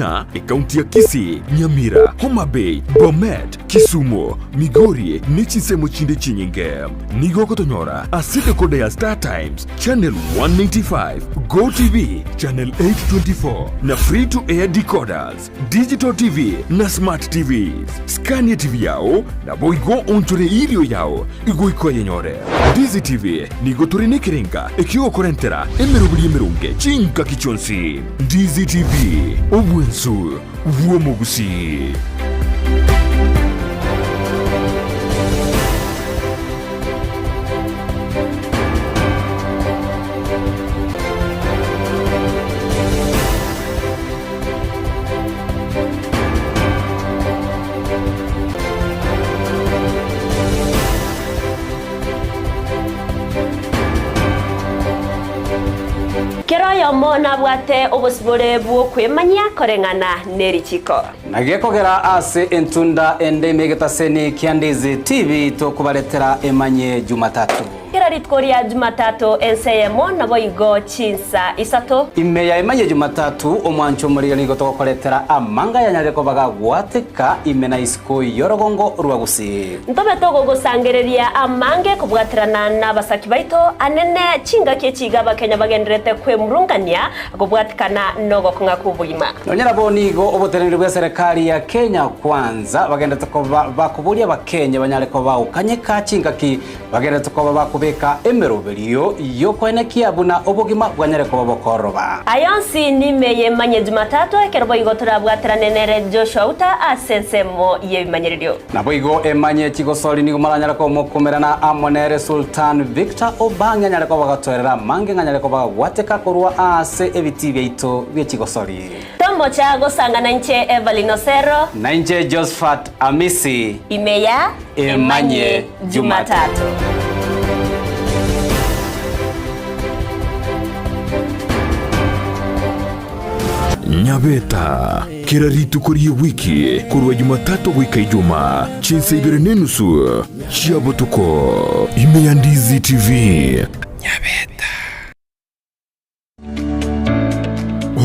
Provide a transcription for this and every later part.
buna ekaunti ya Kisii, Nyamira, Homa Bay, Bomet, Kisumu, Migori ne chinsemo chinde chinyinge. Nigo ogotonyora ase decoder ya Star Times, Channel 195, Go TV, Channel 824 na Free to Air decoders, Digital TV na Smart TVs. Scan TV yao naboigo onchore erio yao igoika oyenyore. Ndizi TV nigo tore nekerenga ekiogokorentera emeroberi emeronge chingaki chionsi. Ndizi TV, obwensu bw'omogusii. Kera oyomo nabwate obosibore bw'okwemanyia koreng'ana nerichiko. Na gekogera ase entunda ende ime egetaseni kia Ndizi TV tokobaretera emanye Jumatatu. Kera rituko ria Jumatatu ense eyemo, naboigo chinsa isato. Ime ya emanye Jumatatu omwancho omorigani nigo togokoretera amanga ayanyarire koba gagwateka ime na isiko y'orogongo rwa Gusii. Ntobe togogosangereria amange kobwaterana nabasaki baito anene chingaki echi iga abakenya bagendererete kwemurungania kobwatikana nogokong'a kw'obogima. Nonya nabo nigo oboteneneri bw'eserekari ya Kenya Kwanza bagenderete koba bakoboria abakenya banyare koba bagokanyeka chingaki Bagenderete koba bakobeka emeroberio y'okoenekia buna obogima bwanyare koba bokooroba. Aya onsi nime y'emanye Jumatatu, ekero boigo torabwaterane nere Joshua Uta ase ensemo y'ebimanyererio. Naboigo emanye chigosori nigo moranyare komokumerana amo nere Sultan Victor Obang'i anyare koba gatoerera amange ng'anyare koba gagwateka korwa ase ebitii biaito bie chigosori. Tomocha gosangana inche Evelyn Osero. Na inche Josphat Amisi. Ime ya Emanye Jumatatu. Nyabeta, kera rituko ri'ewiki korwa Jumatatu goika Ijumaa, chinsa ibere nenusu chia botuko, ime ya Ndizi TV. Nyabeta.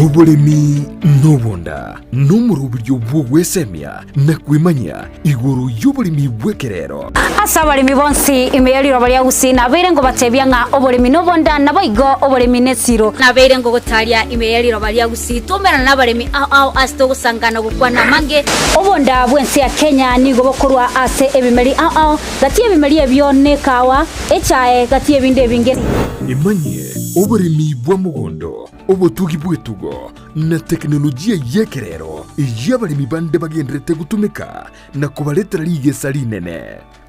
Oboremi nobonda nomoroberio bw'ogwesemia na kwemanyia igoro y'oboremi bw'ekerero. Ase abaremi bonsi ime ye riroba ria Gusii nabeire ngobatebia ng'a oboremi nobonda, naboigo oboremi nesiro. Nabeire ngogotaria ime ye riroba ria Gusii twaumerana nabaremi ao ao ase togosangana gokwana amange. Obonda bw'ense ya Kenya nigo bokorwa ase ebimeri ao ao, gati y'ebimeri ebio nekawa, echae, gati y'ebinde ebinge. Emanyie oboremi bwa mogondo, obotugi bw'etugo, na tekinolojia y'ekerero eyio abaremi bande bagendererete gotumeka na kobaretera rigesa rinene.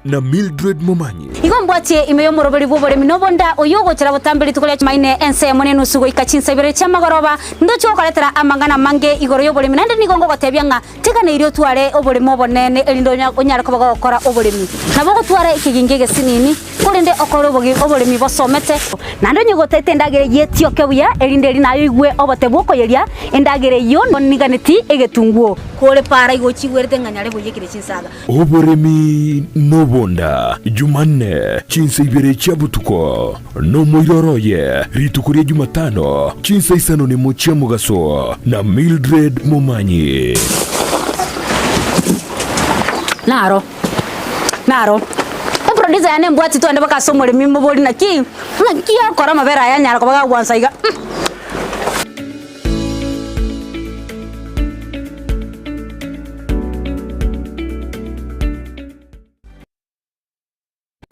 Na Mildred Momanyi. Igo mbwatie ime y'omoroberi bw'oboremi nobonda, oyio ogochera botambe rituko ria Chumaine ensemo nenusu goika chinsa ibere chi'amagoroba, ndoche gokoretera amang'ana amange igoro y'oboremi, naende nigo ngogotebia ng'a Teganeirie otware oboremo obonene, erinde onyare koba gogokora oboremi. Nabo ogotwara ekegingi egesinini, korende okore oboremi bosomete. Naende onye gotaete endagera eyio etioke buya, erinde erio naye oigwe obote bw'okoyeria endagera eyio oniganeti egetunguo. Kore para igo ochigwerete ng'a nyare boiyekire chinsaga. Oboremi nobonda, Jumanne, chinsa ibere chia botuko, nomoiroro oye, rituko ria Jumatano, chinsa isano nemo chia mogaso, na Mildred Momanyi. Naro, naro. Eproducer yane embwati twende mpaka ase omoremi mobori naki, naki okora amabere aya anyara koba gagwansa iga.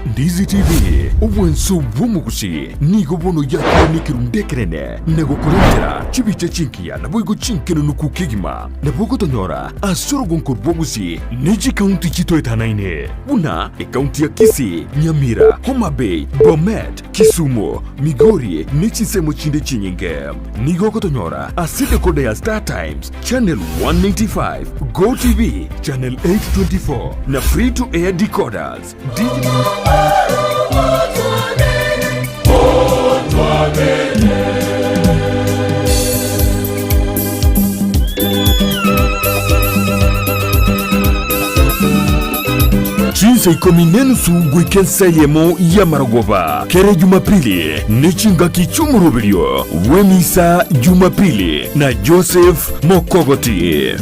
Ndizi TV, obwanso bw'omogusi, nigo bono yakire nekerundu ekenene na gokorentera chibicha chinkiya naboigo chinkenunuku kegima. Nabo ogotonyora ase orogonko rw'obosie ne chikaunti chitoetanaine buna ekaunti ya Kisii, Nyamira, Homa Bay, Bomet, Kisumu, Migori ne chinsemo chinde chinyinge. Nigo ogotonyora ase decoder ya Star Times, Channel 195, Go TV, Channel 824 na Free to Air decoders. Digital Chinsa. Chinsa ikomi nenusu goika ensa eyemo y'amarogoba kera Jumapili, ne chingaki chi'omoroberio bw'emisa Jumapili na Joseph Mokogoti.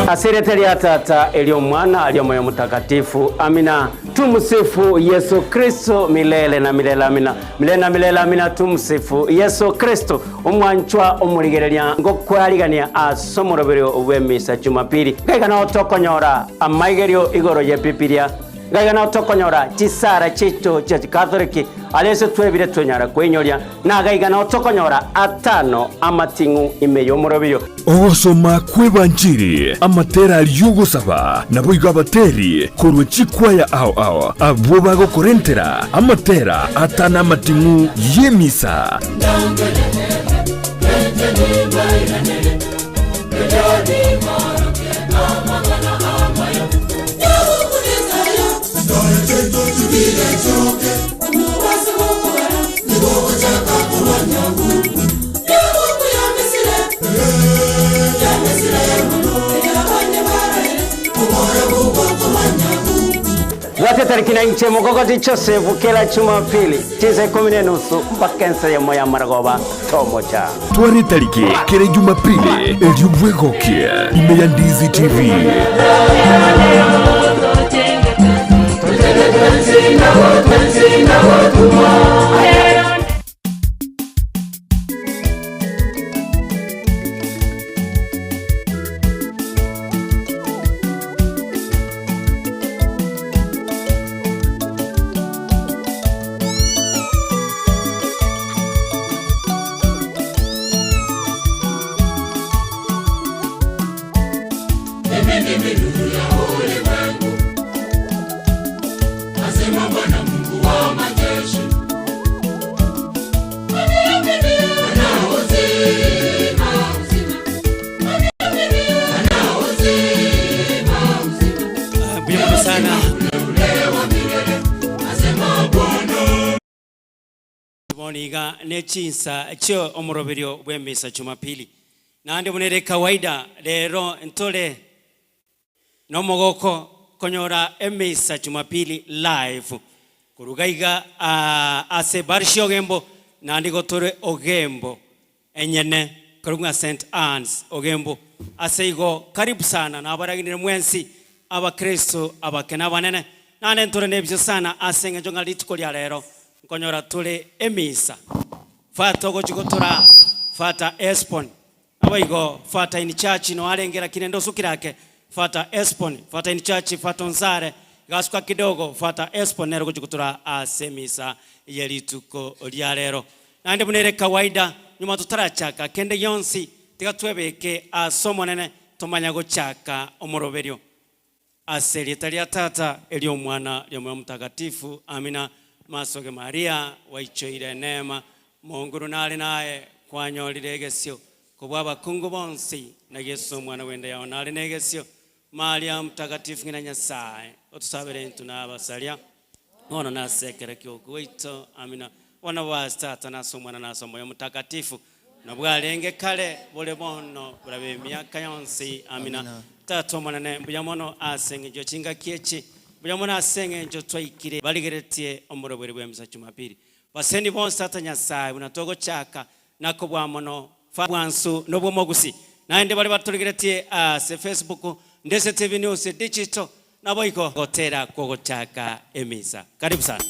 Ase erieta ria Tata, eri'Omwana, eri'Omoyo Omotakatifu. Amina. Tumsifu Yesu Kristo milele na milele. Amina. Milele na milele. Amina. Tumsifu Yesu Kristo. Omwanchwa omorigereria ngokwarigania ase omoroberio bw'emisa Jumapili. Ngaiga nao tokonyora amaigerio igoro y'Ebibilia. Ngaiga nao tokonyora chisara chiaito chia Chikatholiki aria ase twebire twenyara kweinyoria. Na gaiga nao tokonyora atano amating'u ime y'omoroberio. Ogosoma kw'Ebanchiri, amatera aria y'ogosaba, naboigo abateri korwa chikwaya ao ao, abwo bagokorentera amatera atano amating'u y'emisa. Bwate tariki na inche Mogogoti Joseph kera Jumapili chinsa ikomi na enusu mpaka ensa eyemo ya marogoba tomocha. Tware etariki kera Jumapili erio bwegokie ime ya Ndizi TV. Mbuya mono sana. Bono iga ne chinsa chio omoroberio bw'emisa Jumapili. Naende buna ere kawaida rero ntore nomogoko konyora emisa Jumapili live koruga iga ase parish ya Ogembo naende igo tore Ogembo enyene korwa ng'a St. Anne's Ogembo. Ase igo karibu sana nabaraginire mwensi abakristo abake na abanene naende ntore nebisio sana ase eng'encho ng'a rituko ria rero nkonyora tore emisa. Fata ogochia gotora Fata Espon Naboigo Fata in church no arenge lakini ende osukire ake Fata Espon Fata in church Fata Onsare gasuka kidogo Fata Espon nere ogochia gotura ase emisa ye rituko ria rero. Naende buna ere kawaida nyuma totarachaka kende gionsi tiga twebeke ase Omonene tomanya gochaka omoroberio. Ase erieta ria Tata, eri'Omwana, ri'Omoyo Omotakatifu. Amina. Masoge Maria, gwaichoire eneema, Omonguru nare naye, kwanyorire egesio kobua abakungu bonsi, na Yeso omwana bw'enda yao nare negesio. Maria Omotakatifu ng'ina Nyasae, otosabere intwe na abasaria, bono na ase ekero ki'ogokwa gwaito. Amina. Bono bwase Tata, na ase Omwana, na ase Omoyo Omotakatifu, Na bwarenge kare, bore bono, borabe emiaka yonsi. Amina. Tata Omonene, mbuya mono ase engencho ye chingaki echi, mbuya mono ase engencho twaikire barigeretie omoroberi bw'emisa Jumapili. Baseni bonsi Tata Nyasae, buna togochaka na kobua mono fa bwansu na obw'omogusi. Naende baria batorigeretie ase Facebook, Ndese TV News Digital, Naboigo gotera kw'ogochaka emisa. Karibu sana.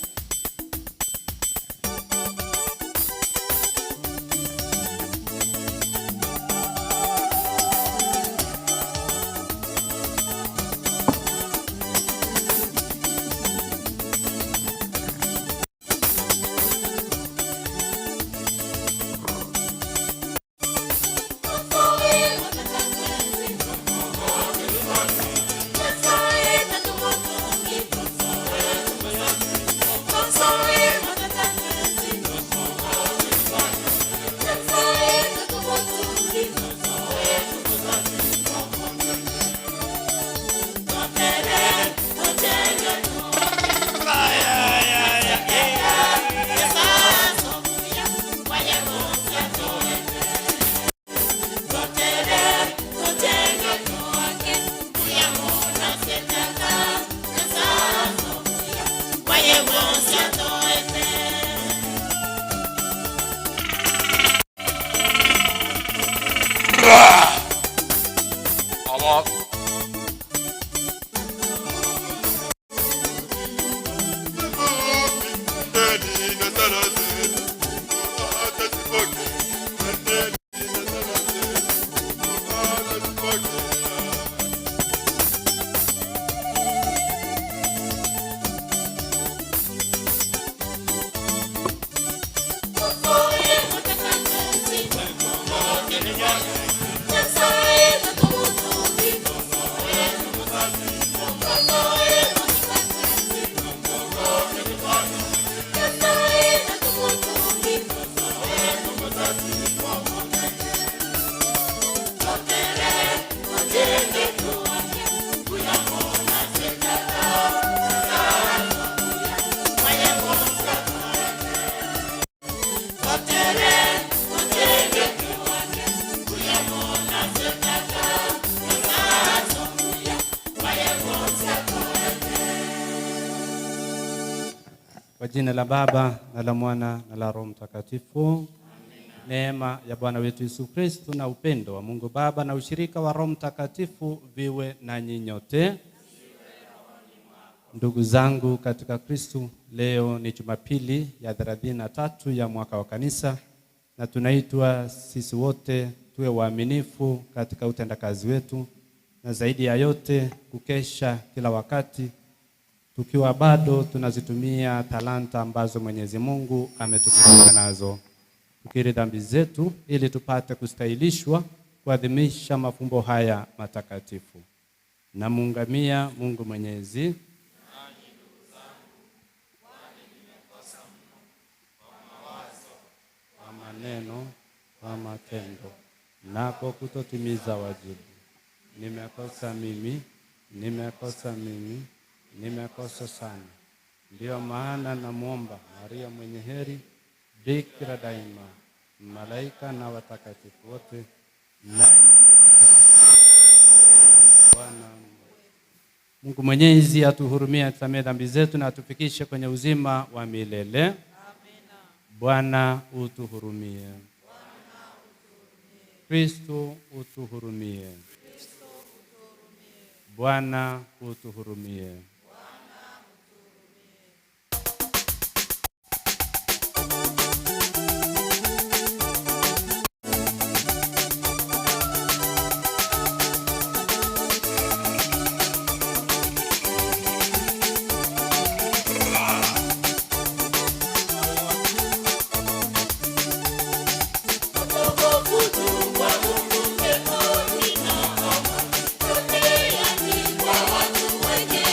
Kwa jina la Baba na la Mwana na la Roho Mtakatifu. Neema ya Bwana wetu Yesu Kristo na upendo wa Mungu Baba na ushirika wa Roho Mtakatifu viwe nanyi nyote. Ndugu zangu katika Kristo, leo ni Jumapili ya 33 ya mwaka wa kanisa, na tunaitwa sisi wote tuwe waaminifu katika utendakazi wetu, na zaidi ya yote kukesha kila wakati tukiwa bado tunazitumia talanta ambazo Mwenyezi Mungu ametubariki nazo, tukiri dhambi zetu ili tupate kustahilishwa kuadhimisha mafumbo haya matakatifu. Namuungamia Mungu Mwenyezi kwa maneno, kwa matendo na kwa kutotimiza wajibu. Nimekosa mimi, nimekosa mimi, nimekosa sana. Ndiyo maana namwomba Maria mwenye heri, bikira daima, malaika na watakatifu wote, nanyi ndugu zangu, Bwana Mungu Mwenyezi atuhurumie, atusamehe dhambi zetu na atufikishe kwenye uzima wa milele. Bwana utuhurumie. Kristo utuhurumie. Bwana utuhurumie. Watu wenye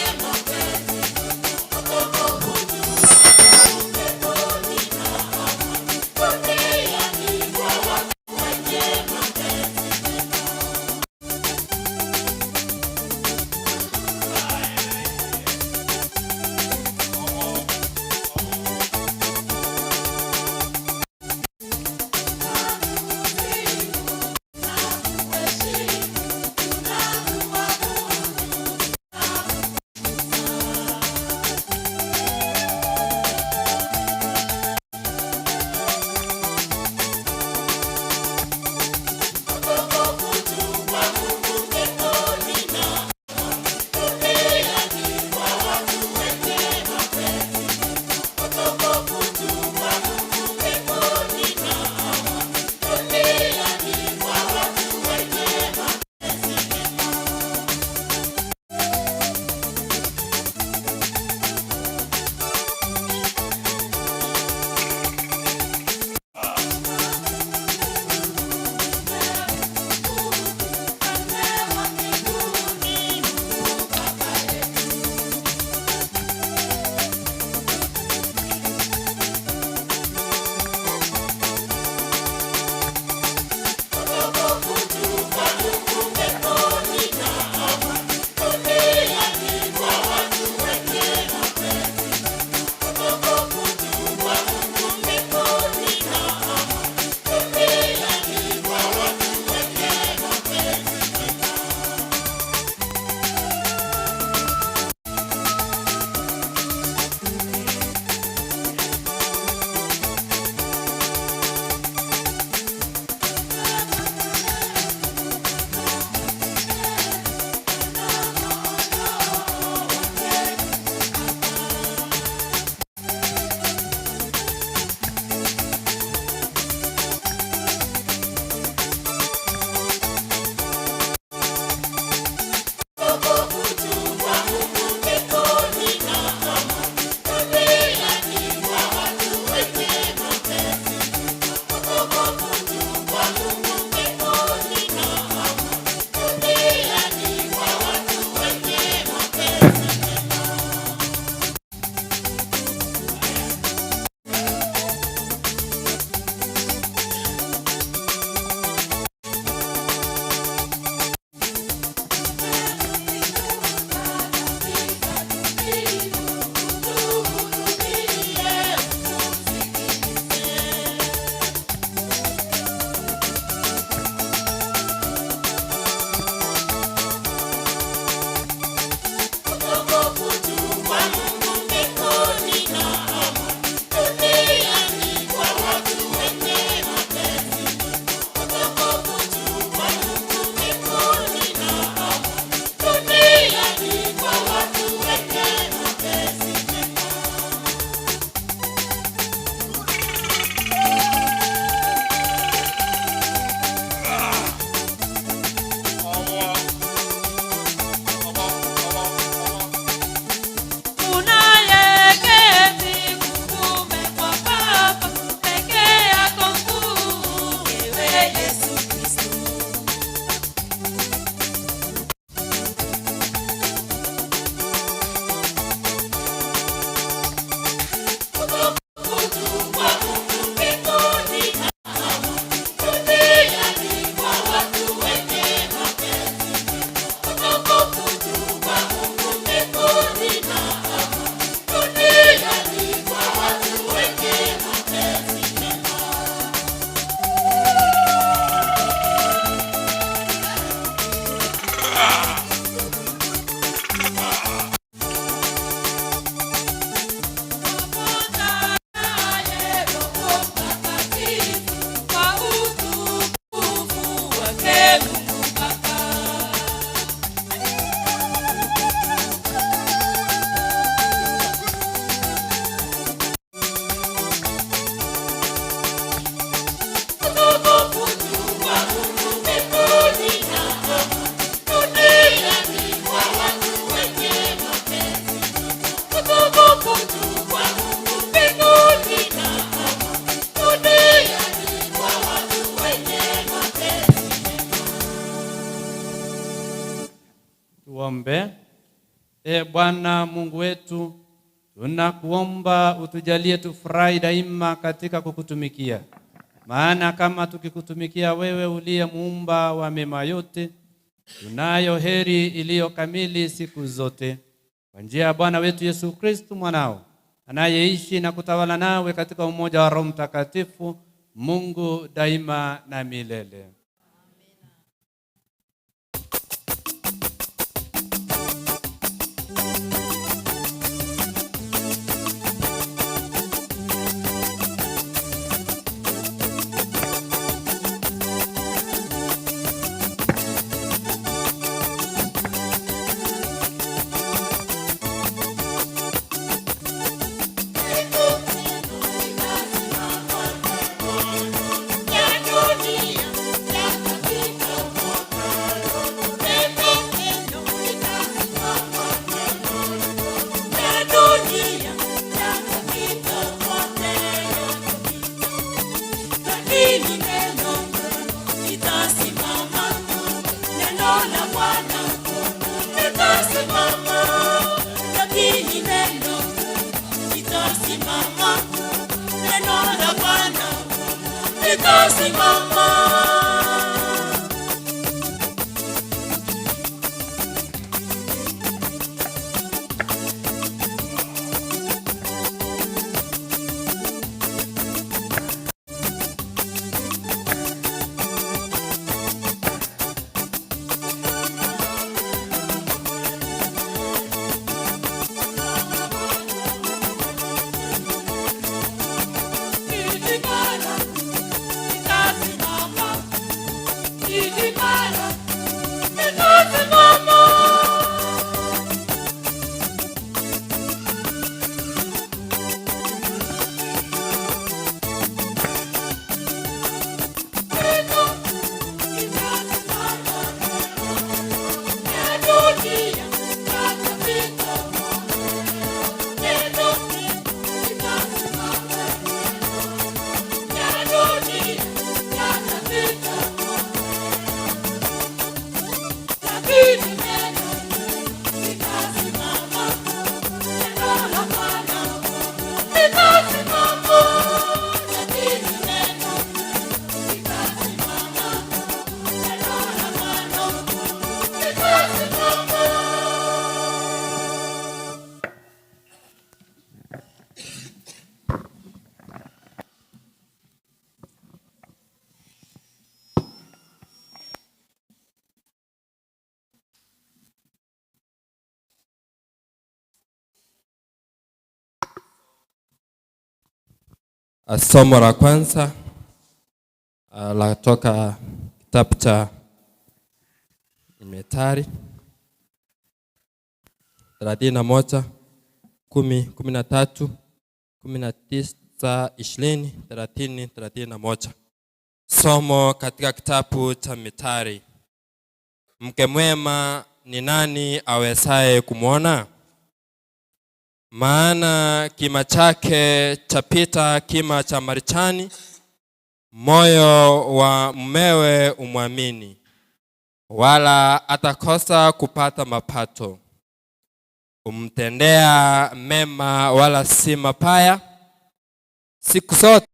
E Bwana Mungu wetu, tunakuomba utujalie tufurahi daima katika kukutumikia, maana kama tukikutumikia wewe uliye muumba wa mema yote, tunayo heri iliyo kamili siku zote, kwa njia ya Bwana wetu Yesu Kristu mwanao, anayeishi na kutawala nawe katika umoja wa Roho Mtakatifu, Mungu daima na milele. Somo la kwanza la toka kitabu cha Methali 31 10 13 19 20 30 31. Somo katika kitabu cha Methali. Mke mwema ni nani awezaye kumwona? Maana kima chake chapita kima cha marichani, moyo wa mumewe umwamini, wala atakosa kupata mapato. Umtendea mema wala si mapaya, siku zote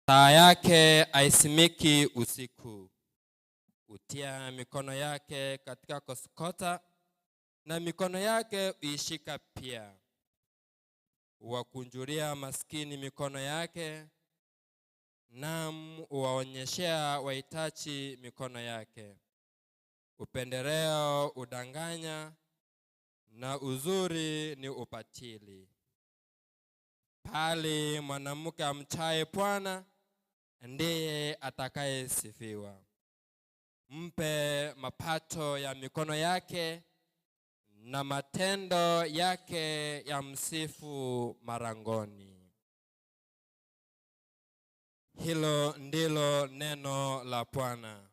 taa yake aisimiki usiku. Utia mikono yake katika kosokota, na mikono yake uishika pia. Uwakunjulia maskini mikono yake, naam uwaonyeshea wahitaji mikono yake. Upendeleo udanganya, na uzuri ni upatili. Pale mwanamke amchaye Bwana ndiye atakayesifiwa. Mpe mapato ya mikono yake, na matendo yake ya msifu marangoni. Hilo ndilo neno la Bwana.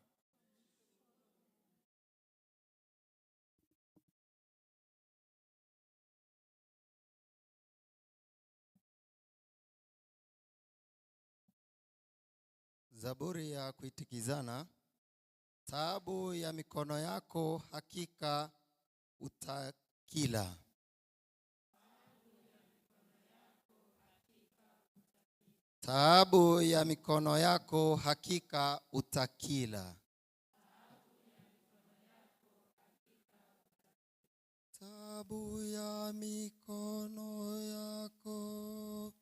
Zaburi ya kuitikizana. Taabu ya mikono yako hakika utakila. Taabu ya mikono yako hakika utakila. Taabu ya mikono yako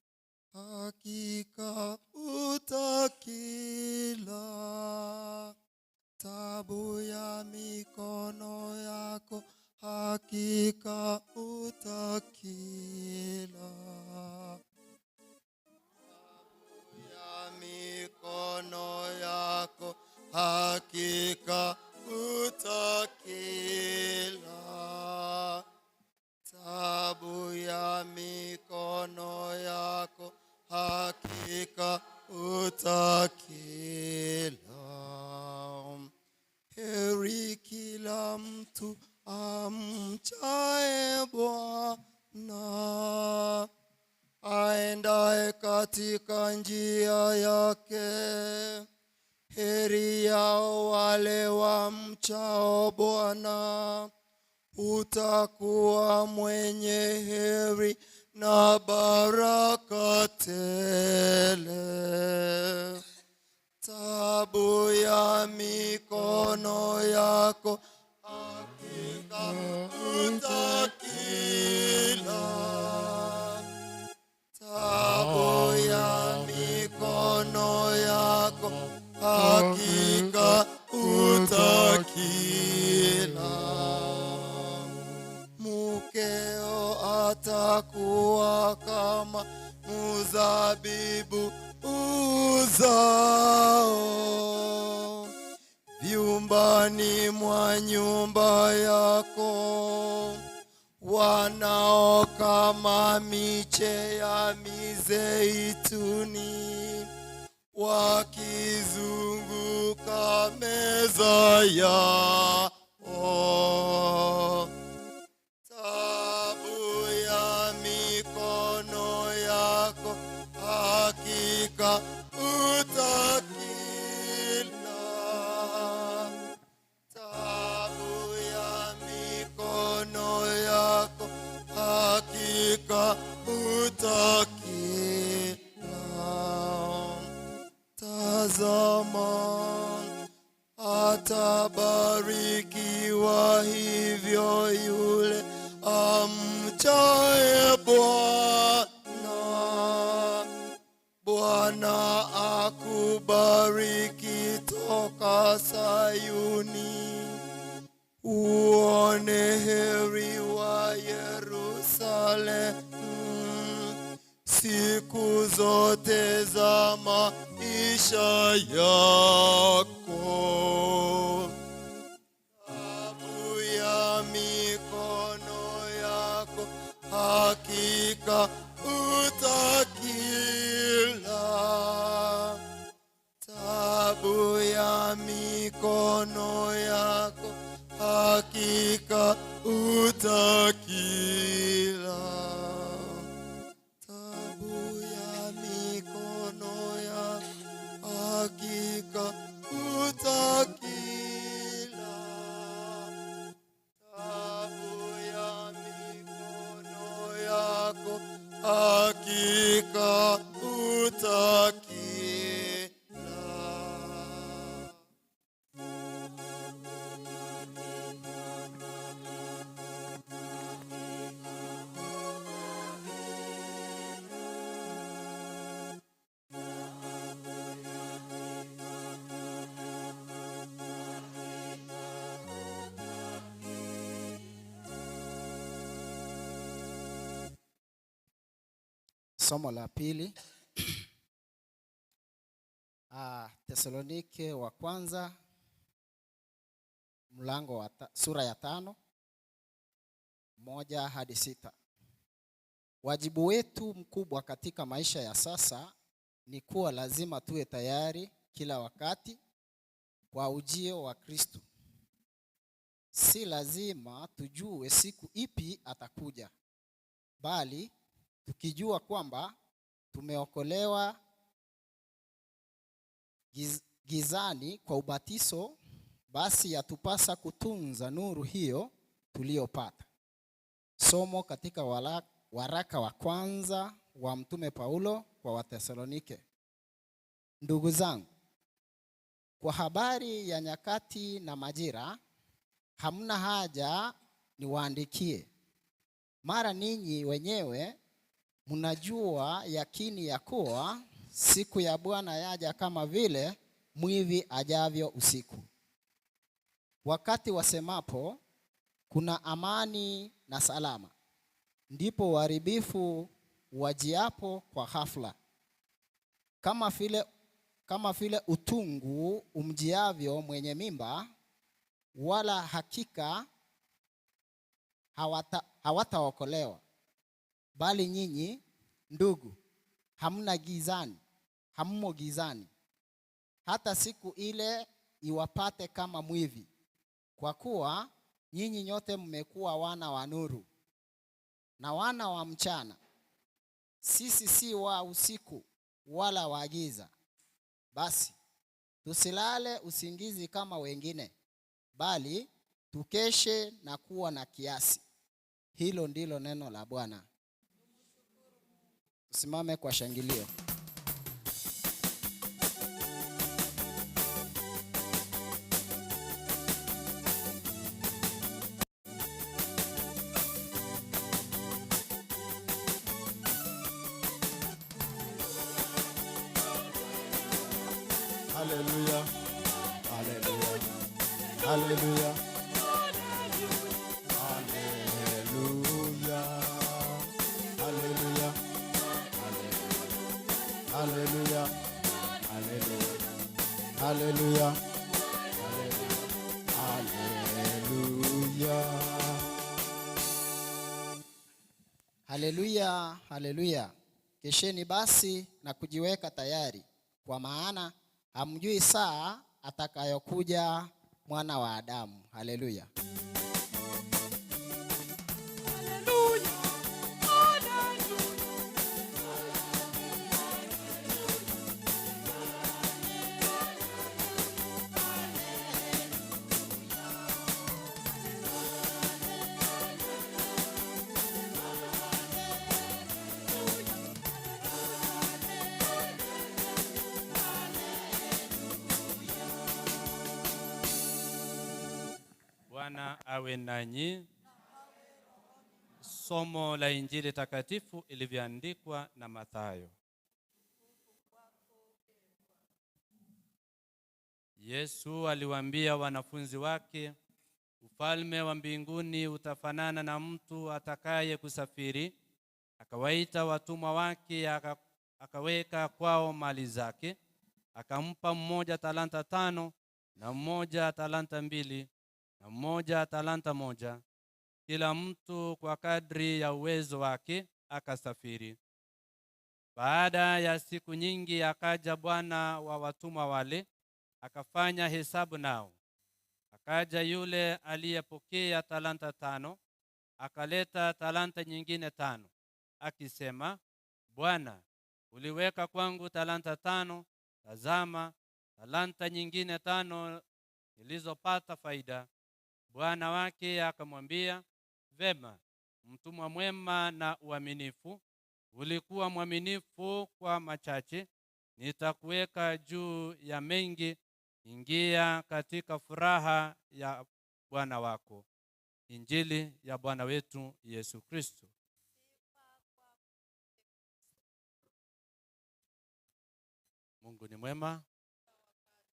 hakika utakila. Taabu ya mikono yako hakika utakila. Taabu ya mikono yako hakika utakila. Taabu ya mikono yako hakika utakila. Heri kila mtu amchaye Bwana, aendaye katika njia yake. Heri yao wale wamchao Bwana, utakuwa mwenye heri na baraka tele. Taabu ya mikono yako hakika utakila. Taabu ya mikono yako hakika utakila. Mkeo atakuwa kama mzabibu uzao vyumbani mwa nyumba yako, wanao kama miche ya mizeituni, wakizunguka meza yao. Taabu ya mikono yako hakika utakila. Taabu ya mikono yako hakika utakila. Tazama, atabarikiwa hivyo yule amchaye Bwana. Bwana akubariki toka Sayuni, uone heri wa Yerusalemu siku zote za maisha yako. Taabu ya mikono yako hakika utakila. Taabu ya mikono yako hakika utakila. Taabu ya mikono yako hakika utakila. Taabu ya mikono yako hakika utakila. Somo la pili Tesalonike wa kwanza mlango wa sura ya 5 1 hadi 6. Wajibu wetu mkubwa katika maisha ya sasa ni kuwa lazima tuwe tayari kila wakati kwa ujio wa Kristo. Si lazima tujue siku ipi atakuja, bali tukijua kwamba tumeokolewa giz, gizani kwa ubatizo, basi yatupasa kutunza nuru hiyo tuliyopata. Somo katika wala, waraka wa kwanza wa Mtume Paulo kwa Wathesalonike. Ndugu zangu, kwa habari ya nyakati na majira, hamna haja niwaandikie, mara ninyi wenyewe mnajua yakini ya kuwa siku ya Bwana yaja kama vile mwivi ajavyo usiku. Wakati wasemapo kuna amani na salama, ndipo uharibifu wajiapo kwa ghafla, kama vile kama vile utungu umjiavyo mwenye mimba, wala hakika hawata hawataokolewa. Bali nyinyi ndugu, hamna gizani, hammo gizani, hata siku ile iwapate kama mwivi, kwa kuwa nyinyi nyote mmekuwa wana wa nuru na wana wa mchana. Sisi si wa usiku wala wa giza. Basi tusilale usingizi kama wengine, bali tukeshe na kuwa na kiasi. Hilo ndilo neno la Bwana. Tusimame kwa shangilio. Haleluya. Haleluya. Haleluya. Haleluya. Haleluya. Haleluya. Haleluya. Haleluya. Haleluya, haleluya. Kesheni basi na kujiweka tayari, kwa maana hamjui saa atakayokuja mwana wa Adamu. Haleluya. Bwana awe nanyi. Somo la Injili takatifu ilivyoandikwa na Mathayo. Yesu aliwaambia wanafunzi wake, ufalme wa mbinguni utafanana na mtu atakaye kusafiri. Akawaita watumwa wake, akaweka kwao mali zake. Akampa mmoja talanta tano na mmoja talanta mbili na mmoja talanta moja, kila mtu kwa kadri ya uwezo wake, akasafiri. Baada ya siku nyingi akaja bwana wa watumwa wale, akafanya hesabu nao. Akaja yule aliyepokea talanta tano, akaleta talanta nyingine tano, akisema, Bwana, uliweka kwangu talanta tano, tazama talanta nyingine tano nilizopata faida. Bwana wake akamwambia, vema, mtumwa mwema na uaminifu, ulikuwa mwaminifu kwa machache, nitakuweka juu ya mengi, ingia katika furaha ya Bwana wako. Injili ya Bwana wetu Yesu Kristo. Mungu ni mwema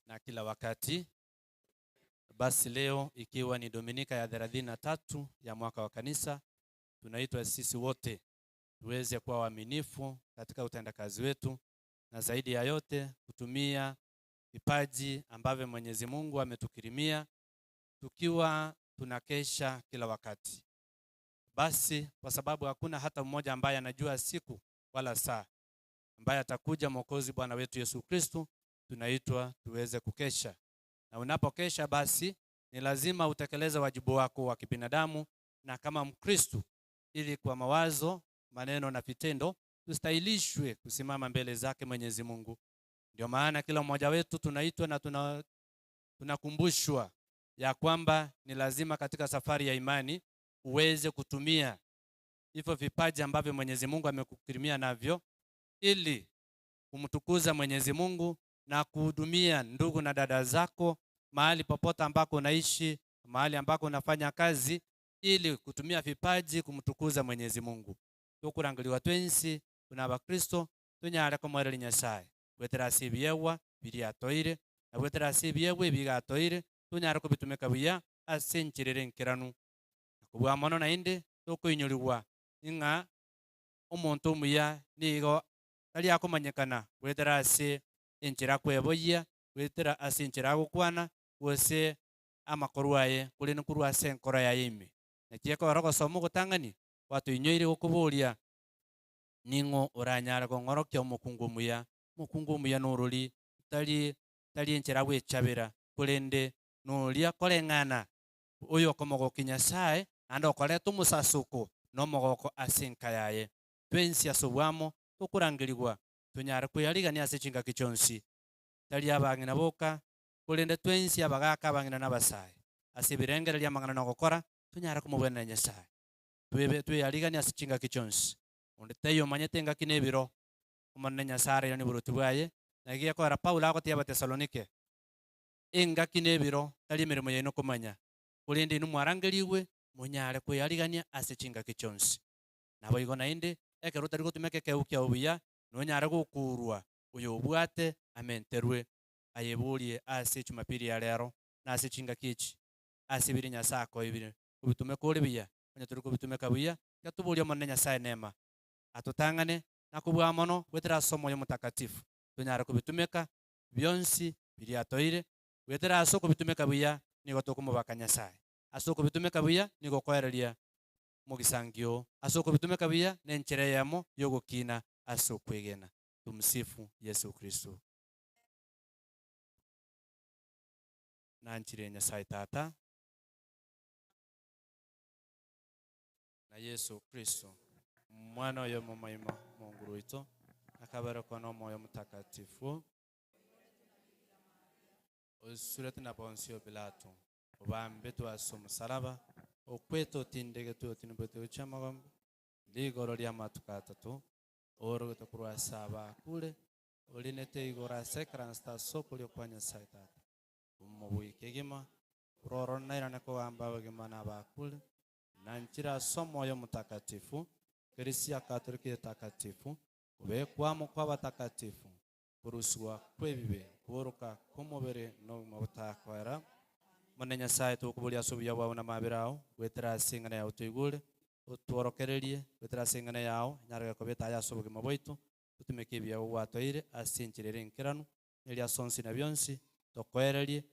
na kila wakati. Basi leo ikiwa ni Dominika ya 33 ya mwaka wa kanisa, tunaitwa sisi wote tuweze kuwa waaminifu katika utendakazi wetu, na zaidi ya yote kutumia vipaji ambavyo Mwenyezi Mungu ametukirimia tukiwa tunakesha kila wakati. Basi kwa sababu hakuna hata mmoja ambaye anajua siku wala saa ambaye atakuja Mwokozi Bwana wetu Yesu Kristo, tunaitwa tuweze kukesha. Na unapokesha basi ni lazima utekeleze wajibu wako wa kibinadamu na kama Mkristo, ili kwa mawazo, maneno na vitendo tustahilishwe kusimama mbele zake Mwenyezi Mungu. Ndio maana kila mmoja wetu tunaitwa na tuna tunakumbushwa ya kwamba ni lazima katika safari ya imani uweze kutumia hivyo vipaji ambavyo Mwenyezi Mungu amekukirimia navyo ili kumtukuza Mwenyezi Mungu na kuhudumia ndugu na dada zako mahali popote ambako unaishi, mahali ambako unafanya kazi, ili kutumia vipaji kumtukuza Mwenyezi Mungu. Tukurangiliwa twensi tuna Abakristo tunyare komwereri Nyasaye gwetera ase ebiegwa biria atoire na gwetera ase ebiegwa ebi iga atoire tunyare kobitumeka buya ase enchera ere enkeranu. Na kobua mono naende tokoinyorigwa ng'a omonto omuya nigo tari akomanyekana goetera ase enchera akweboyia, goetera ase enchera agokwana, gose amakorwa aye, korende nkorwa ase enkoro yaye ime. Naki ekero ogosoma ogotang'ani gwatoinyoire gokoboria, Ning'o oranyare kong'orokia omokungu omuya? Omokungu omuya norori, tari tari enchera agwechabera, korende noria koreng'ana oyokomogokia Nyasae, naende okoreta omosasoko na omogoko ase enka yaye. Twensi ase oboamo tokorangerigwa tonyare kweyarigania ase chingaki chionsi, tari abang'ina boka, korende twensi abagaaka, abang'ina na abasae, ase ebirengererio, amang'ana na ogokora, tonyare komobwenera Nyasae. Twebe tweyariganie ase chingaki chionsi. Onde taiyo omanyete engaki na ebiro, Omonene Nyasae arairanie oboruoti bwaye, na gekoera Paulo agotebia Abatesalonike, Engaki na ebiro tari emeremo yaino komanya, korende inwe mwarangerigwe monyare kweyarigania ase chingaki chionsi. Naboigo naende, ekero otari gotumeka ekeegwa kiao buya, nonyare gokuurwa oyobwate amenterwe ayeborie ase Jumapili ya rero na ase chingaki echi, ase biria Nyasae akoebire kobitumeka ore buya. Onye tori kobitumeka buya, tiga toborie Omonene Nyasae neema atotang'ane na kobua mono goetera ase Omoyo Omotakatifu, tonyare kobitumeka bionsi biria atoire. Goetera ase okobitumeka buya nigo tokomobaka Nyasae. Ase okobitumeka buya nigo okoereria mogisangio. Ase okobitumeka buya nenchera eyemo y'ogokina ase okwegena. Tumsifu Yesu Kristo. Nanchire Nyasae Tata. Na Yesu Kristo, Omwana oye omomoima, Omonguru oito, akaberekwa n'Omoyo Omotakatifu. Osurete na Ponsio Pilato, obambetwe ase omosalaba, okwete otindegetwe otinobetwe gochia amagombe, rigoro ri'amatuko atato, oorogete korwa ase abakure, orinete igoro ase ekeransete ase okorio kwa Nyasae Tata, omobui kegima, korwa ororo nairane kogamba abagima na abakure, na nchire ase Omoyo Omotakatifu, Ekeresia Katoliki Etakatifu, kobekwa amo kw'abatakatifu, korusigwa kw'ebibe, koboroka kw'omobere na obogima botakoera. Omonene Nyasae, togokoboria ase obuya bwao na amabera ao, goetera ase eng'ana yao toigure, otworokererie, goetera ase eng'ana yao, enyare koba etaya ase obogima bwaito, totumeke ebiegwa gwatoire ase enchera ere enkeranu, neria ase onsi na bionsi, tokoererie,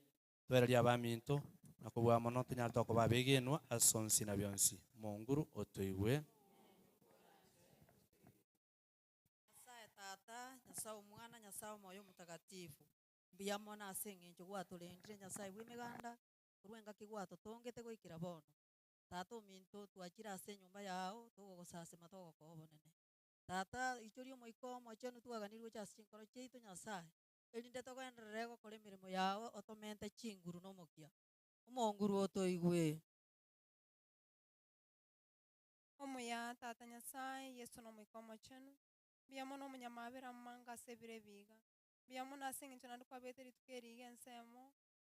toererie abaminto, na kobua mono tonyare tokoba abegenwa ase onsi na bionsi. Omonguru otoigwe. Nyasae Tata, Nyasae Omwana, Nyasae Omoyo Omotakatifu, mbuya mono ase eng'encho gwatorendire Nyasae bw'emeganda, korwa engaki gwatotongete goikera bono. Tata ominto, twachire ase enyomba yao, togogosasima togokoa obonene. Tata, ichoria Omoika Omochenu twaganirwe gocha ase chinkoro chiaito Nyasae, erinde togenderere gokora emeremo yao otomente chinguru na omokia. Omonguru otoigwe. Omuya, Tata Nyasae, Yeso na Omoika Omochenu, mbuya mono omonyamabera amange ase ebiro ebi iga. Mbuya mono ase eng'encho naende kwabete rituko eri iga ensemo,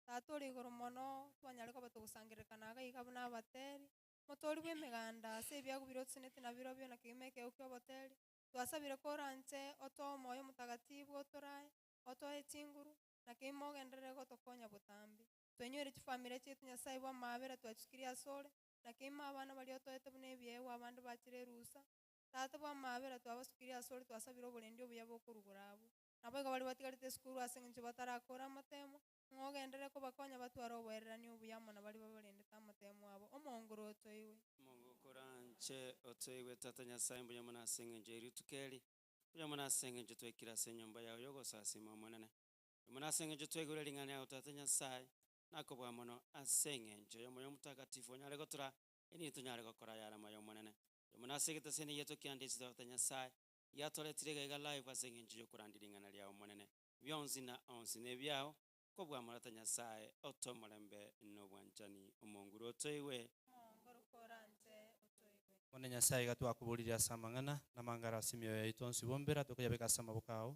Tata ore igoro mono, twanyare koba togosangererekana iga iga buna abateri, motoori bw'emeganda ase ebiago biria otuseneti nabirobio na kegima ekeegwa ki'oboteri, twasabire koranche otoe Omoyo Omotagatibu otorae, otoe chinguru, na kegima ogenderere gotokonya botambe. Twenywere chifamilia chiaito Nyasae bw'amaabera twachisukirie asore, na keima abana baria otoete buna ebiegwa abande bachire erusa. Tata bw'amaabera twabasukirie asore twasabire oborendi obuya bokorugora abwo. Naboigo baria batigarete esukuru ase eng'encho batarakora amatemo, ng'a ogenderere kobakonya batware oboererani obuya amo na baria babarendete amatemo abo. Omonguru otoigwe. Omongo koranche otoigwe Tata Nyasae mbuya mono ase eng'encho ye rituko eri, mbuya mono ase eng'encho twaikire ase enyomba yao y'ogosasima Omonene. Mbuya mono ase eng'encho twaigure ring'ana riao Tata Nyasae, Nakobua mono ase engencho y'Omoyo Omotakatifu onyare gotora, erinde tonyare gokora ayare amaya Omonene. Mono ase egetaseni giaito kiande ase Tata Nyasae, giatoretire iga iga live ase engencho y'okorandia ring'ana ria Omonene. Bionsi na onsi nebiao, kobua morata Nyasae, otoe omorembe na obwanchani. Omonguru otoigwe. Omonguru koranche otoigwe. Bono Nyasae iga twakoboririe ase amang'ana na amangaro ase emioyo yaito onsi bombera, tokoyabeka ase amaboko ao,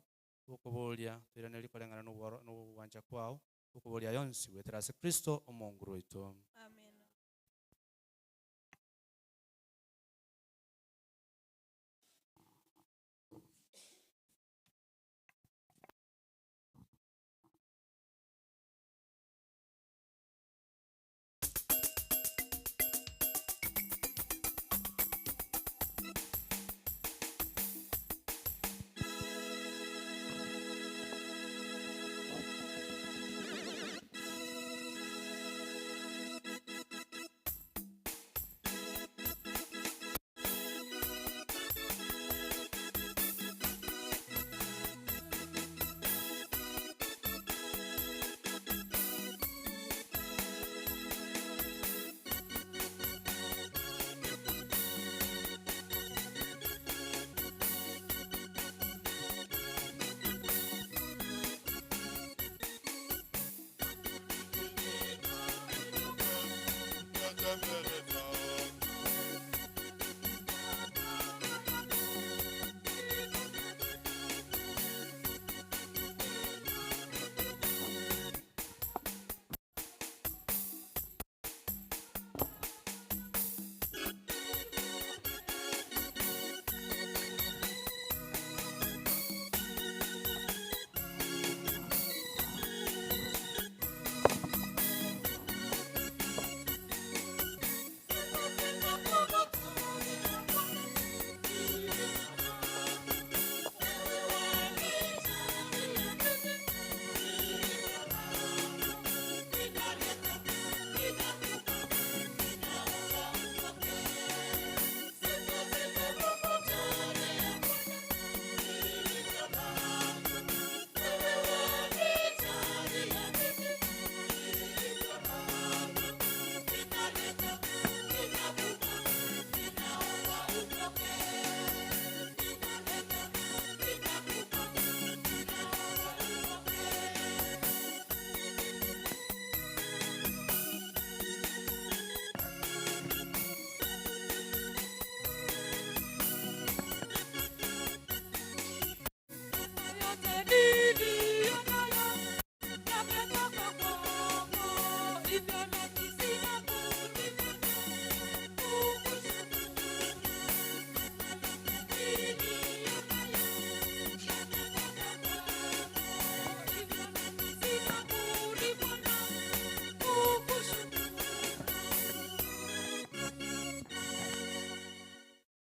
tokoboria toiranerie koreng'ana nobworo nogwancha kwao, tokoboria aya onsi goetera ase Kristo Omonguru oito. Amina.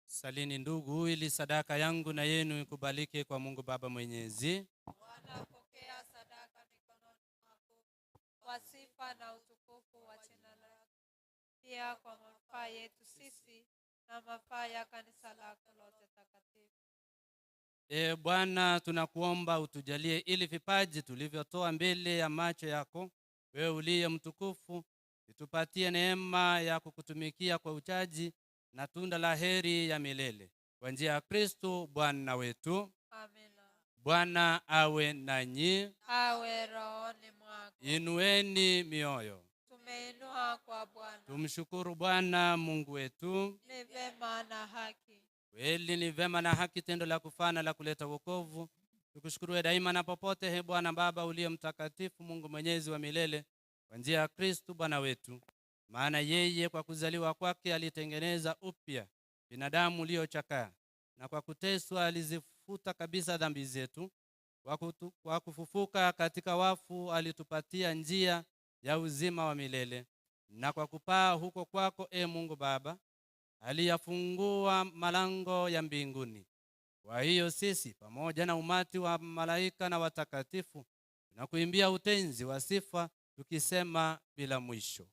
Salini ndugu, ili sadaka yangu na yenu ikubalike kwa Mungu Baba Mwenyezi. Bwana, pokea sadaka mikononi mwako kwa sifa na utukufu wa jina lako, pia kwa manufaa yetu sisi na mafaa ya kanisa lako lote takatifu. E Bwana, tunakuomba utujalie ili vipaji tulivyotoa mbele ya macho yako, wewe uliye mtukufu, itupatie neema ya kukutumikia kwa uchaji na tunda la heri ya milele kwa njia ya Kristo Bwana wetu. Amina. Bwana awe nanyi, Awe rohoni mwako. inueni mioyo, Tumeinua kwa Bwana. tumshukuru Bwana Mungu wetu. Ni vema na haki. Kweli ni vema na haki, tendo la kufana la kuleta wokovu. Tukushukuruwe daima na popote, he Bwana Baba uliye mtakatifu, Mungu mwenyezi wa milele, kwa njia ya Kristu Bwana wetu. Maana yeye kwa kuzaliwa kwake alitengeneza upya binadamu uliochakaa, na kwa kuteswa alizifuta kabisa dhambi zetu. Kwa kufufuka katika wafu alitupatia njia ya uzima wa milele. Na kwa kupaa huko kwako, e Mungu Baba, aliyafungua malango ya mbinguni. Kwa hiyo sisi pamoja na umati wa malaika na watakatifu tunakuimbia utenzi wa sifa tukisema bila mwisho.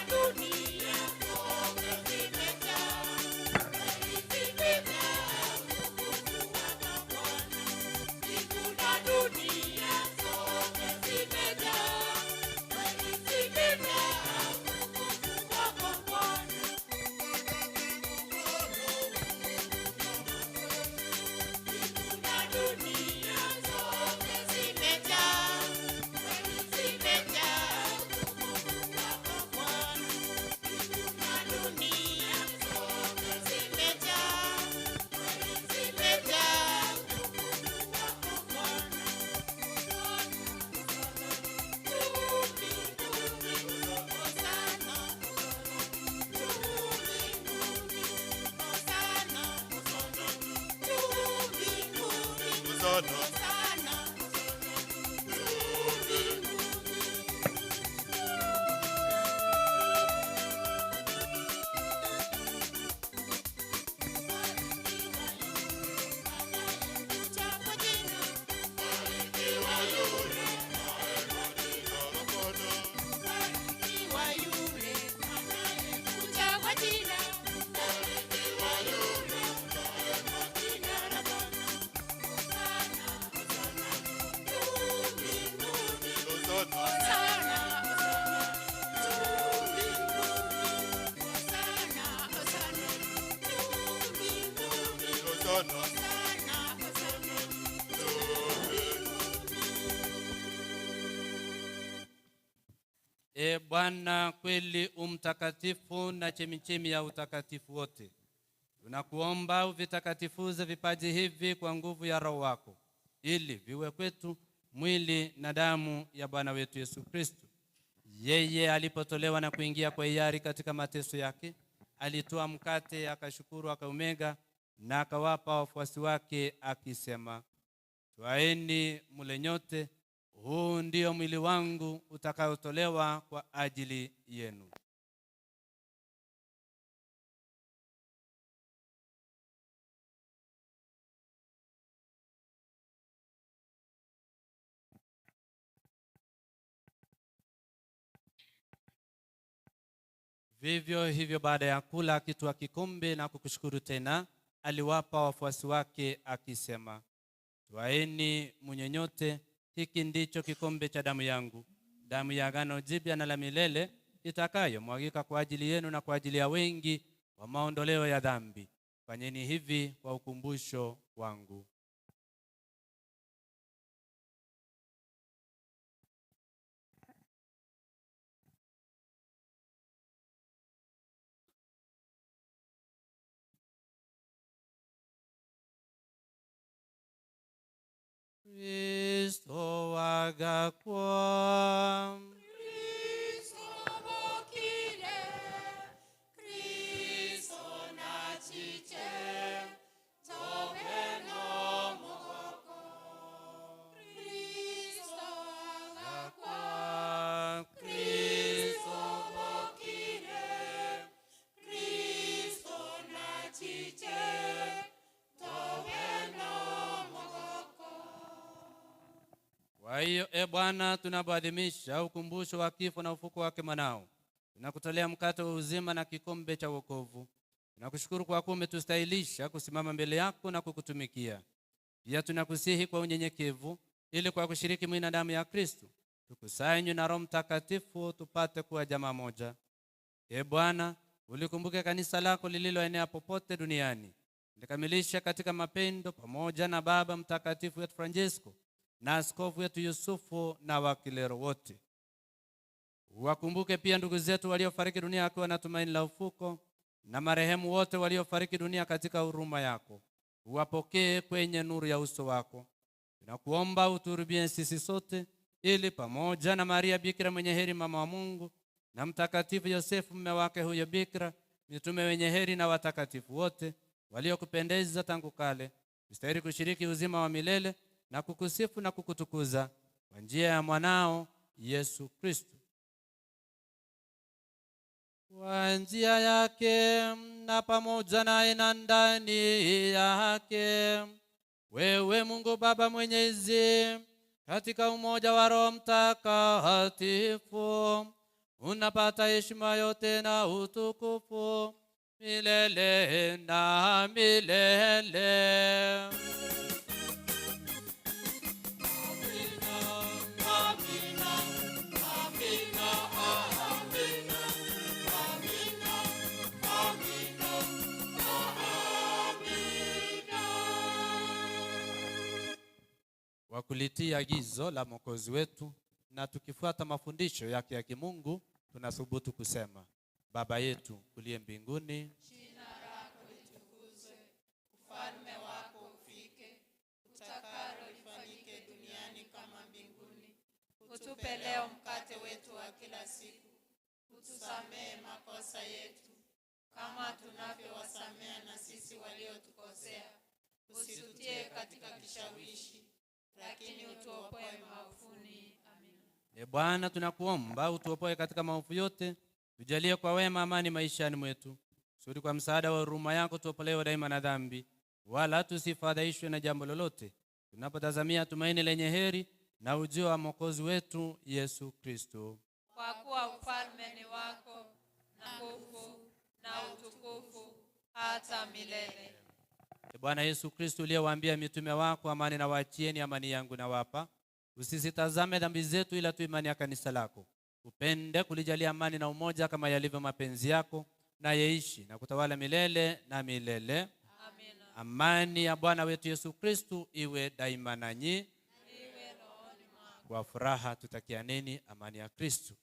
Dunia zote zimejaa, E Bwana, kweli umtakatifu na chemichemi ya utakatifu wote, tunakuomba uvitakatifuze vipaji hivi kwa nguvu ya Roho wako, ili viwe kwetu mwili na damu ya Bwana wetu Yesu Kristo. Yeye alipotolewa na kuingia kwa hiari katika mateso yake, alitoa mkate, akashukuru, akaumega na akawapa wafuasi wake akisema, twaeni mle nyote, huu ndio mwili wangu utakaotolewa kwa ajili yenu. Vivyo hivyo baada ya kula akitwaa kikombe na kukushukuru tena, aliwapa wafuasi wake akisema, twaeni mnywe nyote, hiki ndicho kikombe cha damu yangu, damu ya agano jipya na la milele, itakayomwagika kwa ajili yenu na kwa ajili ya wengi kwa maondoleo ya dhambi. Fanyeni hivi kwa ukumbusho wangu. Kristo agakwa. Kwa hiyo e Bwana, tunapoadhimisha ukumbusho wa kifo na ufufuko wake mwanao, tunakutolea mkate wa uzima na kikombe cha wokovu. Tunakushukuru kwa kuwa umetustahilisha kusimama mbele yako na kukutumikia. Pia tunakusihi kwa unyenyekevu, ili kwa kushiriki mwili na damu ya Kristo tukusanywe na Roho Mtakatifu tupate kuwa jamaa moja. E Bwana, ulikumbuke kanisa lako lililoenea popote duniani, likamilisha katika mapendo pamoja na Baba Mtakatifu wetu Francisco na askofu wetu Yusufu na wakilero wote. Wakumbuke pia ndugu zetu waliofariki dunia wakiwa na tumaini la ufuko, na marehemu wote waliofariki dunia katika huruma yako. Uwapokee kwenye nuru ya uso wako. Tunakuomba uturubie sisi sote, ili pamoja na Maria Bikira mwenye heri, mama wa Mungu, na Mtakatifu Yosefu mume wake huyo Bikira, mitume wenye heri na watakatifu wote waliokupendeza tangu kale, tustahili kushiriki uzima wa milele na kukusifu na kukutukuza kwa njia ya mwanao Yesu Kristo. Kwa njia yake na pamoja naye na ndani yake, wewe Mungu Baba Mwenyezi, katika umoja wa Roho Mtakatifu, unapata heshima yote na utukufu milele na milele. Kwa kulitii agizo la Mwokozi wetu na tukifuata mafundisho yake ya kimungu, tunathubutu kusema: Baba yetu uliye mbinguni, Jina lako litukuzwe, ufalme wako ufike, utakalo lifanyike duniani kama mbinguni. Utupe leo mkate wetu wa kila siku, utusamehe makosa yetu kama tunavyowasamea na sisi waliotukosea, Usitutie katika kishawishi, lakini utuopoe maovuni. Amina. E Bwana, tunakuomba utuopoe katika maovu yote, tujalie kwa wema amani maishani mwetu, kusudi kwa msaada wa huruma yako tuopolewe daima na dhambi, wala tusifadhaishwe na jambo lolote, tunapotazamia tumaini lenye heri na ujio wa Mwokozi wetu Yesu Kristo. Kwa kuwa ufalme ni wako na nguvu na utukufu hata milele. E Bwana Yesu Kristo, uliyewaambia mitume wako, amani na waachieni, amani yangu nawapa, usizitazame dhambi zetu, ila tu imani ya kanisa lako. Upende kulijalia amani na umoja kama yalivyo mapenzi yako, na yeishi na kutawala milele na milele. Amina. Amani ya Bwana wetu Yesu Kristo iwe daima nanyi. Iwe rohoni mwako. Kwa furaha tutakianeni amani ya Kristo.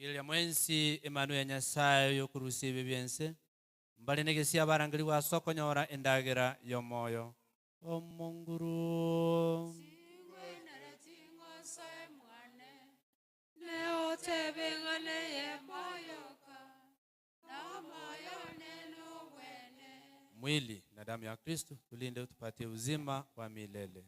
Ilya mwensi Emmanuel Nyasaye yokurusia ebi byense mbali abarangeri gwasokonyora endagira yomoyo omonguru mwili na damu ya Kristo tulinde utupatie uzima wa milele.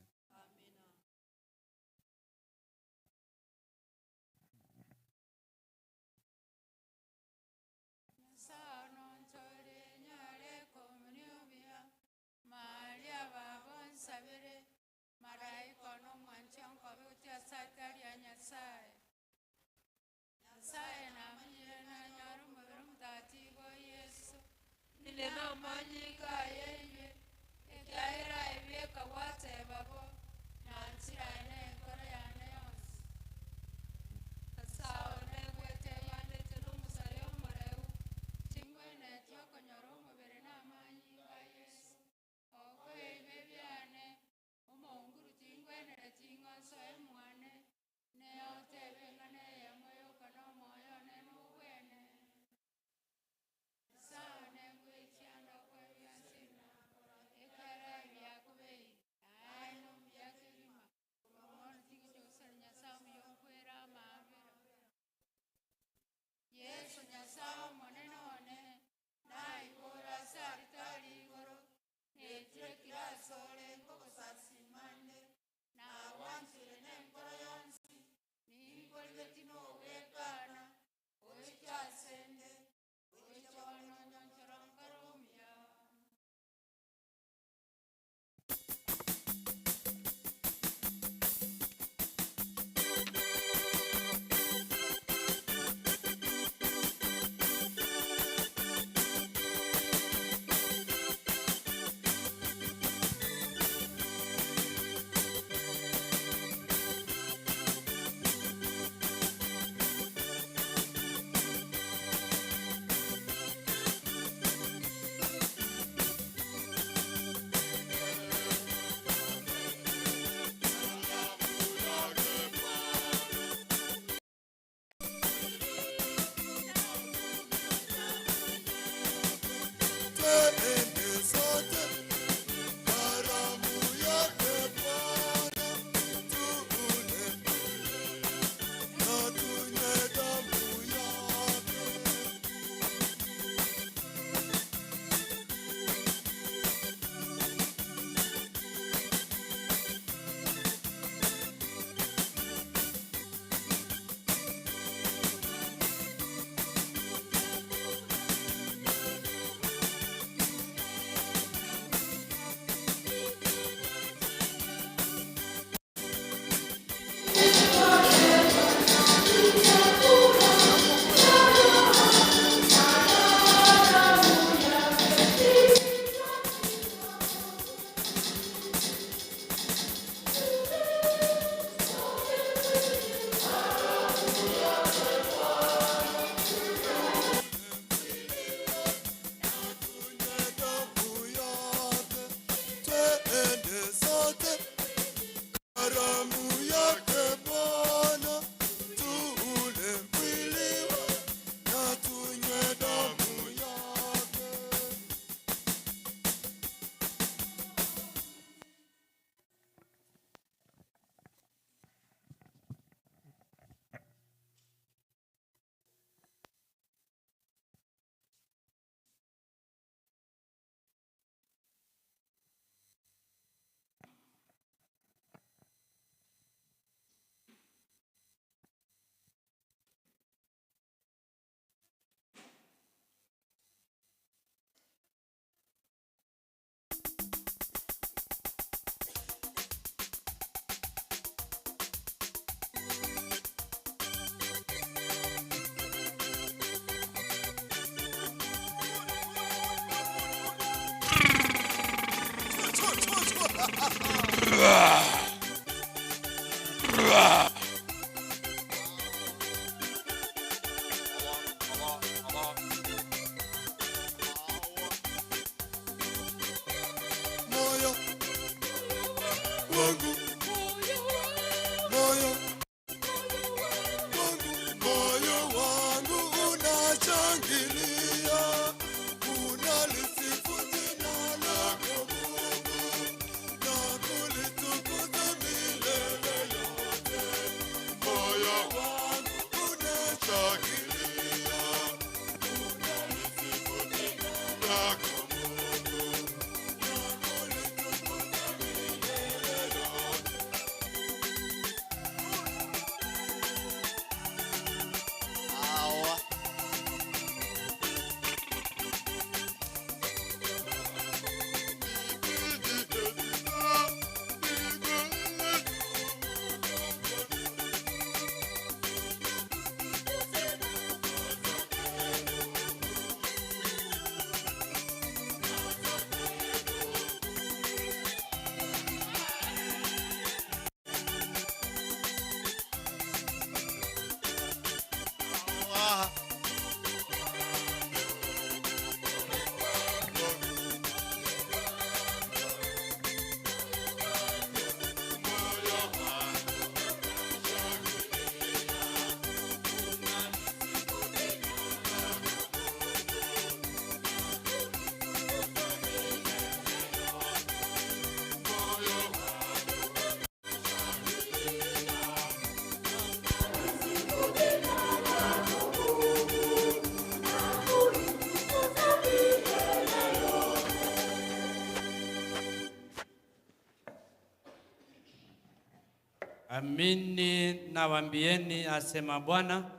Amini nawaambieni, asema Bwana,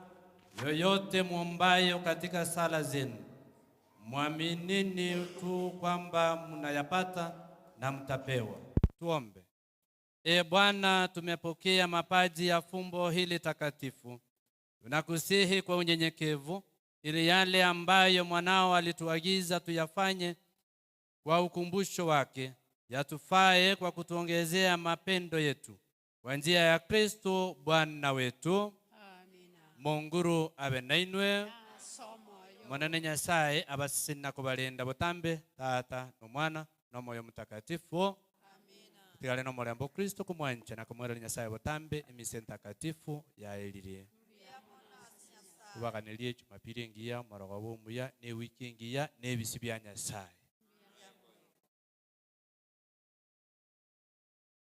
yoyote mwombayo katika sala zenu, mwaminini tu kwamba mnayapata na mtapewa. Tuombe. E Bwana, tumepokea mapaji ya fumbo hili takatifu. Tunakusihi kwa unyenyekevu, ili yale ambayo mwanao alituagiza tuyafanye kwa ukumbusho wake yatufae kwa kutuongezea mapendo yetu kwa njia ya Kristo Bwana wetu. Munguru abe nainwe mwanane Nyasaye abasina kubalinda butambe Tata n'Omwana n'Omwoyo Mutakatifu. Tigale n'omurembo Kristo kumwancha na kumwerera Nyasaye butambe emise ntakatifu yaeririe kubaganirie Jumapili engiya omorogo bwa omuya na ewiki engiya na ebisi bya Nyasaye.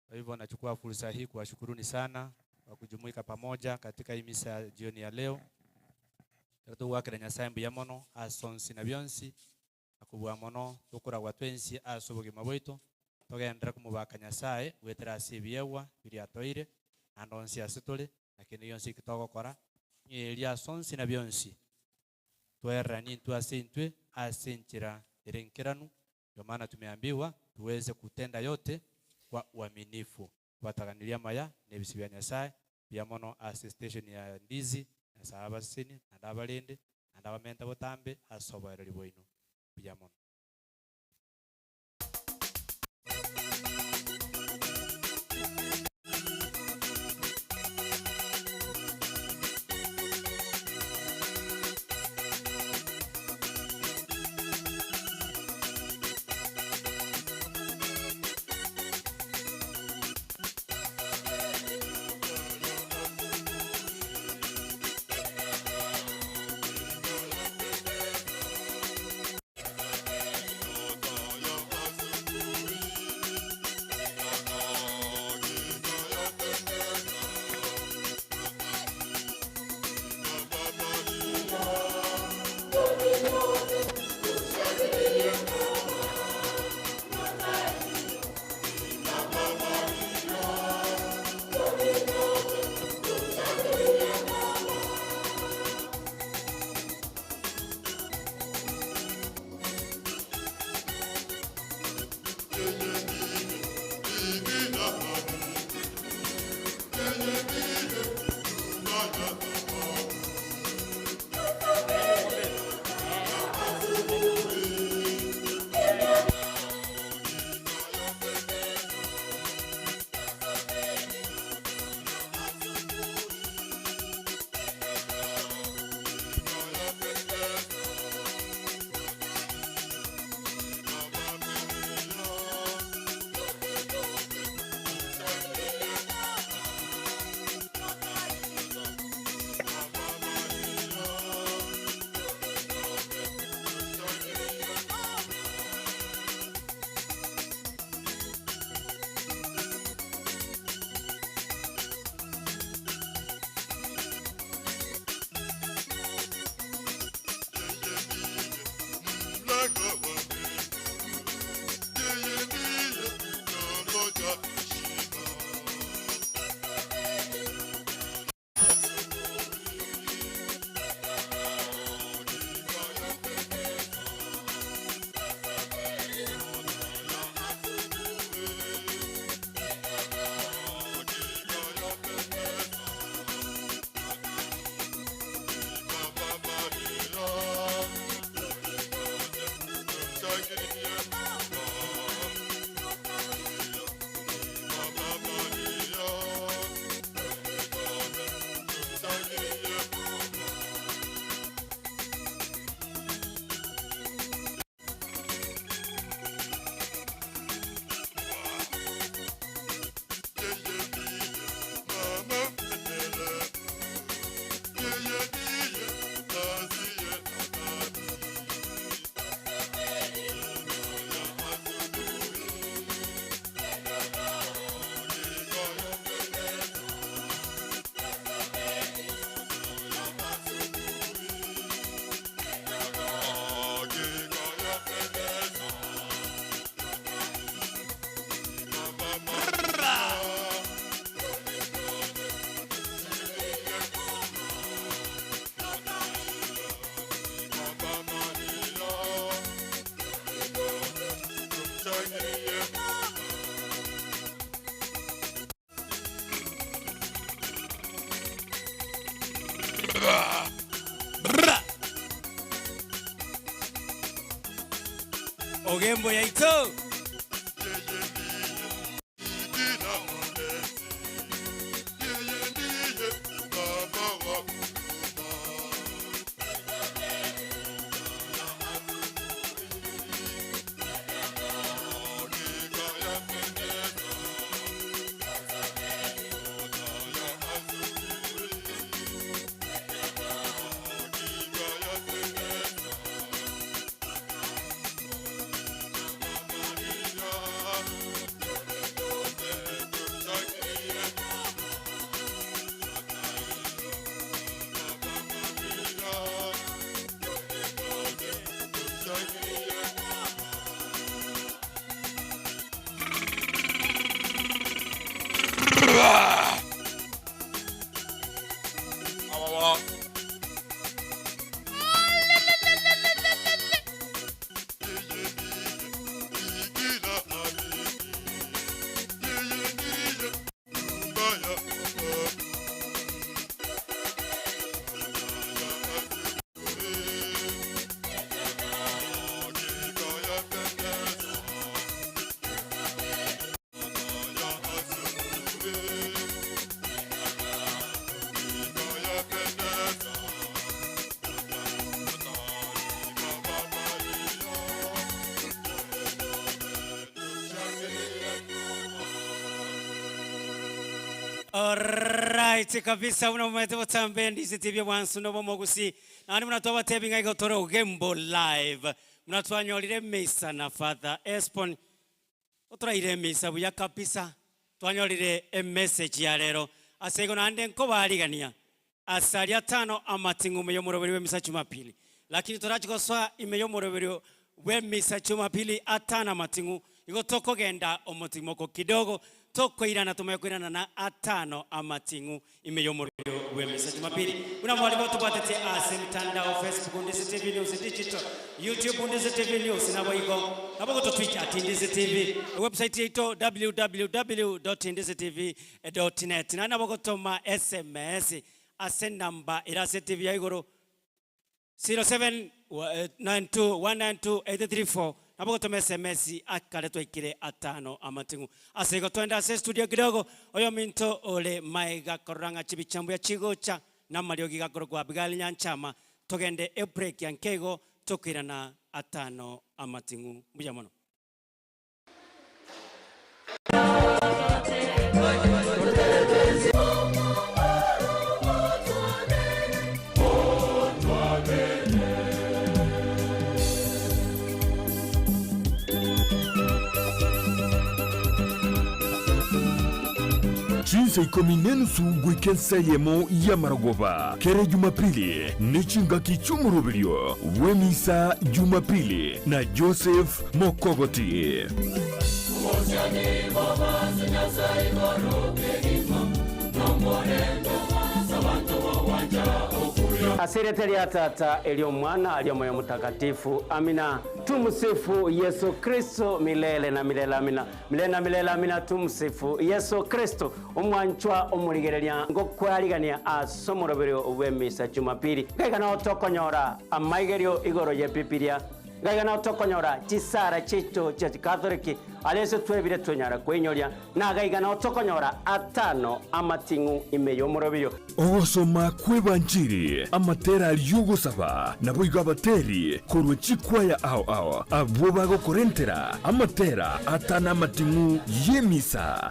Kwa hivyo nachukua fursa hii kuwashukuruni sana kwa kujumuika pamoja katika hii misa ya jioni ya leo. Tugwakira Nyasaye mbuya mono ase onsi na bionsi akubua mono tukoragwa twensi ase obogima bwaitu tugendere komobaka Nyasaye gwetera ase ebiegwa biria atoeire naende onsi ase tore lakini yonsi eki togokora ng'eria ase onsi na bionsi twereranie intwe ase intwe ase enchera ere enkeranu ndio maana tumeambiwa tuweze kutenda yote kwa uaminifu bataganiria maya n'ebisi bya Nyasaye bia mono ase station ya Ndizi Nyasaye abasini naende abarende naende abamenta botambe ase oboereri bwaino buya mono. Ogembo yaito. Alright kabisa buna momanyete botambe Ndizi TV bwansu nobo mogusi naende buna twabatebi ng'a igo tore Ogembo live buna twanyorire emisa na Father Espon otoraire emisa buya kabisa twanyorire emessage ya rero ase igo naende nkobarigania ase aria atano amating'u ime y'omoroberi bw'emisa Jumapili lakini torachi gosoa ime y'omoroberi bw'emisa Jumapili atano amating'u igo tokogenda omotimoko kidogo tokoirana tomanye koirana na atano amating'u ime y'omoroberi bw'emisa Jumapili buna mwari gotobwatetie ase emitandao Facebook Ndizi TV News Digital YouTube Ndizi TV News naboigo nabo gototwita at Ndizi TV website yaito www.ndizitv.net naende nabo gotoma SMS ase enamba ere ase TV ya igoro 0792192834 nabo gotoma SMS akare twaikire atano amating'u. Ase igo twende ase estudio kidogo oyominto ore maega korora ng'a chibicha mbuya chigocha na amariogi gakorokwa Abigail Nyanchama togende ebreak ya nkeigo tokoirana atano amating'u. Mbuya mono. Chinsa ikomi nenusu goika ensa eyemo y'amarogoba kera Jumapili ne chingaki chi'omoroberio bw'emisa Jumapili na Joseph Mokogoti. Ase erieta ria Tata, eri'Omwana, eri'Omoyo Omotakatifu. Amina. Tumsifu Yesu Kristo milele na milele. Amina. Milele na milele. Amina. Tumsifu Yesu Kristo. Omwanchwa omorigereria ngokwarigania ase omoroberio bw'emisa Jumapili. Ngaiga nao tokonyora amaigerio igoro y'Ebibilia. Ngaiga nao tokonyora chisara chiaito chia Chikatholiki, aria ase twebire twenyara kweinyoria, na gaiga nao tokonyora atano amating'u ime y'omoroberio. Ogosoma kw'Ebanchiri, amatera aria y'ogosaba, naboigo abateri korwa chikwaya ao ao, abwo bagokorentera amatera atano amating'u y'emisa.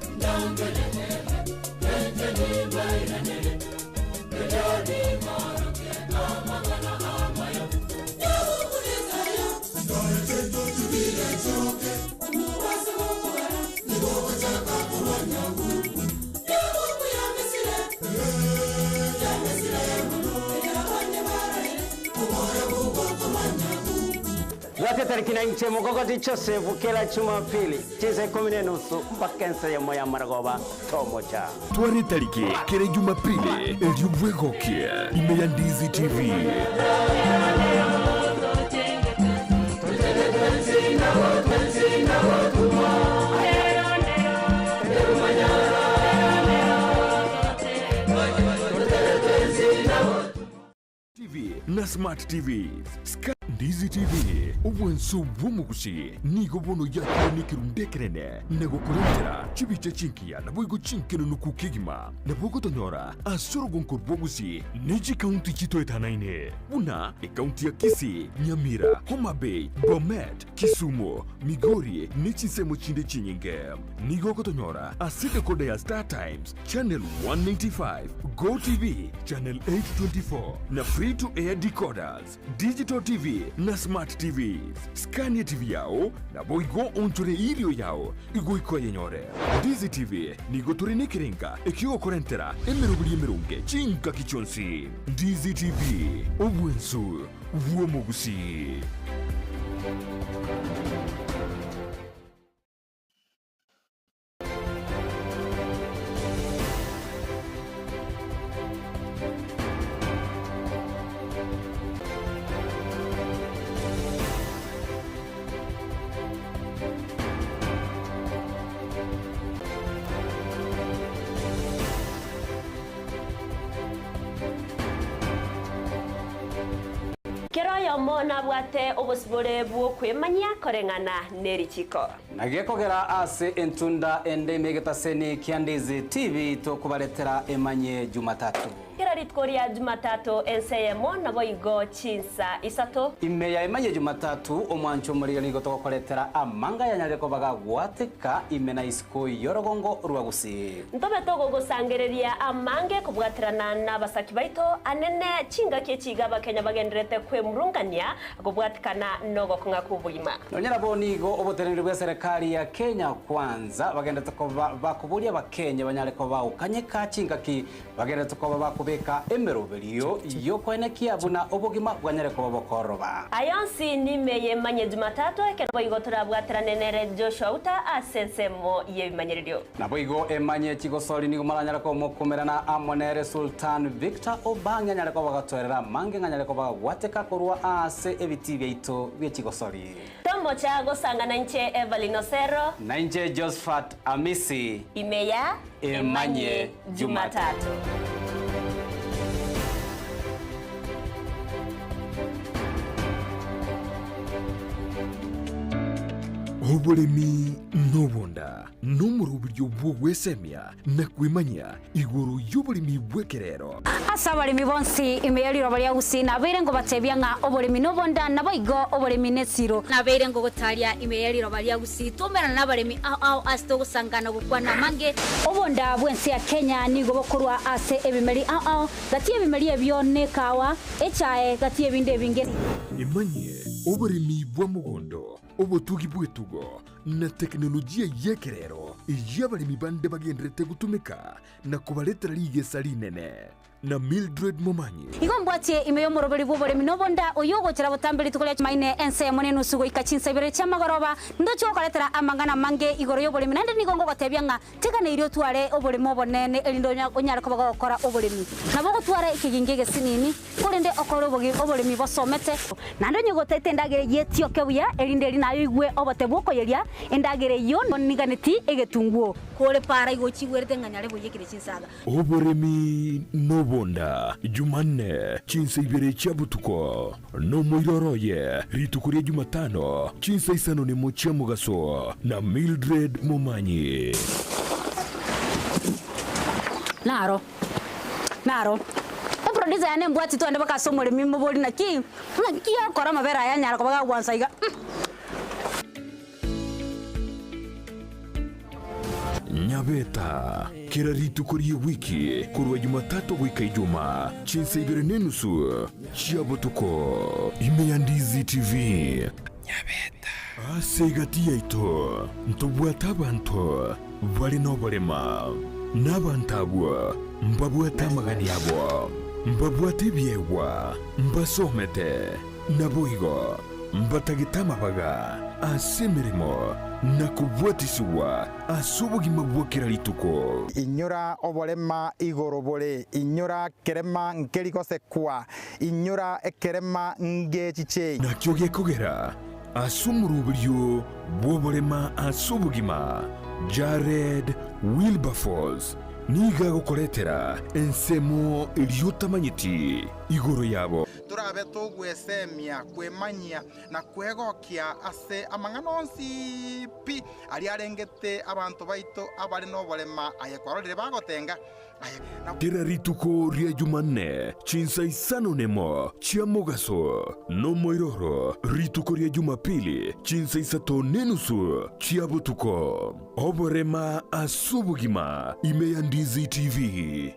Bwate tariki na inche Mogogoti Joseph kera Jumapili chinsa ikomi na enusu mpaka ensa eyemo y'amaragoba tomocha. Tware etariki kera Jumapili erio bwegokie ime ya Ndizi TV. TV na Smart TVs. Sky. Ndizi TV, obwanso bw'omogusi, nigo bono yakire nekerundu ekenene na gokorentera chibicha chingiya naboigo chinkenunuku kegima. Nabo ogotonyora ase orogonko rw'obogusi ne chikaunti chitoetanaine buna ekaunti ya Kisii, Nyamira, Homa Bay, Bomet, Kisumu, Migori ne chinsemo chinde chinyinge. Nigo ogotonyora ase decoder ya Star Times, Channel 195, Go TV, Channel 824 na Free to Air decoders, Digital TV na Smart TVs. Skania TV yao naboigo onchore erio yao igoika oyenyore. Ndizi TV nigo tore nekerenga ekiogokorentera emeroberi emeronge chingaki chionsi. Ndizi TV, obwensu bw'omogusii. Kera oyomo nabwate obosibore bw'okwemanyia koreng'ana nerichiko. Na gekogera ase entunda ende ime egetaseni kia Ndizi TV tokobaretera emanye Jumatatu. Kera rituko ria Jumatatu ense eyemo naboigo chinsa isato. Ime ya emanye Jumatatu omwancho omorigani nigo togokoretera amanga yanyarire koba gagwateka ime na isiko y'orogongo rwa Gusii. Ntobe togogosangereria amange kobwaterana nabasaki baito anene chingaki echi iga abakenya bagendererete kwemurungania Kobwatikana nogokong'a kw'obogima. Nonya nabo nigo oboteneneri bw'eserekari ya Kenya Kwanza bagenderete koba bakoboria abakenya banyare koba bagokanyeka chingaki bagenderete koba bakobeka emeroberio y'okoenekia buna obogima bwanyare koba bokoroba. Aya onsi nime y'emanye Jumatatu, ekero boigo torabwaterane nere Joshua Uta ase ensemo y'ebimanyererio. Naboigo emanye chigosori nigo maranyare komokumerana amo nere Sultan Victor Obange anyare koba gatoerera amange ng'anyare koba gagwateka korwa aase ebitii biaito bie chigosori. Tomocha gosangana inche Evelyn Osero. Na inche Josphat Amisi. Ime ya Emanye Jumatatu. Oboremi nobonda. Nomoroberio bw'ogwesemia na kwemanyia igoro y'oboremi bw'ekerero. Ase abaremi bonsi ime ye riroba ria Gusii nabeire ngobatebia ng'a oboremi nobonda, naboigo oboremi nesiro. Nabeire ngogotaria ime ye riroba ria Gusii twaumerana nabaremi ao ao ase togosangana gokwana amange. Obonda bw'ense ya Kenya nigo bokorwa ase ebimeri ao ao, gati y'ebimeri ebio nekawa, echae, gati y'ebinde ebinge. Emanyie oboremi bwa mogondo, obotugi bw'etugo, na tekinolojia y'ekerero eyio abaremi bande bagendererete gotumeka na kobaretera rigesa rinene. Na Mildred Momanyi. Igo mbwatie ime y'omoroberi bw'oboremi nobonda, oyio ogochera botambe rituko ria Chumaine ense eyemo nenusu goika chinsa ibere chi'amagoroba, ndoche gokoretera amang'ana amange igoro y'oboremi, naende nigo ngogotebia ng'a teganeirie otware oboremo obonene, erinde onyare koba gogokora oboremi. Nabo ogotwara ekegingi egesinini, Korende okore oboremi bosomete. Naende onye gotaete endagera eyio etioke buya, erinde eri naye oigwe obote bw'okoyeria endagera eyio niganeti egetunguo. Kore para igo ochigwerete ng'a nyare boiyekire chinsaga. Oboremi nobonda, Jumanne, chinsa ibere chia botuko, nomoiroro oye, rituko ria Jumatano, chinsa isano nemo chia mogaso, na Mildred Momanyi. Naro. Naro. Eproducer yane embwati twende mpaka ase omoremi mobori naki naki okora amabere aya anyara koba gagwansa iga mm. Nyabeta, kera rituko ri'ewiki korwa Jumatatu goika Ijumaa, chinsa ibere nenusu chia botuko, ime ya Ndizi TV. Nyabeta. Ase egati yaito ntobwate abanto bare noborema, na abanto abwo mbabwate amagani abo, mbabwate ebiegwa, mbasomete, naboigo mbatagete amabaga ase emeremo na kobwatisigwa ase obogima bwa kera rituko. Inyora oborema igoro bore, inyora kerema nkeri gosekwa, Inyora ekerema ngechichei. Nakio gekogera ase omoroberio bw'oborema ase obogima, Jared Wilberforce nigo agokoretera ensemo eria otamanyeti igoro yabo. Torabe togwesemia, kwemanyia, na kwegokia ase amang'ana onsi pi aria arengete abanto baito abare noborema, aye kwarorire bagotenga, aye na. Kera rituko ria Jumanne chinsa isano nemo chia mogaso, nomoiroro rituko ria Jumapili chinsa isato nenusu chia botuko. Oborema as'obogima ime ya Ndizi TV.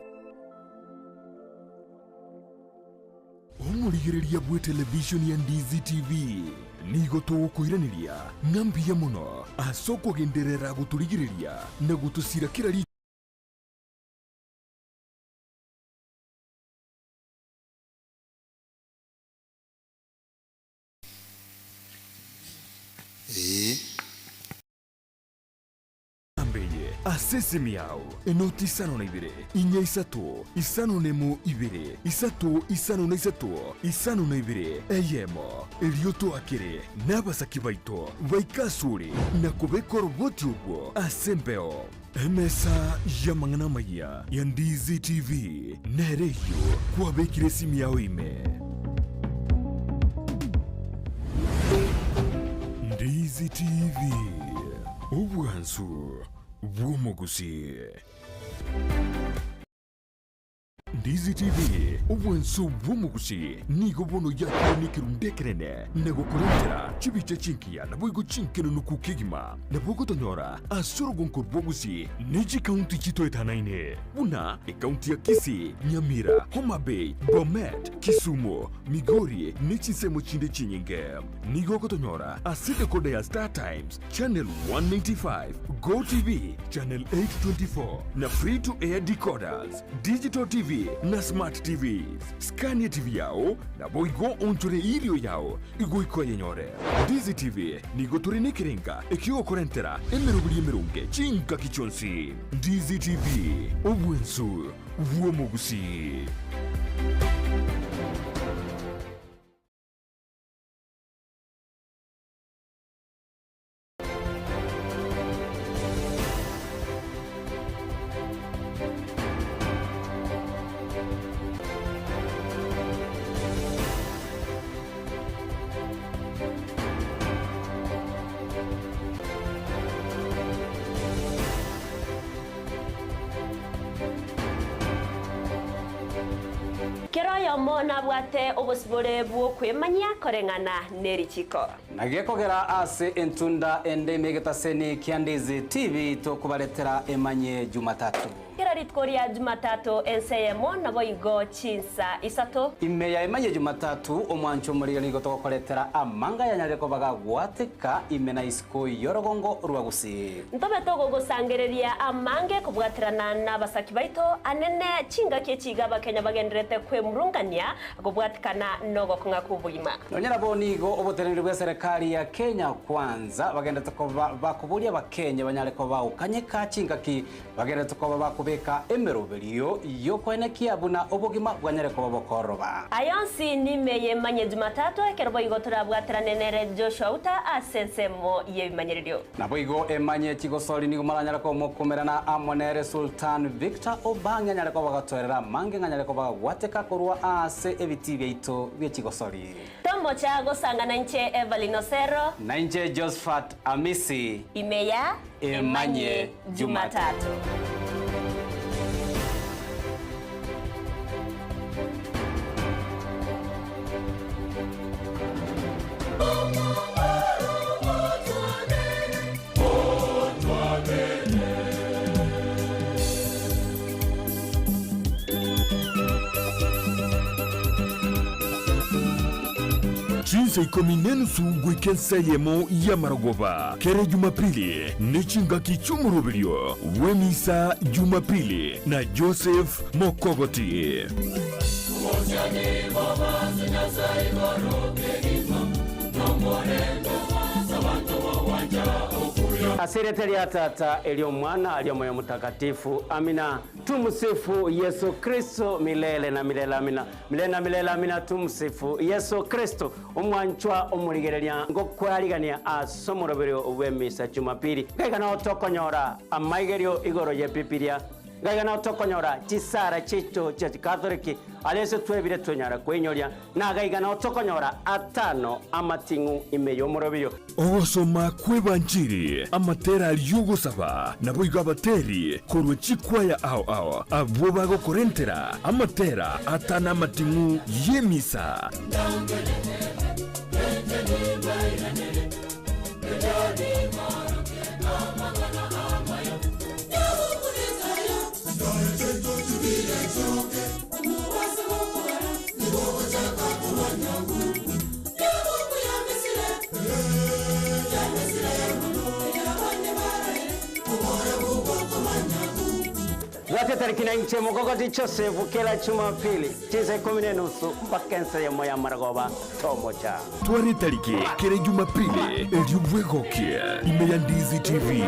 Omorigereria bw'etelevishoni ya Ndizi TV, nigo togokoiraneria ng'a mbuya mono ase okogenderera gotorigereria na gotosira kera rituko. Ee. Namba eye ase esimi yao, enoti isano na ibere, inya isato, isano na emo ibere, isato isano na isato, isano na ibere, eyemo. Erio toakere nabasaki baito baike asore na kobeka oroboti orwo ase embeo. Emesa y'amang'ana amayia ya Ndizi TV nere eyio kwabekire esimi yao ime. Ndizi TV, obwansu bw'omogusii. Ndizi TV, obwansu bw'omogusii, nigo bono yakire nekerundu ekenene na gokorentera chibicha chinkiya naboigo chinkenenuku kegima. Nabo ogotonyora ase orogonko rw'Ogusii ne chikaunti chitoetanaine buna ekaunti ya Kisii, Nyamira, Homa Bay, Bomet, Kisumu, Migori ne chinsemo chinde chinyinge. Nigo ogotonyora ase decoder ya Star Times, Channel 195, Go TV, Channel 824 na Free to Air decoders, Digital TV na Smart TVs. Skania TV yao naboigo onchore erio yao igoika oyenyore. Ndizi TV nigo tore nekerenga ekiogokorentera emeroberi emeronge chingaki chionsi. Ndizi TV, obwensu bw'omogusii. Kera oyomo nabwate obosibore bw'okwemanyia koreng'ana nerichiko. Na gekogera ase entunda ende ime egetaseni kia Ndizi TV tokobaretera emanye Jumatatu. Kera rituko ria Jumatatu ense eyemo naboigo chinsa isato. Ime ya emanye Jumatatu omwancho omorigani nigo togokoretera amanga yanyarire koba gagwateka ime na isiko y'orogongo rwa Gusii. Ntobe togogosangereria amange kobwaterana nabasaki baito anene chingaki echi iga abakenya bagendererete kwemurungania Kobwatikana nogokong'a kw'obogima. Nonya nabo nigo oboteneneri bw'eserekari ya Kenya Kwanza bagenderete koba bakoboria abakenya banyare koba bagokanyeka chingaki bagenderete koba bakobeka emeroberio y'okoenekia buna obogima bwanyare koba bokororoba. Aya onsi nime y'emanye Jumatatu ekero boigo torabwaterane nere Joshua Uta ase ensemo y'ebimanyererio. Naboigo emanye chigosori nigo moranyare komokumerana amo nere Sultan Victor Obang'e anyare koba gatoerera amange ng'anyare koba gagwateka korwa aase ebitii biaito bie chigosori. Tomocha gosangana inche Evelyn Osero. Na inche Josphat Amisi. Ime ya Emanye Jumatatu. Chinsa ikomi nenusu goika ensa eyemo y'amarogoba kera Jumapili ne chingaki chi'omoroberio bw'emisa Jumapili na Joseph Mokogoti. Ase erieta ria Tata, eri'Omwana, eri'Omoyo Omotakatifu. Amina. Tumsifu Yesu Kristo milele na milele. Amina. Milele na milele. Amina. Tumsifu Yesu Kristo. Omwanchwa omorigereria ngokwarigania ase omoroberio bw'emisa Jumapili. Gaiga nao tokonyora amaigerio igoro y'Ebibilia. Ngaiga nao tokonyora chisara chiaito chia Chikatholiki, aria ase twebire twenyara kweinyoria, na gaiga nao tokonyora atano amating'u ime y'omoroberio. Ogosoma kw'Ebanchiri, amatera y'ogosaba, naboigo abateri korwa chikwaya ao ao abwo bagokorentera amatera atano amating'u y'emisa. Bwate tariki na inche Mogogoti Joseph kera Jumapili chinsa ikomi na enusu mpaka ensa eyemo ya maragoba tomocha. Tware etariki kera Ejumapili erio bwegokie ime ya Ndizi TV.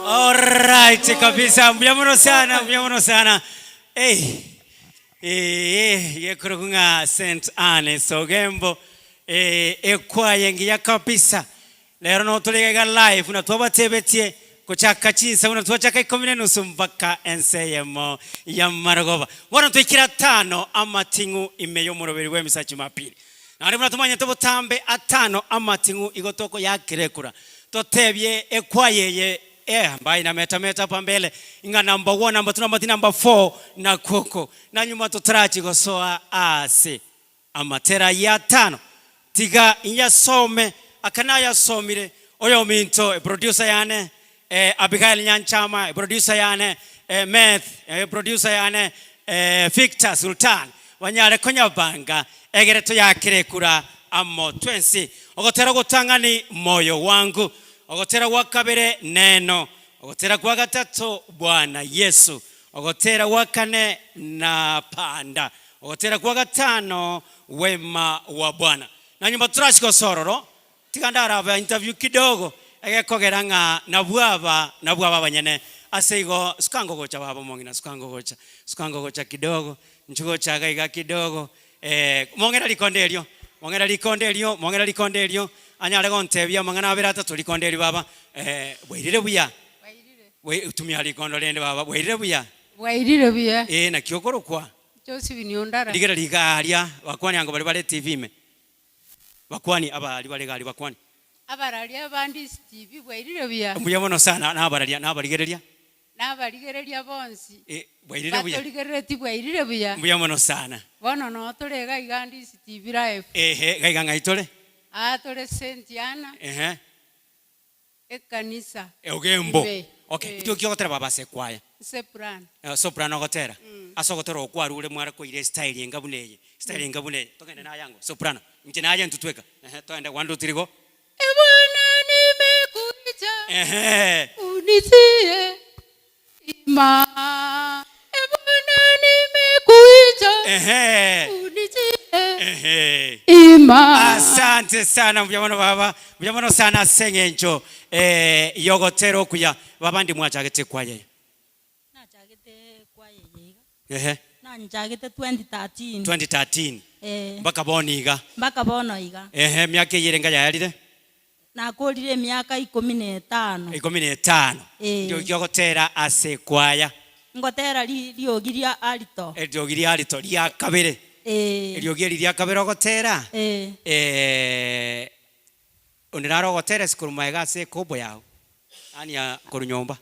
Alright kabisa, mbuya mono sana, mbuya mono sana. Hey. Eh, gekorokwa ng'a St. Anne's Ogembo eh, ekwaya engiya kabisa. Rero no tore iga live buna twabatebetie gochaka chinsa buna twachaka ikomi na enusu mpaka ense eyemo ya marogoba. Bono twaikire atano amating'u ime y'omoroberi bw'emisa Jumapili. Naende buna tomanyete botambe atano amating'u igo tokoyakera ekura. Totebie ekwaya eye eh, ambaye inametameta hapa mbele ng'a number one, number two, number three, number four nakwo oko. Na nyuma totarachia gosoa aase amatera ayio atano, tiga inyasome aka nayasomire oyominto eproducer yane eh, Abigail Nyanchama, eproducer yane eh, Meth, eproducer yane eh, Victor Sultan, banyare konyabanga egere toyakere ekura amo twensi. Ogotera ogotang'ani moyo wangu, ogotera gwa kabere neno, ogotera gwa gatato Bwana Yesu, ogotera gwa kane napanda, ogotera gwa gatano wema wa Bwana. Na nyuma torachie gosoa ororo, Tiga ndarabe interview kidogo egekogera ng'a nabwo aba nabwo aba abanyene ase igo suka ngogocha baba omong'ina suka ngogocha suka ngogocha kidogo inchu gocha iga iga kidogo eh, mong'era rikonde erio mong'era rikonde erio mong'era rikonde erio anyare gontebia amang'ana abere atato rikonde erio baba eh, bwairire buya Bwai tumia rikondo rende baba bwairire buya Bwairire buya. Eh, naki okorokwa? Josephine Ondara. Rigereria iga aria bakwani ango baria bare TV ime. Bakwani abaria bare gari bakwani. Abararia abande isitibi bwairire buya. Mbuya mono sana nabararia nabarigereria. Nabarigereria bonsi. Eh, bwairire buya. Batorigerereti bwairire buya. Mbuya mono sana. Bono noo tore iga iga ande isitibi live. Ehe, iga iga ng'ai tore? Aa tore Sentiana. Ehe. Ekanisa. Ogembo. Ime. Okay, Eh. intwe ki ogotera baba ase ekwaya? Soprano. Eh, soprano ogotera. Ase ogotera okwo kwarure mware koira estyle enga buna eye, estyle enga buna eye. Togende naye ango, soprano. Inche naye intwe tweka. Ehe, togende one, two, three, go. Ebwana nimekuita Ehe. unitie ima. Ebwana nimekuita Ehe. unitie Ehe. ima. Asante sana mbuya mono baba, mbuya mono sana ase eng'encho eh, yogotera okuya. Baba ndi mwachagete ekwaya eye? Nachagete ekwaya eye iga. Ehe. Nanchagete 2013. 2013. Eh. Mpaka bono iga. Mpaka bono iga. Ehe, emiaka eye erenga yayarire? Nakorire emiaka ikomi na etano. Ikomi na etano. Ee. Ndiogi ogotera ase ekwaya. Ngotera ri- riogi ria alto. Eriogi ria alto ria kabere. Ee. Eriogi eri ria kabere ogotera. Ee. Eh, onde nare ogotera ase korwa magega ase ekobo yao, yaani ya korwa nyomba.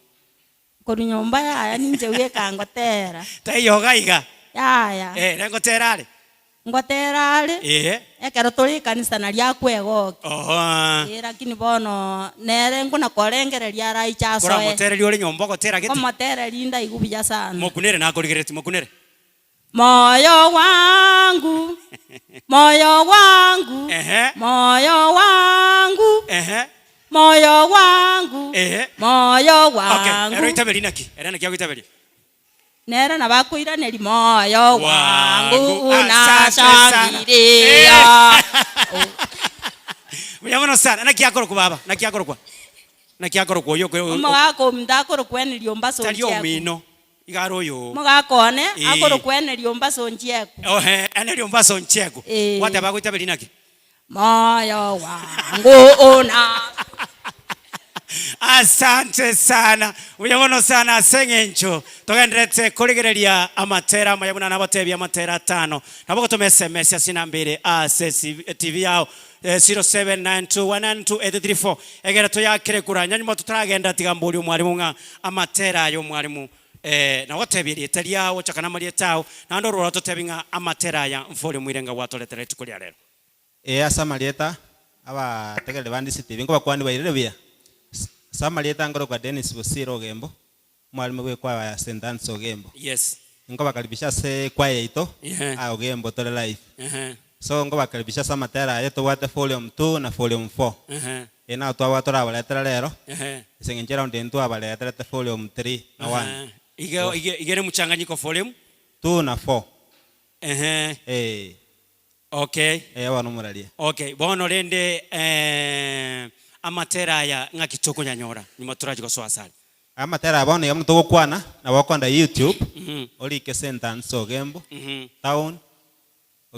Korwa nyomba yaya ninche bweka ngotera. Taiyo iga iga. Yaya. Eh, ere ngotera are? Ngotera are. Eeh. Ekero tore ekanisa naria akwegokia. Oho. Ee lakini bono nere nkona korengereria araiche asoe. Koramotererie ore nyomba ogotera gete? Nkomotereria ndaigwe buya sana. Mokunere nakorigereretie mokunere. Moyo wangu, moyo wangu, Ehe. moyo wangu, Ehe. moyo wangu, Ehe. moyo Okay, wangu. ero oitaberia naki? Ere naki agoitaberia? Nere nabo akoiraneria moyo wangu Wangu. Asante sana. unashangilia. Buya mono sana. Naki akorokwa baba? Naki akorokwa? Naki akorokwa oyo okwe- Omogaka ominto akorokwa Henry Ombaso Tari Onchieko. omino, iga are oyo. Omogaka one Eh. akorokwa Henry Ombaso Onchieko. Ohe, Henry Ombaso Onchieko. Eh. Gwateba agoitaberi naki? Moyo wangu una Asante sana, mbuya mono sana ase eng'encho togendererete korigereria amatera amaya buna nabatebia amatera atano. Nabo ogotoma SMS ase enamba ere ase etibi yao 0792192834 egere toyakere kura. Nyanyuma totaragenda tiga mborie omwalimu ng'a amatera aya omwalimu nagotebia erieta riao ochaka namarieta ao naende ororo ototebi ng'a amatera aya mfori moire ng'a gwatoretera rituko ria rero. Ee, ase amarieta abategereri ba Ndisi TV nkobakwania bairire buya. Ase amarieta nkorokwa Dennis Bosire Ogembo, omwalimu bw'ekwaya ya St. Anne's Ogembo. Yes. Nkobakaribisha ase ekwaya yaito Yeah. aa Ogembo tore live. Ehe. So nkobakaribisha ase amatera aya tobwate volume 2 na volume 4. Ehe. Eye nabo twabwate torabaretera rero, Ehe. ase eng'encho eround eye ntwabareterete volume 3 na 1. Ehe. Igo igo iga ere mchanganyiko volume. 2 na 4. Ehe. Eh. Okay. Eh, bono omoraria. Okay, bono rende eh, amatera aya ng'aki tokonyanyora nyuma torachi gosoa asare? Amatera aya bono iga buna togokwana, nabo okoenda YouTube, Mhm. orike St. Anne's Ogembo, Mhm. town,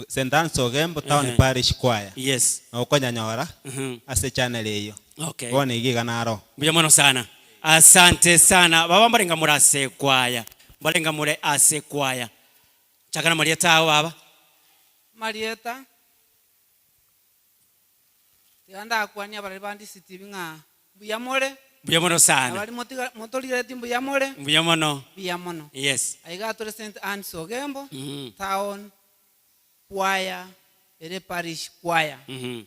St. Anne's Ogembo town Ehe. parish choir. Yes. Nabo okonyanyora Mhm. ase echannel eyio. Okay. Bono iga iga naro. Mbuya mono sana. Asante sana. Baba mbarenga more ase ekwaya? Mbarenga more ase ekwaya? Chaka namarieta ao baba. Marieta, tiga ndakwanie abarari ba DCTV ng'a mbuya more. Mbuya mono sana. Abari motiga motorigereti mbuya more. Mbuya mono. Mbuya mono. Yes. Aiga tore St. Anne's Ogembo, Mhm. town choir, ere parish choir. Mhm.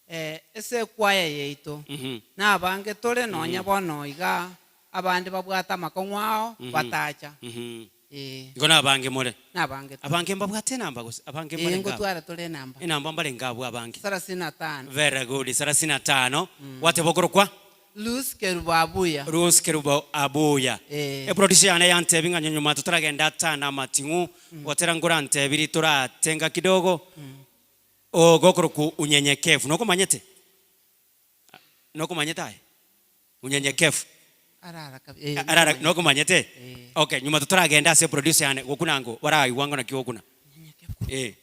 Eh, ase echoir yaito, Mhm. nabange tore nonya Mhm. bono iga abande babwate amakong'u ao, Mhm. batacha. Mhm. Eh. Igo nabange more? Nabange tore. Abange mbabwate enamba gose? Abange Eh, mbarenge abwo? ngotwara tore enamba. Enamba mbarenge abwo abange? Sarasini na tano. Very good, sarasini na tano. Gwateba okorokwa? Ruth Kerubo Abuya. Ruth Kerubo Abuya. Eh. Eproducer yane yantebi ng'a nyuma totaragenda atano amating'u, gotera nkorantebirie toratenga kidogo, ogokorokwa unyenyekevu. Nokomanyete? Nokomanyete aye? Unyenyekevu. Arara kabi eh, Arara nokomanyete. nokomanyete? Eh. Okay, nyuma totaragenda ase producer yane gokuna ango baraigwa ng'a naki gokuna. Eh.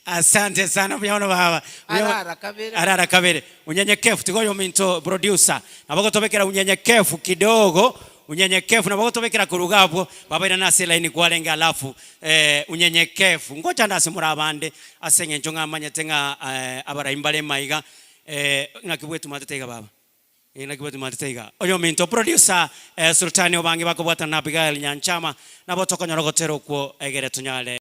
Asante sana mbuya mono baba. Mbuya mo- Arara kabere. Arara kabere. Unyenyekevu tiga oyo ominto producer nabo gotobekera unyenyekevu kidogo unyenyekevu nabo gotobekera korwa iga abwo baba irana ase elaini kwarenge alafu eh, unyenyekevu ngochande ase more abande ase eng'encho ng'a manyete ng'a eh, abarai mbare maiga eh, ng'aki bwetumatete iga baba. Eh, naki bwetumatete iga. Oyominto producer eh, Sultani Obange bakobwatana na Abigail Nyanchama nabo tokonyora ogotera okwo egere tonyare.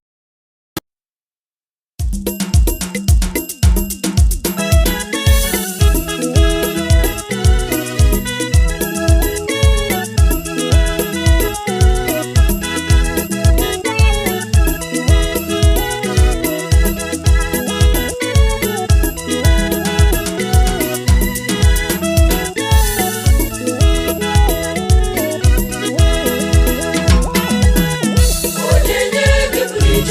Unyenyekevu.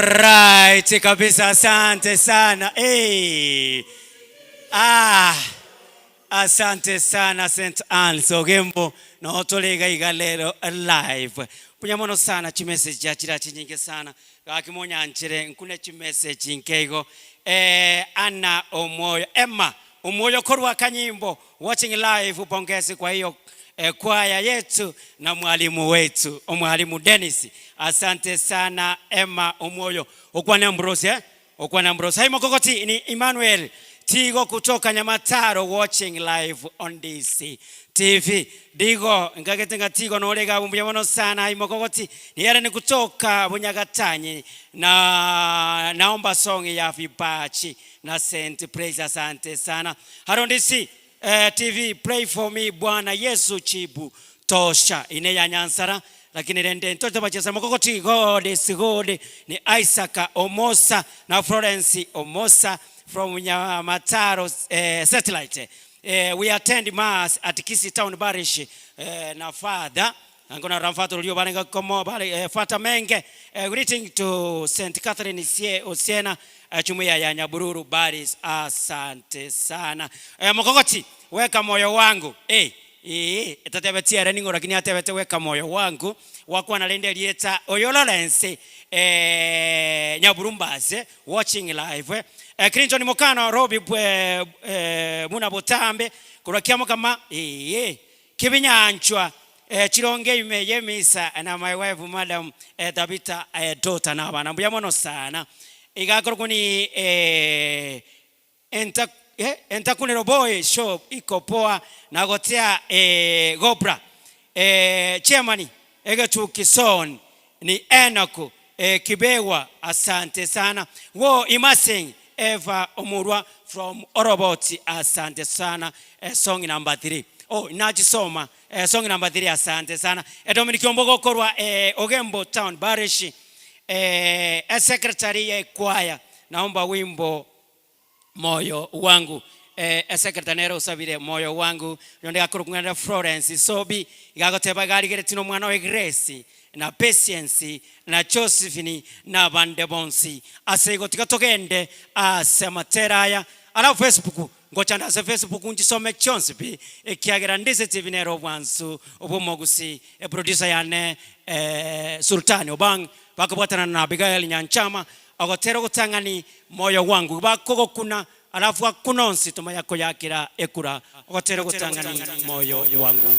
Alright kabisa asante sana hey. Ah. Asante sana St. Anne's Ogembo noo tore iga iga lero live. Mbuya mono sana chimessage chiachire chinyinge sana gaki monyanchere nkune chimessage nke igo eh, Anna Omwoyo Emma Omwoyo korwa Kanyimbo watching live pongezi kwa hiyo eh, kwaya yetu na mwalimu wetu omwalimu Dennis asante sana Emma Omwoyo okwane Ambrose eh? Okwana Ambrose. Hi Mokogoti ni Emmanuel Tigo kutoka Nyamataro watching live on DC TV. Digo ngagete nga Tigo nore gabu mbuya mono sana. Hi Mokogoti ni yale ni kutoka Bunyagatanyi na naomba song ya Vipachi na Saint Praise asante sana. Haro DC eh, TV pray for me Bwana Yesu chibu tosha ine ya Nyansara Lakini rende ntoche bachesa mokogoti God is good ni Isaac Omosa na Florence Omosa from Nyamataro eh, satellite eh, we attend mass at Kisii Town Parish eh, na father angona ramfato ulio barenga komo bare eh, fata menge eh, greeting to St Catherine Sie Osiena eh, chumuya ya Nyabururu Baris asante sana eh, mokogoti weka moyo wangu eh Ee, etatebetie ere ning'o, lakini atebete weka moyo wangu wakwana rende erieta oyo Lawrence eh, Nyaburumbase watching live eh, Clinton Mokano Robi eh, eh, muna botambe korwa kiamokama ee kibinyanchwa eh, chironge ime yemisa na my wife madam eh, Tabitha eh, daughter na abana mbuya mono sana igakorwa ni eh, Enta, eh, entakunero boy show iko poa na gotea eh, gobra eh, chairman egetuki son ni Enoch eh, Kibewa asante sana wo imasing Eva Omurwa from Oroboti asante sana eh, song number 3 oh nachisoma eh, song number 3 asante sana eh, Dominic Ombogo korwa eh, Ogembo Town Parish eh, eh, secretary ye choir naomba wimbo moyo wangu eh, esekretary nere osabire moyo wangu yonde gakorokung'anera Florence Sobi igagoteba igarigeretie na omwana oye Grace na Patience na Josephine na abande bonsi ase igo tiga togende ase amatera aya alafu Facebook ngochande ase Facebook nchisome chionsi pi ekiagera ndise TV nere obwansu obwomogusi eproducer yane eh, Sultani Obang bakobwatana na Abigail Nyanchama Ogotera ogotang'ani moyo wangu bakogokuna, alafu akuna onsi tomanya koyakera ekura. Ogotera ogotang'ani moyo wangu.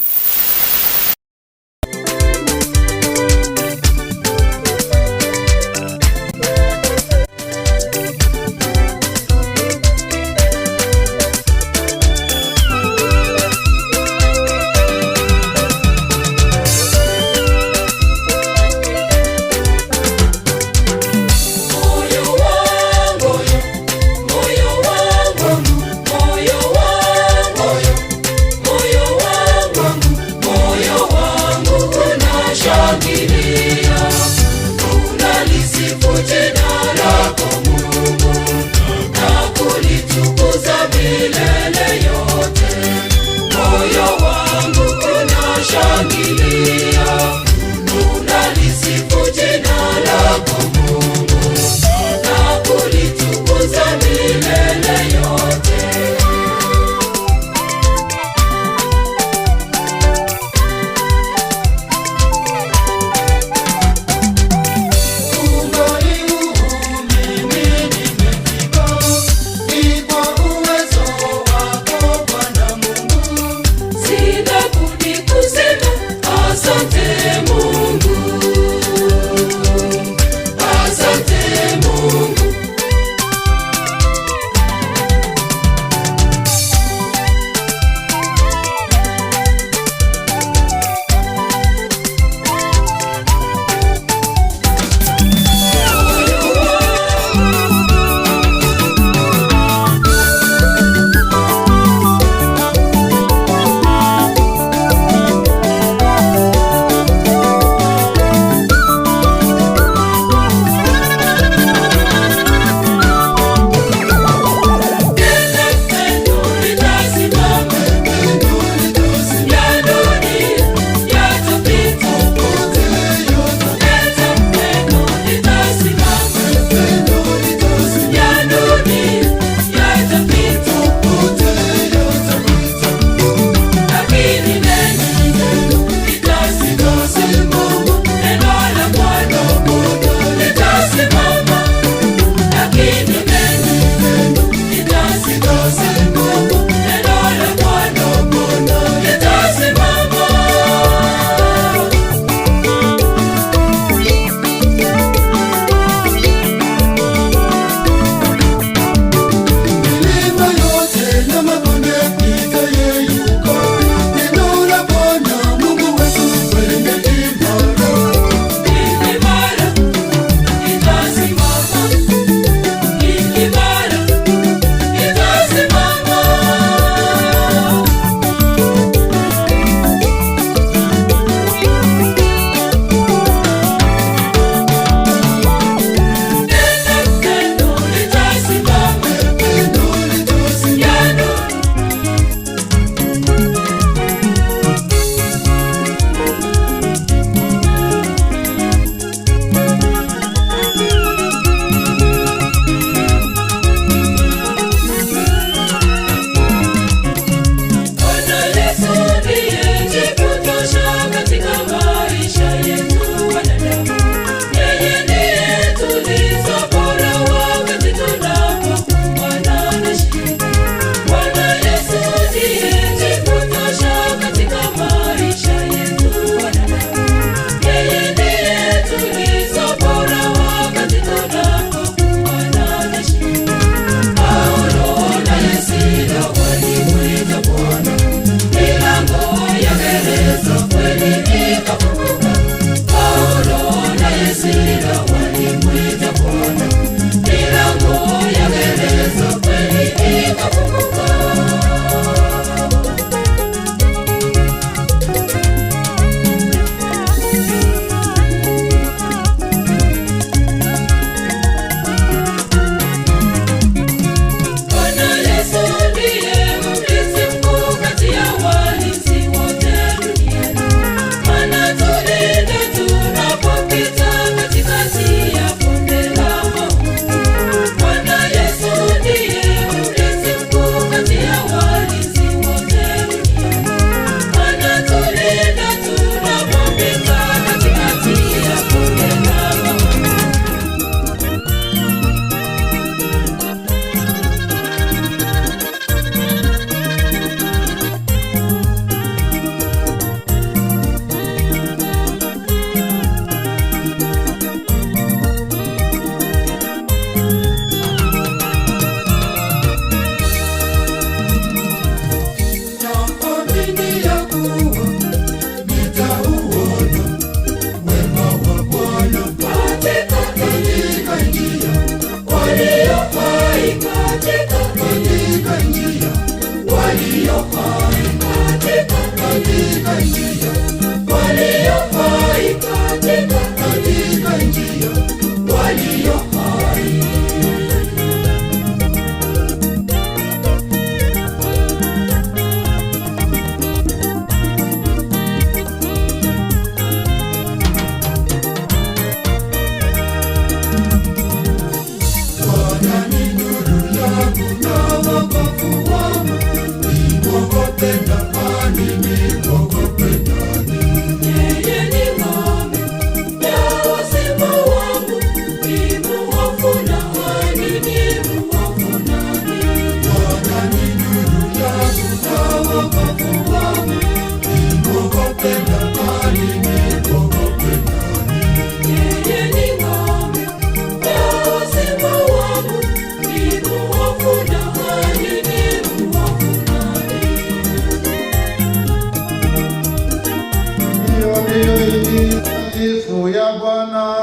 Ndiyo Injili takatifu ya Bwana.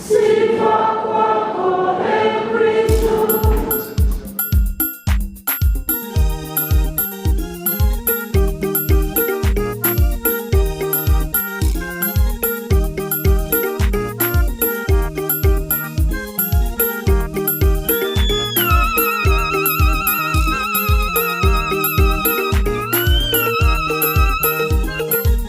Sifa kwako, e Kristo.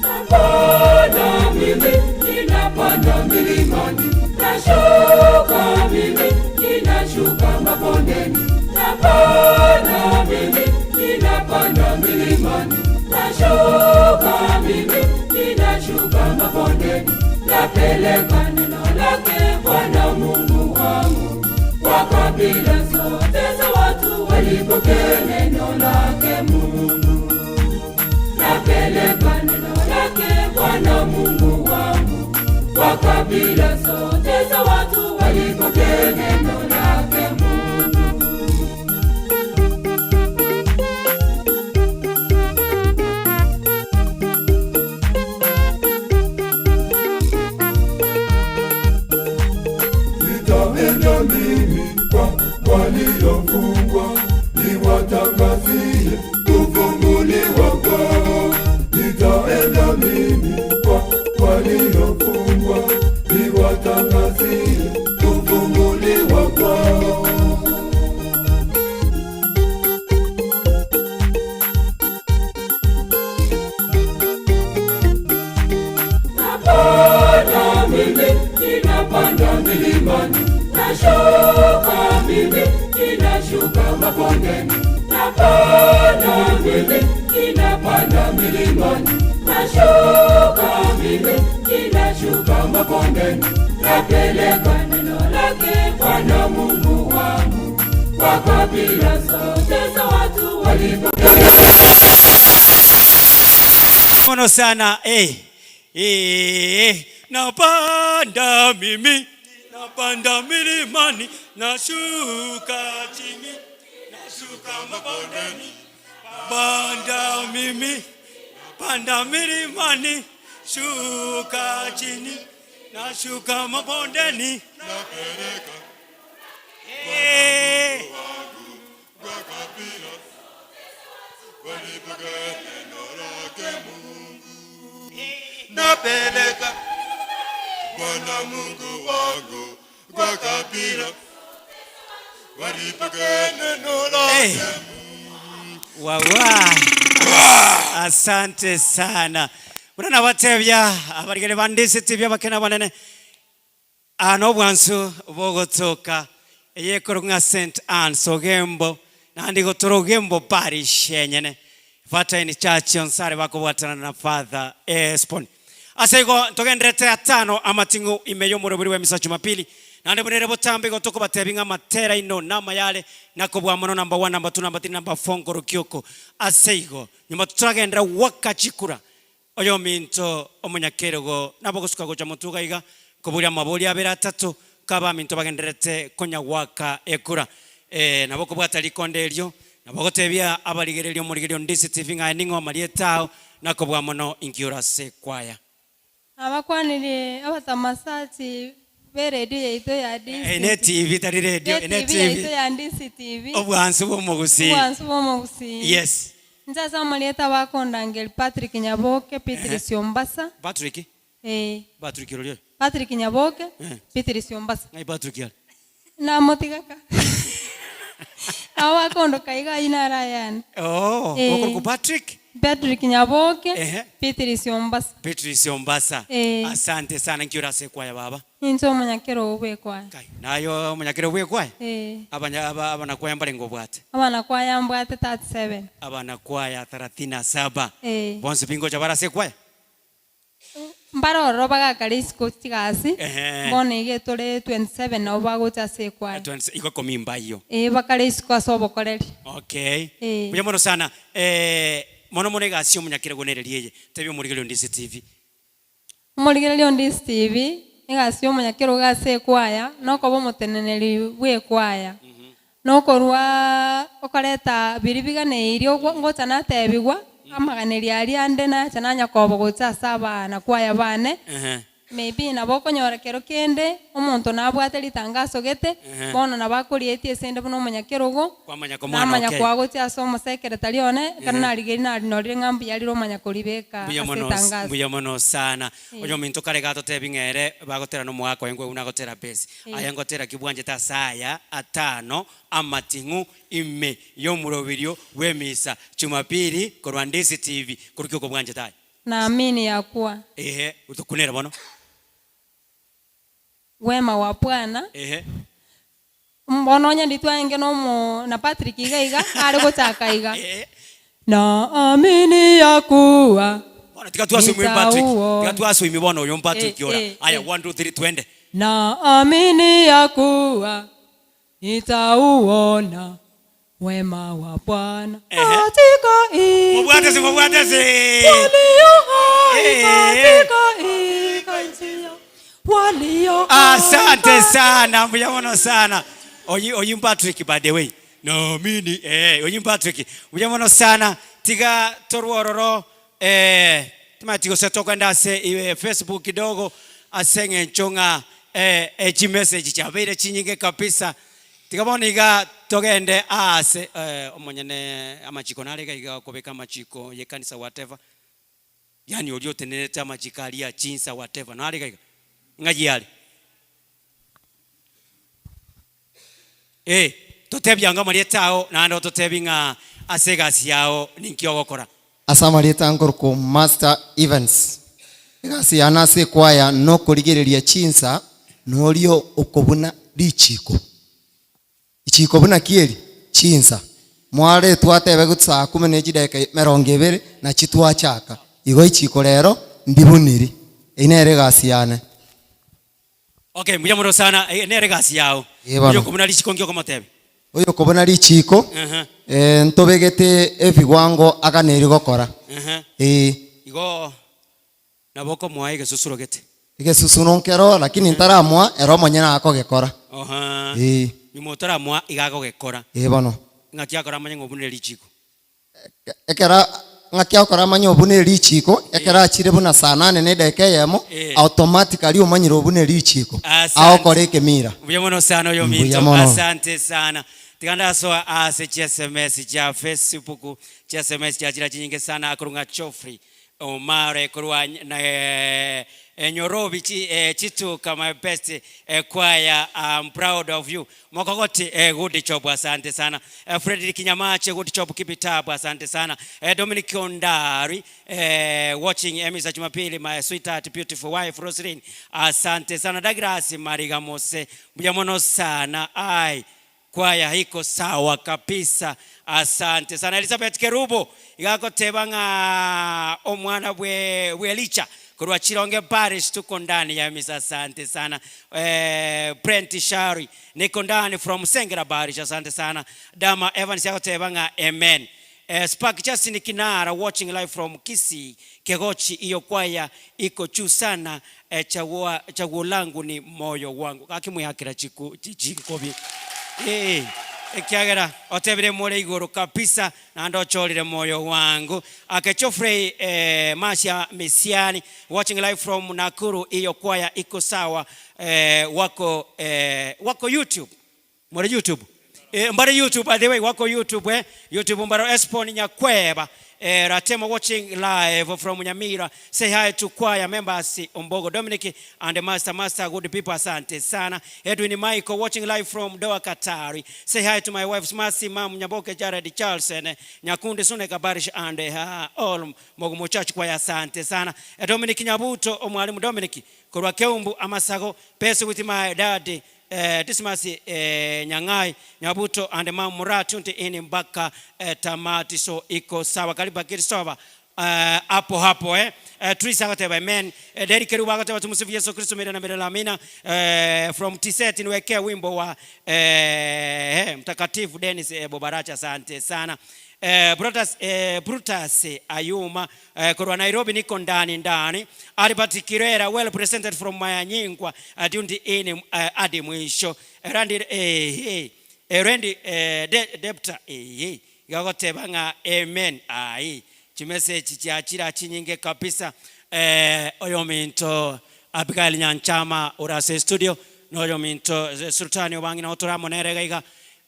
Napanda mimi, ninapanda milimani, nashuka mimi, ninashuka mabondeni. Napanda mimi, ninapanda milimani, nashuka mimi, ninashuka mabondeni. Napeleka neno lake Bwana Mungu wangu kwa kabila zote za watu walipokee neno lake Mungu. Napeleka neno lake Bwana Mungu wangu kwa kabila zote za watu walipokee neno lake Mungu. Nitaenda mimi kwa waliofungwa, niwatangazie kufunguliwa kwao. Nitaenda mimi kwa waliofungwa, niwatangazie kufunguliwa kwao. Napanda mimi, ninapanda milimani, nashuka mimi, ninashuka mabondeni. Napanda mimi, ninapanda milimani, nashuka mimi, ninashuka mabondeni. Napeleka neno lake Bwana Mungu wangu kwa kabila zote za watu Mono sana eh. Eh, napanda mimi napanda milimani nashuka chini nashuka mabondeni panda mimi panda milimani shuka chini nashuka mabondeni eh. Napeleka Bwana Mungu wangu kwa kabila walipokee neno lake. Wawa. Asante sana. Muna batebya abarigere bandisiti bya bakena banene. Ano bwansu bogotoka eyekoro nga St. Anne's Ogembo nandi gotoro Ogembo parish enyene. Vatine Church onsare bakobwatana na Father Espon. Ase igo togenderete atano amating'u ime y'omorobori bw'emisa Jumapili naende bonere botambe igo tokobatebi ng'a amatera ino namayare nakobua mono number 1 number 2 number 3 number 4 nkorokioko ase igo nyuma toragenderera gwaka chikura oyominto omonyakerogo nabo gosuka gocha motwe iga iga koboria amaborio abere atato kabaminto bagendererete konya gwaka ekura eh, nabo kobwata rikonde erio nabo gotebia abarigereria omorigereria onde TV ng'a aye ning'o amarieta ao nakobua mono inki ore ase ekwaya. Nabakwanirie abatamasachi b'eredio yaito ya Eh, ne TV tari radio, Ne ene TV yaito TV. ya DCTV. Obwansu bw'omogusii. Obwansu bw'omogusii. Yes. Inche ase amarieta bakondangeria Patrick Nyaboke, Beatrice Ombasa. Patrick? Eh. Patrick orori oyo? Patrick Nyaboke, Eh. Beatrice Ombasa. Ng'ai Patrick are? Namotiga ka. Nabo bakondoka iga ayio naro ayane. Oh, Eh. okorokwa Patrick? Patrick Nyaboke, Ehe. Beatrice Ombasa. Beatrice Ombasa. Eh. Asante sana nki ore ase ekwaya baba? Ninche omonyakerogo bw'ekwaya. Naye omonyakerogo bw'ekwaya? Eh. Abanya aba abanakwaya mbarenge obwate? Abanakwaya mbwate 37. Abanakwaya thelathini na saba. Eh. Bonsi pi ngocha bare ase ekwaya? Mbare ororo bagakare isiko chigasi, Ehe. bono iga etore 27 nabo bagocha ase ekwaya. 20 igo ikomi mbayio. Eh, bakare isiko ase obokoreri. Okay. Eh. Mbuya mono sana. Eh, mono mono egasi y'omonyakerogo nereri eye. Tebia omorigereria onde ase TV. Omorigereria onde ase TV, egasi y'omonyakerogo ase ekwaya, nokoba omoteneneri bw'ekwaya. Nokorwa okoreta biria biganeirie ngocha natebigwa. Amaganeri aria ande nacha nanya koba gocha ase abana kwaya bane, Ehe. maybe nabo okonyora kero kende, omonto nabwate ritangaso gete, Ehe. bono nabo akorieti esende buna omonyakerogo, Kwamanya komwana namanya okay. koa gochia ase omosekeretari one, ekero Ehe. narigeria narinorire ng'a mbuya rire omanya koribeka Mbuya ase mono, etangaso. mbuya mono sana. Eh. Onye ominto kare gatotebi ng'a ere bagotera na omogaka oye nkwe buna agotera bass. Eh. Aye ngotera ki bwanchete ase aya atano amating'u ime y'omoroberio bw'emisa Jumapili korwa Ndisi TV korwa ki okobwanchete aye? Naamini ya kuwa. Ehe, tokunere bono. Wema wa Bwana. Ehe. Bono onye nditwaenge na omo na Patrick iga iga, are gochaka iga. Naamini ya kuwa. Bono tiga twaswimi Patrick. Nitauona. Tiga twaswimi bono oyo Patrick Eh, ora. eh, Aya eh. 1 2 3 twende. Naamini ya kuwa nitauona wema wa Bwana katika nchi Mobwatesi mobwatesi. walio hai Eh. katika nchi ya walio hai Asante sana, mbuya mono sana. Oyi oyi Patrick by the way. Naamini eh oyi Patrick. Mbuya mono sana. Tiga torwororo eh timati gose tokenda ase iwe Facebook kidogo ase eng'encho ng'a eh echimessage chiabeire chinyinge kabisa. Tiga bono iga togende aase eh omonyene amachiko nare iga iga okobeka amachiko ye ekanisa whatever. Yaani oria otenerete amachiko aria chinsa whatever nare iga iga. Ng'ai are? Eh, totebie ango amarieta ao naende ototebie ng'a ase egasi yao ninki ogokora. Ase amarieta nkorokwa Master Evans. Egasi yane ase ekwaya nokorigereria chinsa noria okobuna richiko. Richiko buna ki eri? Chinsa. Mware twatebe saa kumi ne chidakika emerongo ebere nachi twachaka. Igo echiko rero ndibuniri. Eyio nere egasi yane. Okay, mbuya mono sana, eye nere egasi yao. Ee bono. Oyo okobuna richiko nki okomotebia? Oyo okobuna richiko, Ehe. eh, ntobegete ebigwango aganeri gokora. Ehe. Ee. Igo nabo okomoa egesusuro gete. Egesusuro nkero, lakini ntaramoa, ere omonyene akogekora. Ohaa. Ee. Nyuma otaramoa iga agogekora. Ee bono. Ng'aki akora amanye ng'a obunire richiko? Ekero ng'aki akora amanye obune richiiko, ekero achire buna saa nane na edageka eyemo, Eh. automatically omanyire obune richiiko, Asante. agokora ekemira. Mbuya mono sana oyo Mbuya minto, mono. asante sana. Tiga ndasoa ase chi sms chia Facebook, chi sms chiachira chinyinge sana akorwa ng'a Geoffrey Omare korwa na Nyorobi chi chituka my best choir I'm proud of you. Mokogoti good job asante sana. Fredrick Nyamache good job keep it up asante sana. Dominic Ondari watching Emisa Jumapili my sweetheart beautiful wife Roselyn asante sana. Douglas Mariga Mose mbuya mono sana ai Kwaya iko sawa kabisa asante sana Elizabeth Kerubo iga agoteba ng'a omwana bwe bw'Elicha korwa Chironge Parish tuko ndani ya misa asante sana eh, Brent Shari niko ndani from Sengera Parish asante sana Dama Evans agoteba ng'a amen eh, Spark Justin Kinara watching live from Kisii Kegochi iyo kwaya iko juu sana eh, chaguo, chaguo langu ni moyo wangu gaki mwehakera chiku chinkobi eh, ekiagera otebire more igoro kabisa naende ochorire moyo wangu ake Geoffrey eh, Masia Misiani watching live from Nakuru iyo kwaya iko sawa eh, wako eh, wako YouTube More YouTube. Eh, mbare YouTube by the way, wako YouTube eh. YouTube mbaro Espon Nyakweba. Eh, Ratemo watching live from Nyamira. Say hi to choir members Ombogo Dominic and Master Master good people asante sana. Edwin Michael watching live from Doha Katari. Say hi to my wife Mercy Mam Nyaboke Jared Charles and Nyakundi Suneka Barish and uh, all Mogumo Church choir asante sana. Eh, Dominic Nyabuto omwalimu Dominic korwa Keumbu Amasago Best with my dad Eh, Dismas eh, Nyangai Nyabuto and Mam Mura tuned in mpaka eh, tamati so iko sawa karibu Kristofa eh, hapo hapo eh. Eh, Trisa agoteba amen. Eh, Derrick Kerubo agoteba tumusifu Yesu Kristo milele na milele amina. Eh, from Tiset niwekee wimbo wa eh, eh, Mtakatifu Dennis eh, Bobaracha asante sana. Eh, Brutus, eh, Brutus Ayuma eh, korwa Nairobi niko ndani ndani. Albert Kirera well presented from Mayanyingwa uh, tuned in uh, hadi mwisho. Randy eh, eh, eh, Randy eh, de, Depta eh, eh, gagoteba ng'a amen ai. Chimessage chiachire chinyinge kabisa eh, oyominto Abigail Nyanchama ore ase estudio, na oyominto Sultani Obang'i nabo tore amo nere iga iga,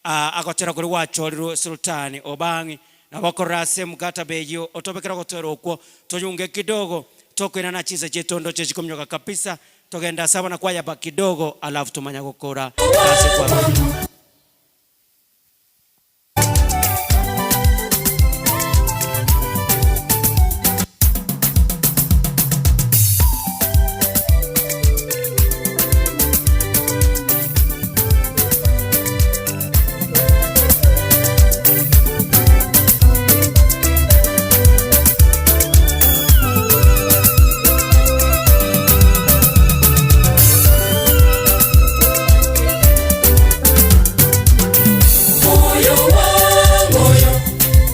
ah, agotera koria gwachorirwe Sultani Obang'i, nabo okorora ase mkataba eyio otobekere ogotera okwo, toyunge kidogo, tokoirana chinsa chiaito ndoche chikominyoka kabisa, togende ase abana kwayaba kidogo alafu tomanya gokora ase kwa. Moyo wangu,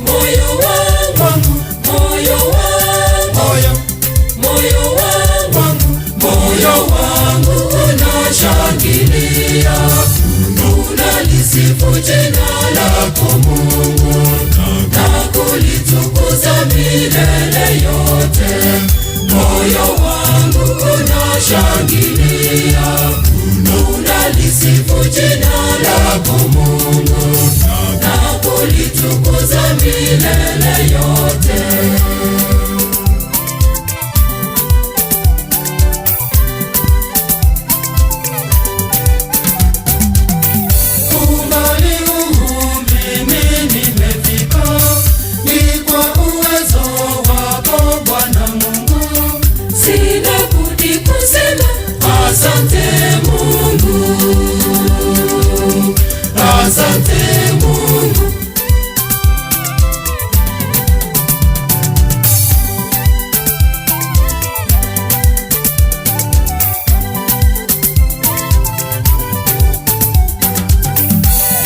moyo wangu, moyo wangu, moyo wangu, moyo wangu unashangilia, unalisifu jina lako Mungu na kulitukuza milele yote. Moyo wangu unashangilia, unalisifu jina lako Mungu na kulitukuza milele yote. Umbali huu mimi nimefika, ni kwa uwezo wako Bwana Mungu. Sina budi kusema asante Mungu, asante Mungu.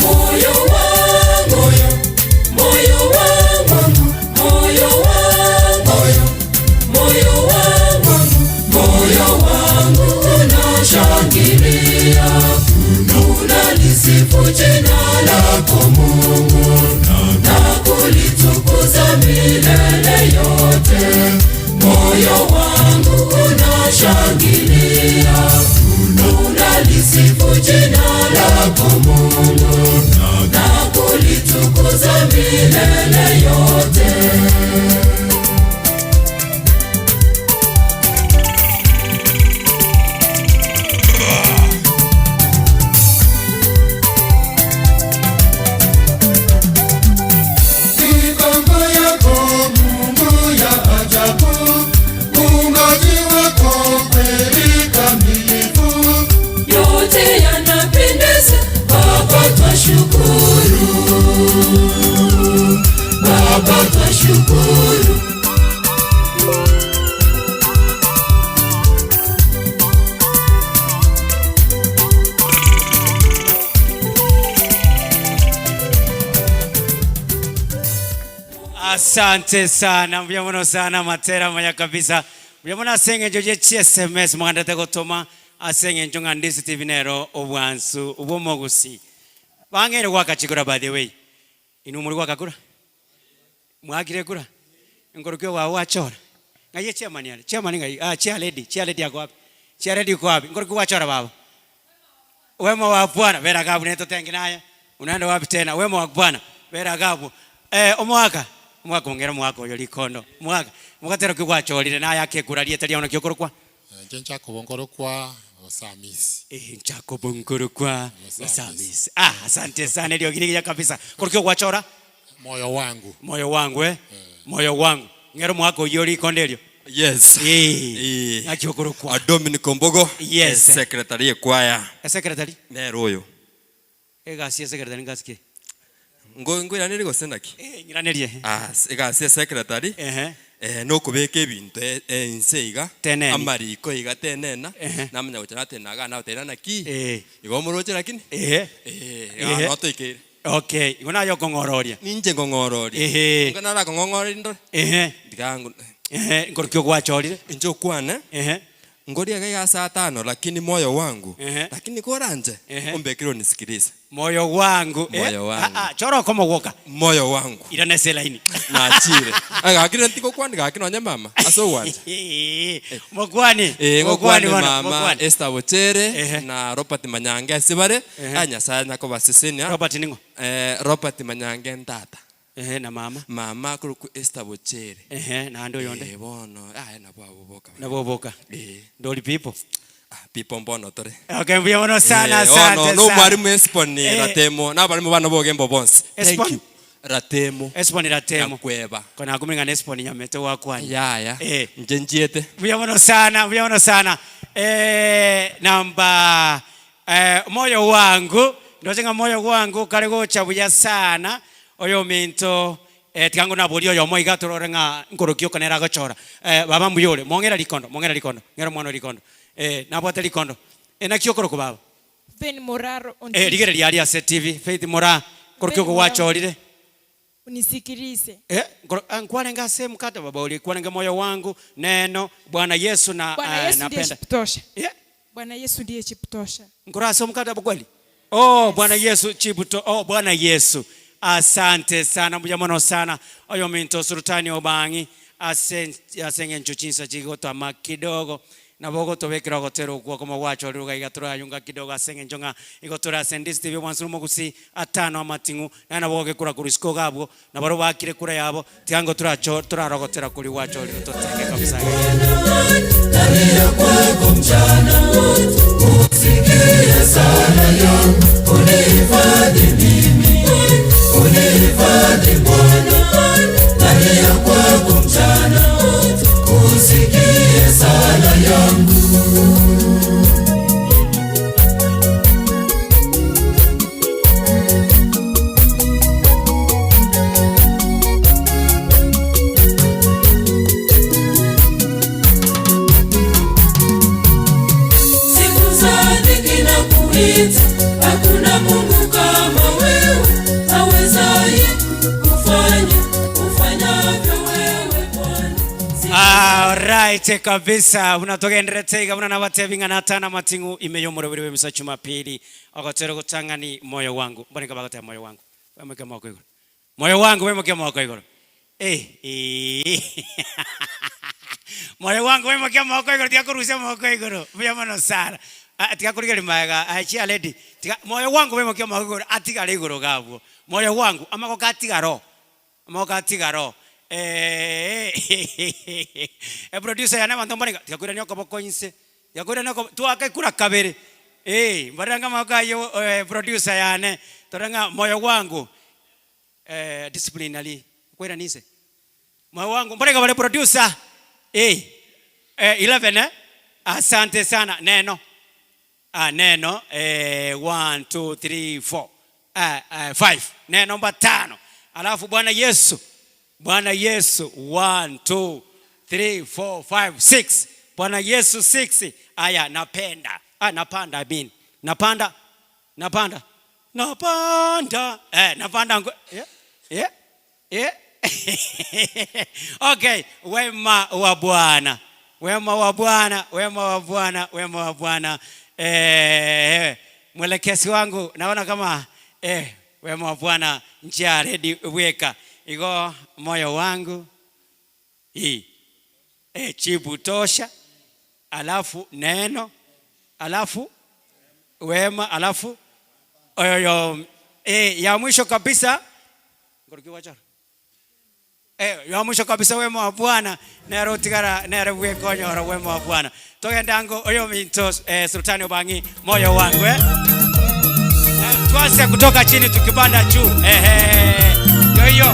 Moyo wangu, moyo wangu, moyo wangu, moyo wangu, moyo wangu unashangilia, unalisifu jina lako Mungu na kulitukuza milele yote. Moyo wangu unashangilia, unalisifu jina lako Mungu na kulitukuza milele yote. Mipango yako Mungu ya ajabu, uumbaji wako kweli kamilifu, yote yanapendeza. Baba twashukuru, Baba twashukuru. Asante sana mbuya mono sana matera maya kabisa mbuya mono ase eng'encho ye chi-sms mwandete gotoma ase eng'encho ng'a Ndisi TV nero obwansu bw'omogusi bang'eire goaka chikura by the way inwe mori goaka kura mwakire kura nkorokia owago gwachora ng'ai echairman are chairman ng'ai ah chair lady chair lady ako wapi chair lady uko wapi nkorokia gwachora baba Wema wa Bwana bera gabu netotenge naye unaenda wapi tena wema wa Bwana bera gabu eh omwaka omwaka ongera omwaka oyo rikondo omwaka mogatero ki gwachorire naye akekura rieta riao naki okorokwa Inche Jacobo nkorokwa Osamisi. Eh, Jacobo nkorokwa Osamisi. Ah, asante sana eriogi rigiya kabisa. Korokio gwachora? Moyo wangu. Moyo wangu eh? Moyo wangu. Ng'ero omwaka oyio rikondo erio. Yes. Eh. Naki okorokwa? Dominic Ombogo. Yes. Secretary ekwaya. Secretary? Nere oyo. Egasi ya secretary ngasi ki? Ngo ngoiranerie gose naki? Eh, ng'iranerie. As egasi ya secretary. Ehe. Eh, nokobeka ebinto e- ense iga. Teneni. Amariko iga tenena. Ehe. Namanya gocha natena iga nagotebi naki. Eh. Igo omoroche lakini. Ehe. Eh, Ehe. notoikeire. Okay, igo naye okong'ororia. Ninche nkong'ororia. Ehe. Onga narakong'ong'orerie ndore. Ehe. Tiga ngo Ehe, nkorokio gwachorire. Inche okwane. Ehe. Ngoria iga iga saa tano lakini moyo wangu lakini koranche ombekere onisikilize. Moyo wangu eh, Moyo wangu. Ah, ah, chora okomogoka. Moyo wangu. Irana ase elaini. Nachire. Gaki rende tigokwania gaki nonye mama ase ogwancha. Mokwani. Eh, Mokwani ngokwane bono, mama mokwani. Esther Bochere na Robert Manyange ase bare, ah, Nyasaye nakobasesenia. Robert ning'o? Eh, Robert Manyange ntata. Ehe, na mama? Mama akorokwa Esther Bochere. Ehe, naende oyonde? Eh, bono, aye nabo abwo boka. Nabo boka. Eh. Ndori people. Ah, people mbono tore. Okay, mbuya mono sana, Eh, asante bono, sana. no omwarimu Esbon Eh. Ratemo, na abarimu bano bogembo bonsi. Thank Esbon? you. Ratemo. Esbon Ratemo. Nyakweba. Kona kuming'ana Esbon Nyamete wakwani. Yaya. Eh. Inche nchiete. Mbuya mono sana, mbuya mono sana. Eh, namba eh, moyo wangu ndoche ng'a moyo wangu kare gocha buya sana oyominto eh, tiga ngonaborie oyomo iga torore ng'a nkoroki oko nere agochora eh, baba mbuya ore mong'era rikondo mong'era rikondo ng'era omwana orikondo eh, nabwate rikondo eh, naki okorokwa baba Faith Muraro eh, rigereria aria ase TV Faith Mura nkoroki Faith oko Muraro. gwachorire Unisikilize. Eh, nkoro- ah, nkwarenge ase emkate baba oria kwarenge moyo wangu neno Bwana Yesu na Bwana eh, Yesu ndiye napenda chiputosha. Yeah. Bwana Yesu ndiye chiputosha. Nkoro ase omkate abo kweli? Oh, Bwana Yesu chibuto. Oh, Bwana Yesu. Asante sana mbuya mono sana. Oyo minto Sultani Obang'i ase ase eng'encho chinsa chigotama kidogo nabo ogotobekera ogotera okwo okomo gwachorire iga iga torayunga kidogo ase eng'encho ng'a igo tore ase Ndisi TV obwansu omogusi atano amating'u naye nabo ogekura korwa isiko iga abwo Nabarobwo baakire ekura yabo, tiga ngo toracho torarogotera koria gwachorire totenge kabisa Nalia kwako mchana usikie sala yangu, unihifadhi mimi, unihifadhi Bwana. Nalia kwako mchana usikie sala yangu. Siku za dhiki na kuita, hakuna Mungu kama wewe awezaye kufanya ufanyavyo wewe Bwana. Alright kabisa buna togenderete iga buna nabatebi ng'a natana mating'u ime y'omoroberi bw'emisa Jumapili ogotera ogotang'ani moyo wangu mboneka bagoteba moyo wangu wemokia omogoko igoro moyo wangu wemokia omogoko igoro eh eeh moyo wangu wemokia omogoko igoro tiga korusia omogoko igoro mbuya mono sana Ah, tiga korigereria magega aye chia lady tiga moyo wangu wemokia omogoko igoro atigare igoro iga abwo moyo wangu amagoko atigare oo Amaboko atigare oo. Eeh Eproducer yane abanto mbare iga, tiga koirania okoboko inse, tiga koirania okobo twaka ekura kabere, eh, mbarere ng'a amaboko aywo producer yane, tore ng'a moyo wangu disciplinary, koirania inse, moyo wangu mbare iga bare producer, eh, 11 eh, asante sana, neno. Ah, neno eh, one, two, three, four, ah, ah, five. Neno mbatano. Alafu Bwana Yesu, Bwana Yesu, one, two, three, four, five, six. Bwana Yesu six. Aya, napenda. Ah, napanda I mean. Napanda. Napanda. Napanda. Eh, napanda. Yeah. Yeah. Yeah. Okay, wema wa Bwana. Wema wa Bwana, wema wa Bwana, wema wa Bwana. Eh, mwelekezi wangu naona kama eh, wema wa Bwana njia ready weka. Igo moyo wangu hii. Eh, chibu tosha. Alafu neno, alafu wema, alafu oyoyo eh, ya mwisho kabisa Eh, ya mwisho kabisa wema wa Bwana nere otigara nere bwekonyora wema wa Bwana togende ango oyo minto eh, Sultani Obang'i moyo wangu eh. Eh, tuanze kutoka chini tukipanda juu eh, eh, yo hiyo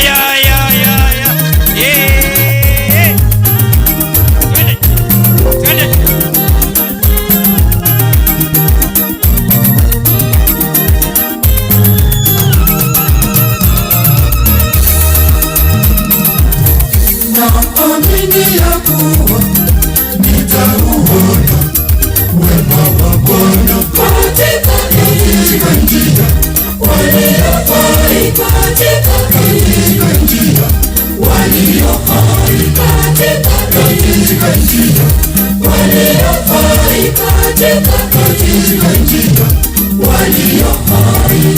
ya, ya, ya, ya. Yeah. Twende. Twende. Naamini ya kuwa nitauona wema wa Bwana katika njia walio hai, katika njia walio hai, katika Katika katika njia walio hai.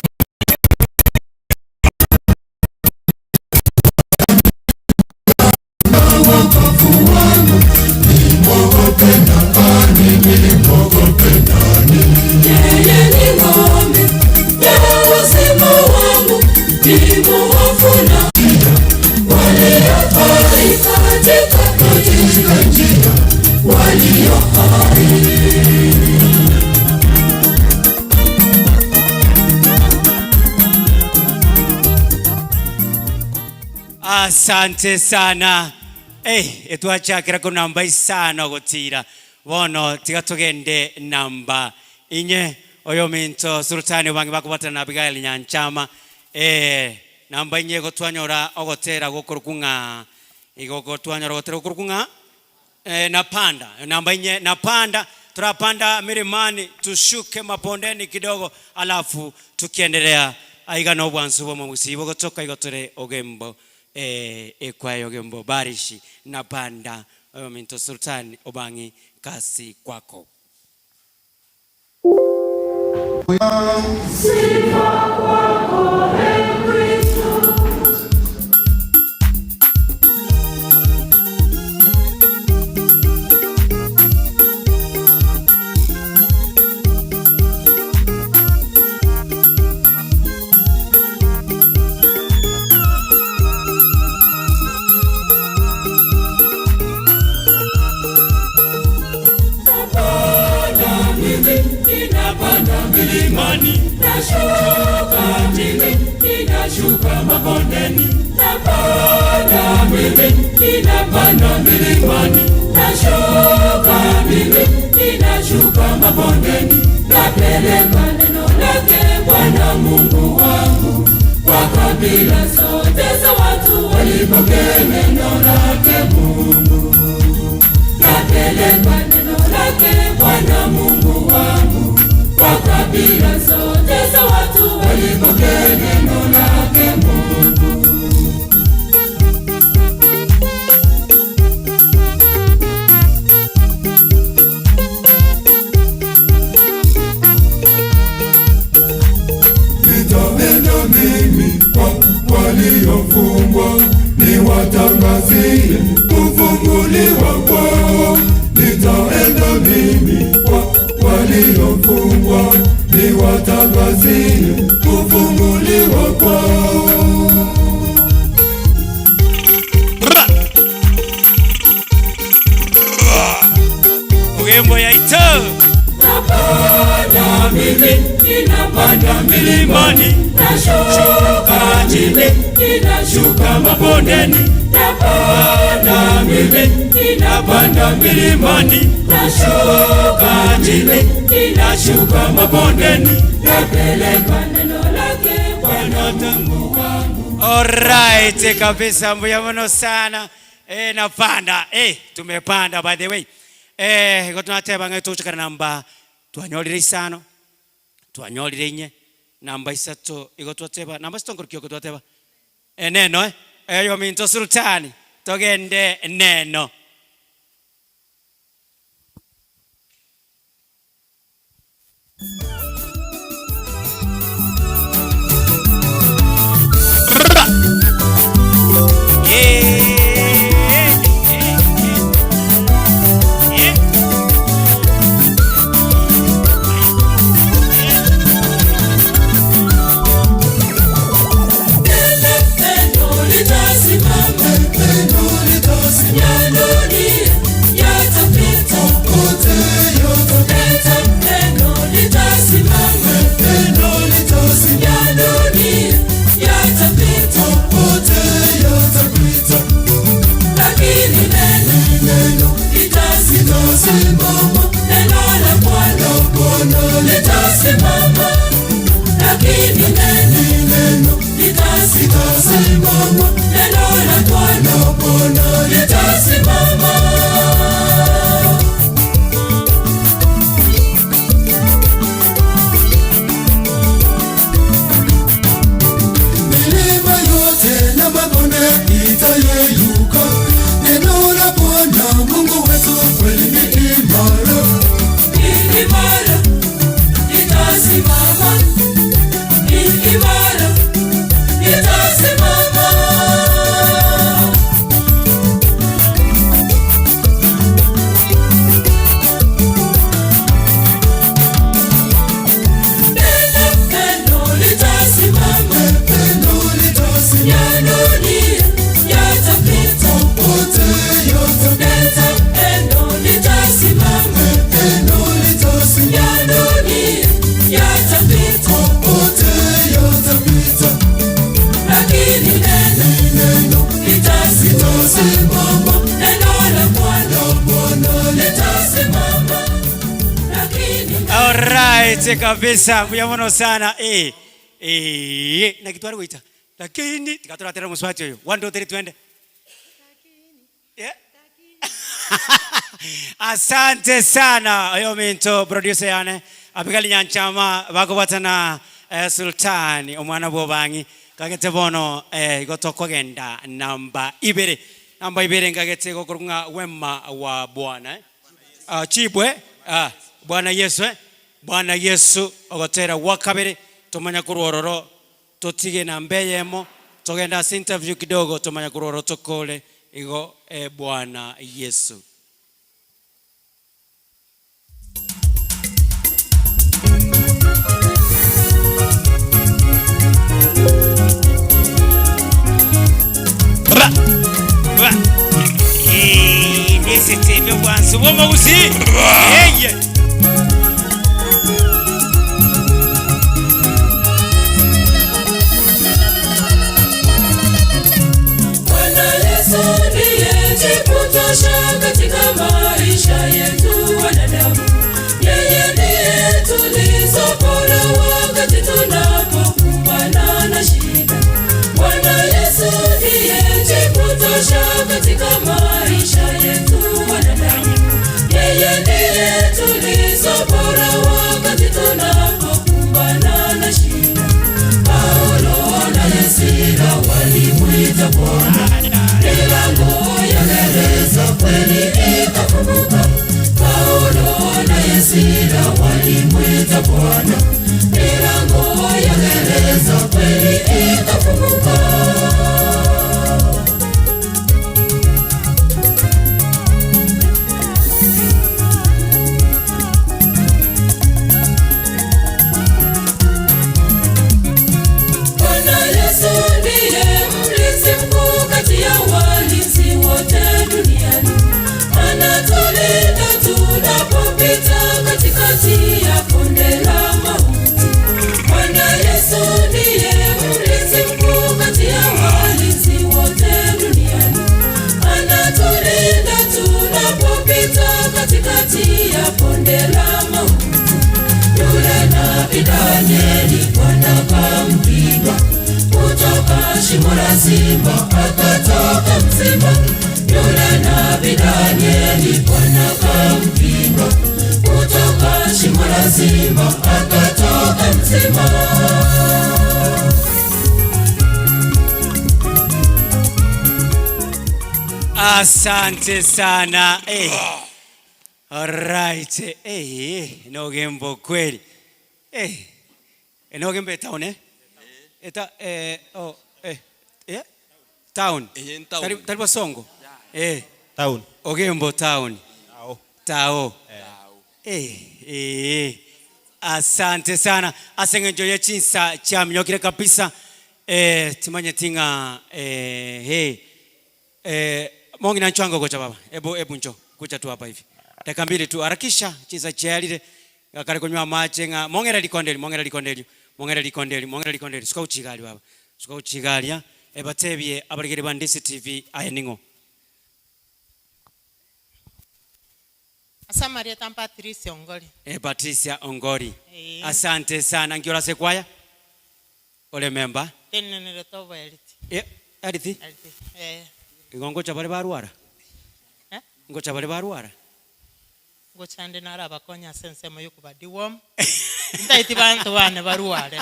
Wokovu wangu nimwogope nani? Nimwogope nani? Yeye ni ngome ya uzima wangu, ni muhofu na walio hai katika katika njia walio hai. Asante sana. Hey, etwachakira ko namba isano gotira bono tiga tugende namba inye oyo minto sultani bangi bakubatana na Abigail Nyanchama eh namba inye gotwanyora ogotera gokorokung'a igo gotwanyora ogotera gokorokung'a eh, napanda namba inye napanda tunapanda milimani tushuke mabondeni kidogo alafu tukiendelea aiga no bwansu bwa mugusibo gotoka igotore ogembo eh, ekwayo ogembo barishi napanda oyo minto sultani obangi kasi kwako. Sifa kwako e Kristo. Napanda mimi, ninapanda milimani, nashuka chini, ninashuka mabondeni. Napanda mimi, ninapanda milimani, nashuka mimi, ninashuka mabondeni. Napeleka neno lake Bwana Mungu wangu kwa kabila zote za watu walipokee neno lake Mungu. Napeleka neno lake Bwana Mungu wangu kwa kabila zote za watu walipokee neno lake Mungu. Nitaenda mimi kwa waliofungwa, niwatangazie kufunguliwa kwao. Nitaenda mimi kwa waliofungwa, niwatangazie kufunguliwa kwao. Ogembo yaito Napanda mimi, ninapanda milimani, nashuka chini, ninashuka mabondeni. Napanda mimi, ninapanda milimani, nashuka chini, ninashuka mabondeni. Napeleka neno lake Bwana Mungu wangu. Alright kabisa, mbuya muno sana eh, napanda eh, tumepanda by the way eh, igo tunateba ng'e tuchikara namba twanyorire isano twanyorire inye namba isato igo twateba namba sitongorokio igo twateba eh, neno eh, eyo minto sultani togende neno. Neno pendo litasimama, pendo litasimama, dunia yatapita, pote yatapita. Neno litasimama, pendo litasimama, dunia yatapita, pote yatapita. Lakini neno, neno litasimama, neno la Bwana, Bwana litasimama. Lakini neno, neno litasimama, neno la Bwana, Bwana litasimama. Milima yote na mabonde itayeyuka, neno la Bwana Mungu wetu kweli ni imara. Milima Alright kabisa, mbuya mono sana eh eh naki tware goita lakini tiga toratere omosubati oyo, one two three twende. Yeah. Asante sana oyo ominto producer yane Abigail Nyanchama bakobwatana eh, Sultani omwana bwa obang'i kagete bono eh, igo tokogenda namba ibere namba ibere nkagete gokorwa ng'a wema wa Bwana eh. Ah, chibwe ah, Bwana Yesu eh. Bwana Yesu ogotera gwa kabere tomanya korwa ororo Totige namba eyemo, togende ase interview kidogo tomanye korwa oro tokore igo eh Bwana Yesu. Ba ba eh nesete bwansu bw'omogusi eye. Bwana Yesu ndiye jibu tosha katika maisha yetu wanadamu. Yeye ndiye tulizo bora wakati tunapokumbana na shida. Bwana Yesu ndiye jibu tosha katika maisha yetu wanadamu. Yeye ndiye tulizo bora wakati tunapokumbana na shida. Paulo na Sila walimwita Bwana, milango ya gereza kweli ikafunguka. Paulo na Sila walimwita Bwana, milango ya gereza kweli ikafunguka. Bwana Yesu ndiye mlinzi mkuu kati ya walinzi wote duniani. Anatulinda tunapopita katikati ya bonde la mauti. Bwana Yesu ndiye mlinzi mkuu kati ya walinzi wote duniani. Anatulinda tunapopita katikati ya bonde la mauti. Yule nabii Danieli Bwana kampiga kutoka shimo la simba akatoka mzima. Yule nabii Danieli Bwana kampiga kutoka shimo la simba akatoka mzima. Asante sana eh. Alright eh, nogembo kweli eh, nogembo etown eh? Eta eh, oh, eh, eh? Town. Eh, town. Tari, tari Bosongo eh. Town. Ogembo town. Tao. Tao. Eh, eh. Asante sana ase eng'encho ye chinsa chiaminyokire kabisa eh, timanyeti ng'a eh, hey. Eh, mong'ina nchwango gocha baba ebu ebu ncho kucha tu hapa hivi dakika mbili tu harakisha chinsa chiarire ngakare konywa amache ng'a mong'era rikonde eri mong'era rikonde erio mong'era rikonde eri mong'era rikonde eri suka gochia iga aria baba suka gochia iga aria ebatebie abarigeri ba Ndisi TV aye ning'o. Ase amarieta Patricia Ongori. Eh, Patricia Ongori. Ee. Asante sana. Nki ore ase ekwaya? Ore member? Ntenenerete oboeriti. Eh, eriti? Eriti, eh. Igo ngocha bare barwara? Eh? Ngocha bare barwara? Ngocha nde narabakonye ase ensemo yokoba deworm. Ntaeti banto bane barware.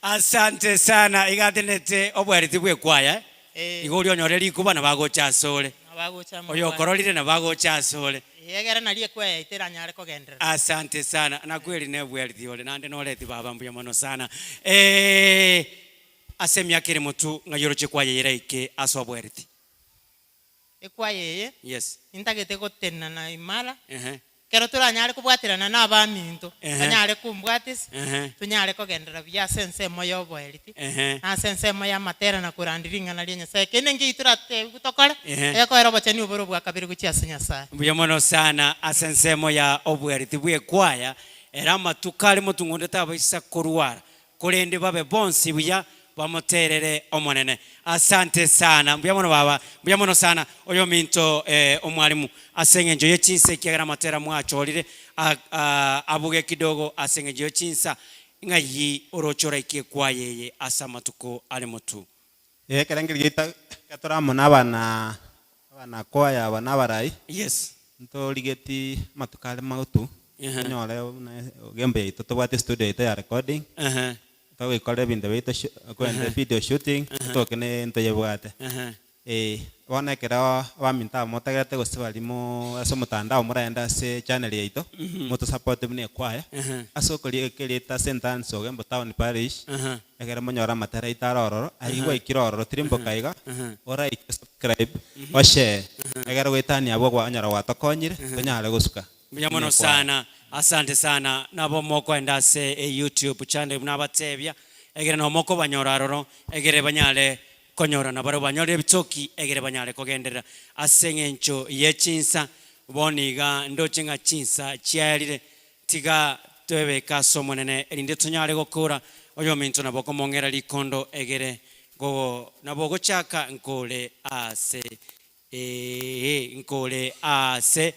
Asante sana. Iga atenete oboeriti bwa ekwaya, eh? Eh. Igo oria onyore rikuba nabo agocha asore. Nabo agocha amo Oyokororire nabo agocha asore. Ee, egere nario ekwaya yaito eranyare kogenderera. Asante sana. Nakweri nebweriti ore naende noreti baba mbuya mono sana. Eh, ase emiaka ere motu ng'ai oroche kwaya eye eraike ase obweriti? Ekwaya eye, Yes. intagete gotenena imara, Ehe. ekero toranyare kobwaterana na abaminto, Ehe. banyare kombwatisia, Ehe. tonyare kogenderera buya ase ensemo ya oboeriti, Ehe. na ase ensemo y'amatera na korandia ring'ana ria Nyasaye. Kende nkei toratebiwe tokore, Ehe. egekoera obochenu oboro bwa kabere gochia ase Nyasaye. Mbuya mono sana ase ensemo ya obweriti bw'ekwaya, ere amatuko are motung'unde tabaisa korwara, korende babe bonsi buya. Bamoterere Omonene. Asante sana. Mbuya mono baba. Mbuya mono sana oyominto eh, omwalimu ase eng'encho ye chinsa ekiagera amatera mwachorire a- abuge kidogo ase eng'encho ye chinsa ng'ai oroche oraikie ekwaya eye ase amatuko are motu. Ee, ekerengerio giaito ekero tore amo na abana abana kwaya aba na abarai, Yes. ntorigeti amatuko are magotu, tonyore buna ogembo yaito tobwate estudio yaito ya recording, togoikorera ebinto biaito shu kogenda video shooting, totoke ne ntoyebwate. Ee, bono ekero abaminto aba motegerete gose baria mo ase omotandao moraende ase echannel yaito, motosapote buna ekwaya, ase okorieka erieta Saint Anne's Ogembo Town Parish, Ekero monyore amatera aito are ororo, ayio gwaikire ororo, tirimboka iga, oralike, osubscribe, oshare, ekero goetania abwo kwanyora gwatokonyire, tonyare gosuka. Mbuya mono Buna ekwaya. sana, asante sana nabo mokoenda ase eyoutube channel buna abatebia, egere nabo mokobanyora aroro, egere banyare konyora nabarabwo banyorire ebitoki egere banyare kogenderera ase eng'encho ye chinsa, bono iga ndoche ng'a chinsa chiaerire, Tiga twebeke ase Omonene, erinde tonyare gokora oyominto nabo okomong'era rikondo egere gogo nabo ogochaka nkore aase ee nkore aase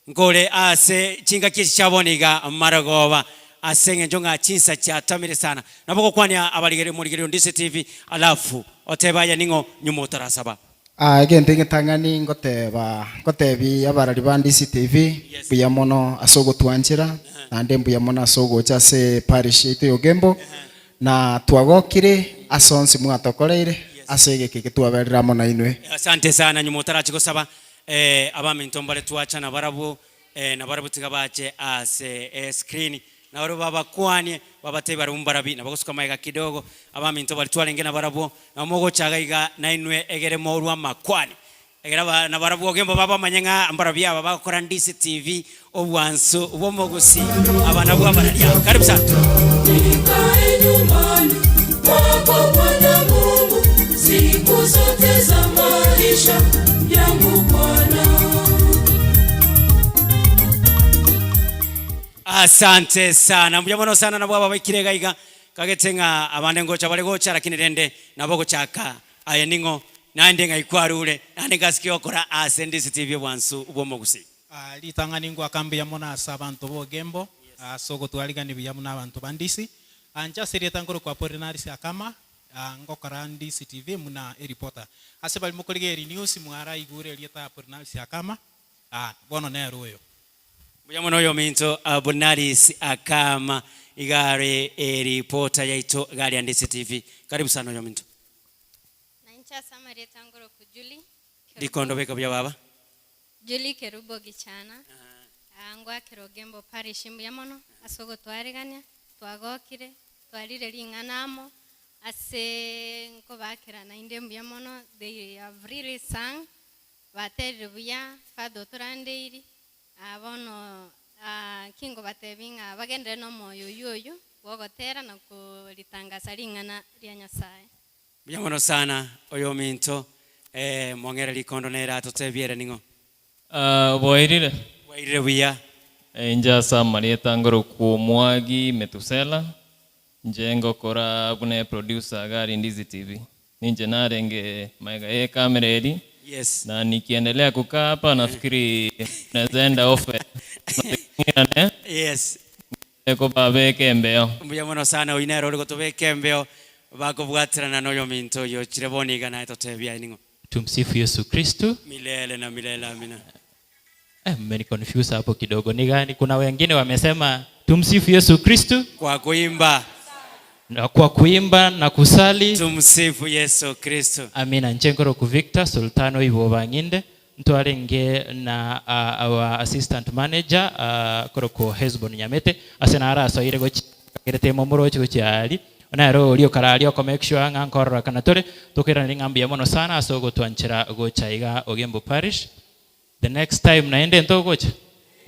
nkore aase chingaki echi chia bono iga marogoba ase eng'encho ng'a chinsa chiatamire sana. Nabo ogokwania abarigeri omorigereria o Ndisi TV alafu otebe aye ning'o nyuma otarasaba. Aa egento egetang'ani ngoteba, ngotebi abarari ba Ndisi TV, mbuya mono ase ogotwanchera, naende mbuya mono ase ogocha ase eparish yaito ya Ogembo, na twagokire ase onsi mwatokoreire ase egeka eke twaberire amo nainwe. Asante sana nyuma otarachi gosaba eh, abaminto mbare twacha nabarabwo eh, nabarabwo tiga bache ase escreen nabarabwo babakwanie babatebie barabwo mbarabi nabagosuka magega kidogo abaminto baria twarenge nabarabwo nabo mogocha iga iga nainwe egere morwe amakwani egere aba nabarabwo ogembo babamanye ng'a mbarabio aba bagokora Ndisi TV obwansu bw'omogusi aba nabwo abararia karibu sana. Nikae nyumbani mwako Bwana Mungu siku zote za maisha yangu Bwana. Asante sana mbuya mono sana nabwo aba baikire iga iga kagete ng'a abande ngocha bare gocha lakini rende nabo ogochaka aye ning'o naende ng'ai kwarure naende ngasi ki ogokora ase Ndisi TV obwansu bw'omogusii. Ah, ritang'ani ngoaka mbuya mono ase abanto b'Ogembo ase ogotwarigania buya buna abanto ba Ndisi. Ah, inche ase erieta nkorokwa Apollinaris Akama, ah, ngokora Ndisi TV buna ereporter. Ase baria mokorigereria news mwaraigure erieta Apollinaris Akama, ah, bono nere oyo. Mbuya mono oyominto Apollinaris Akama, iga are ereporter yaito iga aria Ndisi TV. Karibu sana oyominto. Na inche ase amarieta nkorokwa Julie Kerubo. Rikondo beka buya baba. Julie Kerubo Gichana, Ngoakera Ogembo Parish mbuya mono ase ogotwaregania, twagokire, twarire ring'ana amo ase nkobaakera naende mbuya mono, they have really sung, baterire buya, Father otorandeiri, bono nki nkobatebia ng'a bagenderere nomoyo oyio oyio bwogotera na koritangasa ring'ana ria Nyasaye. Mbuya mono sana oyominto eh mong'ere rikondo nere atotebie ere ning'o. Ah, bwairire? Bwairire buya. Inche ase amarieta ngorokwa Omwagi Metusela, inche ngokora buna eproducer iga aria Ndizi TV. Ninche narenge magega ye ecamera eria, Yes. na nikiendelea kukaa hapa nafikiri naeza enda off air. Ng'irane, Yes. kobabeka embeo. Mbuya mono sana oyio nere ore gotobeka embeo Bakobwaterana noyominto oyio ochire bono iga naye totebie aye ning'o. Tumsifu Yesu Kristu. Milele na milele amina. Eh, mmeniconfuse hapo kidogo. Ni gani? Kuna wengine wamesema tumsifu Yesu Kristu Kwa kuimba. na kwa kuimba na kusali. Tumsifu Yesu Kristu. Amina. Inche nkoroku Victor Sultano Ibo Bang'inde ntwarenge na uh, our assistant manager uh, koroku Hesbon Nyamete ase naro asoire gochia Kerete momoroche gochia aria, nere oria okararia oko make sure ng'a nkororokana tore, tokoiraneria ng'a mbuya mono sana ase ogotwanchera gocha iga Ogembo Parish. The next time naende ntogocha?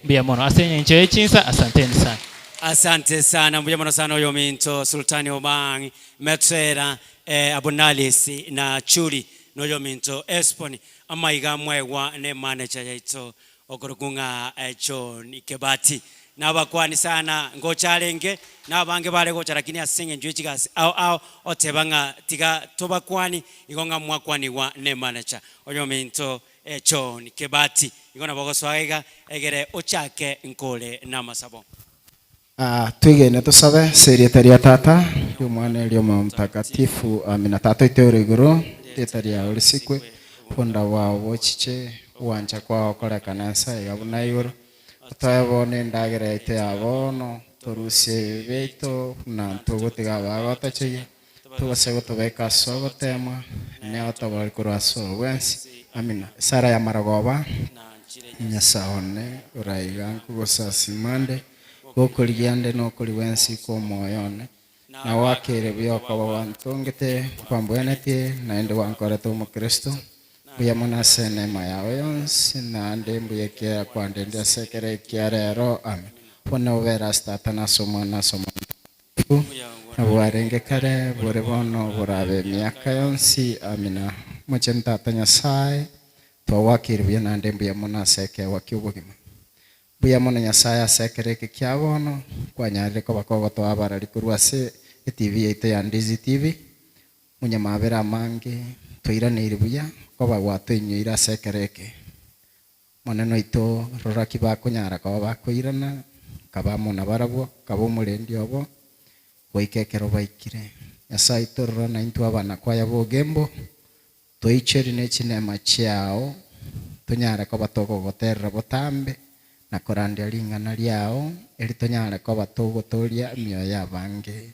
Mbuya mono ase eng'encho ye chinsa, asanteni sana. Asante sana mbuya mono sana oyominto Sultani Omang Metsera eh, Abunalis na Churi noyominto Esponi amaiga mwaegwa ne manager yaito okorokwa ng'a John Kebati. Nabakwani sana ngocha arenge, na abange bare gocha lakini ase eng'encho ye chigasi ao ao, oteba ng'a tiga tobakwani, igo ng'a mwakwanigwa ne manager oyominto John Kebati. Igo nabo ogosoa iga egere ochake nkore namasabo. Ah, twegene tosabe ase erieta ria Tata, ri'Omwana, eri'Omoyo Omotakatifu. Amina. Tata oito ore igoro, erieta riao risikwe, obonda bwao bochiche, ogwancha kwao korekane ense iga buna igoro. Otoe bono endagera yaito ya bono, torusie ebibe biaito buna ntogotiga abagotochegia, tobase gotobeka ase ogoteemwa, ne otoboorie korwa ase obwensi. Amina. Esara ya marogoba, Nyasae one, oraiga nkogosasima nde, gokorigia nde nokori gwensi kw'omoyo one, na gwakeire buya okoba gwantongete, kwambwenetie, naende gwankorete omokristo. Mbuya mono ase eneema yao yonsi, naende mbuya ekiagera kwandendire ase ekero eke kia rero. Amen. Bono obere ase Tata na ase Omwana na ase Omoyo Omotakatifu, na bwarenge kare, bore bono, borabe emiaka yonsi. Amina. Omochenu Tata Nyasae, twagwakeire buya naende mbuya mono ase ekeegwa ki'obogima. Mbuya mono Nyasae ase ekero eke kia bono, kwanyarire koba kogotoa abarari korwa ase etibi yaito ya Ndizi TV. Monyamabera amange, twairaneirie buya koba gwatoinyoire ase ekero eke. Monene oito, rora ki bakonyara koba bakoirana, kaba amo nabarabwo, kaba omorendi obo, goika ekero baikire. Nyasae oito, rora naintwe abana kwaya b'ogembo, toichori ne chineema chiao, tonyare koba togogoterera botambe, na korandia ring'ana riao, eri tonyare koba togotoria emioyo y'abange.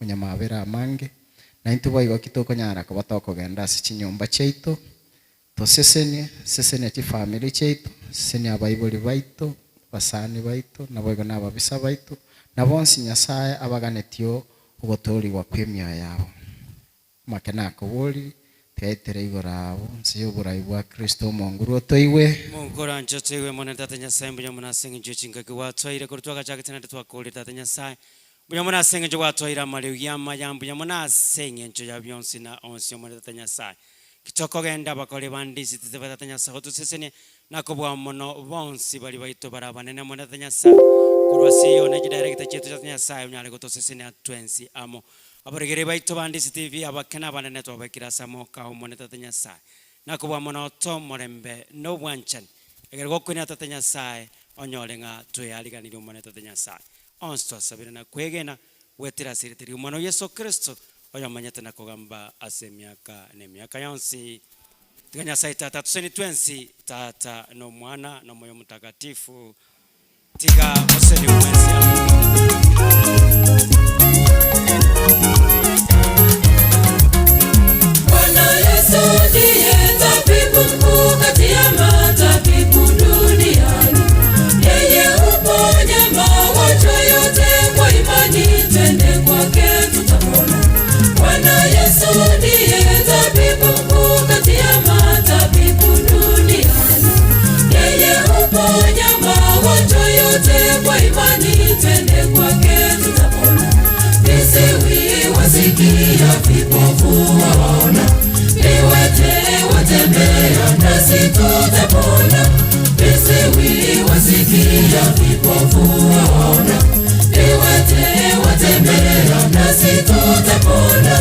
Onyamabera amange, naintwe boigo ki tokonyara koba tokogenda ase chinyomba chiaito, tosesenie, sesenia chifamiri chiaito, sesenia abaibori baito, abasani baito, naboigo nababisa baito, na bonsi Nyasae abaganetie ogotoorigwa kw'emioyo yabo. Omake nakoborie, tigaetera igoro abwo, nse y'oborai bwa Kristo omonguru otoigwe. Monkoranche otoigwe mono Tata Nyasae mbuya mono ase eng'encho ye chingaki gwatwaire korwa twagachagete naende twakorire Tata Nyasae mbuya mono ase eng'encho gwatwaire amariogi amaya mbuya mono ase eng'encho ya bionsi na onsi omone Tata Nyasae ki tokogenda abakori bande inse titeba Tata Nyasae gotosesenia na kobua mono bonsi baria baito bare abanene omone Tata Nyasae korwa ase eyio ne chidirector chiaito Tata Nyasae onyare gotosesenia twensi amo Abaregereri baito ba Ndisi TV, abake na abanene twabekire ase amoka Omonene Tata Nyasae, nakobua mono tomorembe na obwanchani, ekero gokoinera Tata Nyasae, onyore ng'a tweariganirie Omonene Tata Nyasae. Onsi twasabire na kwegena goetera ase erieta ri'Omwana o Yeso Kristo, oyomanyete na kogamba ase emiaka na emiaka yonsi. Tiga Nyasae Tata atusenie twensi, Tata, na Omwana, na Omoyo Omotakatifu. Tiga osenigwe mwensi amo. Bwana Yesu ndiye tabibu mkuu kati ya matabibu duniani. Yeye huponya magonjwa yote kwa imani, twende kwake tutapona. Bwana Yesu ndiye tabibu mkuu kati ya matabibu duniani. Yeye huponya magonjwa yote kwa imani, twende kwake tutapona. Viziwi wasikia, vipofu waona, viwete watembea, nasi tutapona. Viziwi wasikia, vipofu waona, viwete watembea, nasi tutapona.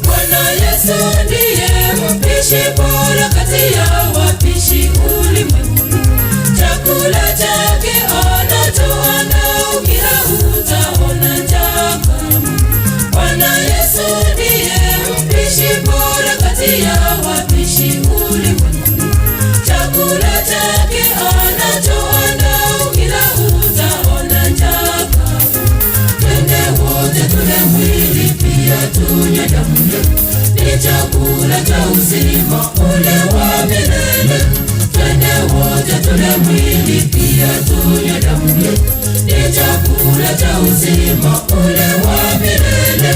Bwana Yesu ndiye mpishi bora kati ya wapishi ulimwenguni. Chakula chake anachoandaa ukila hutaona njaa kamwe. Bwana Yesu ndiye mpishi bora kati ya wapishi ulimwenguni. Chakula chake anachoandaa ukila hutaona njaa kamwe. Twende wote tule mwili pia tunywe damu, ni chakula cha uzima ule wa milele. Twende wote tule mwili pia tunywe damu, ni chakula cha uzima ule wa milele.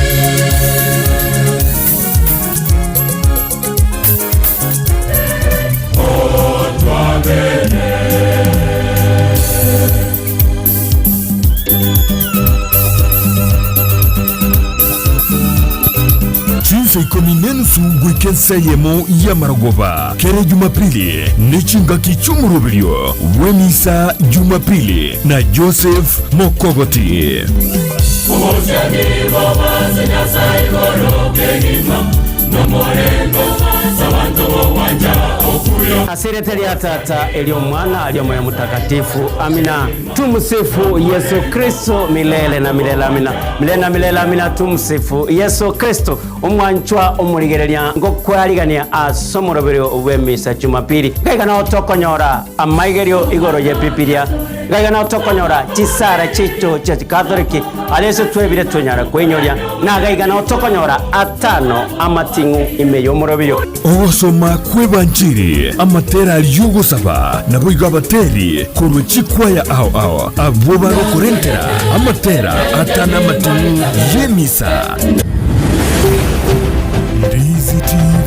Otwabene. Goika ensa eyemo y'amarogoba kera Jumapili ne chingaki chi'omoroberio bw'emisa Jumapili na Joseph Mokogoti. Ase erieta ria Tata, eri'Omwana, eri'Omoyo Omotakatifu. Amina. Tumsifu Yesu Kristo milele na milele. Amina. Milele na milele. Amina. Tumsifu Yesu Kristo. Omwanchwa omorigereria ngokwarigania ase omoroberio bw'emisa Jumapili. Ngaiga nao tokonyora amaigerio igoro y'Ebibilia. Ngaiga nao tokonyora chisara chiaito chia Chikatholiki aria ase twebire twenyara kweinyoria. Na gaiga nao tokonyora atano amating'u ime y'omoroberio. Ogosoma kw'Ebanchiri, amatera y'ogosaba, naboigo abateri korwa chikwaya ao ao abwo bagokorentera amatera atano amating'u y'emisa. Ndizi TV.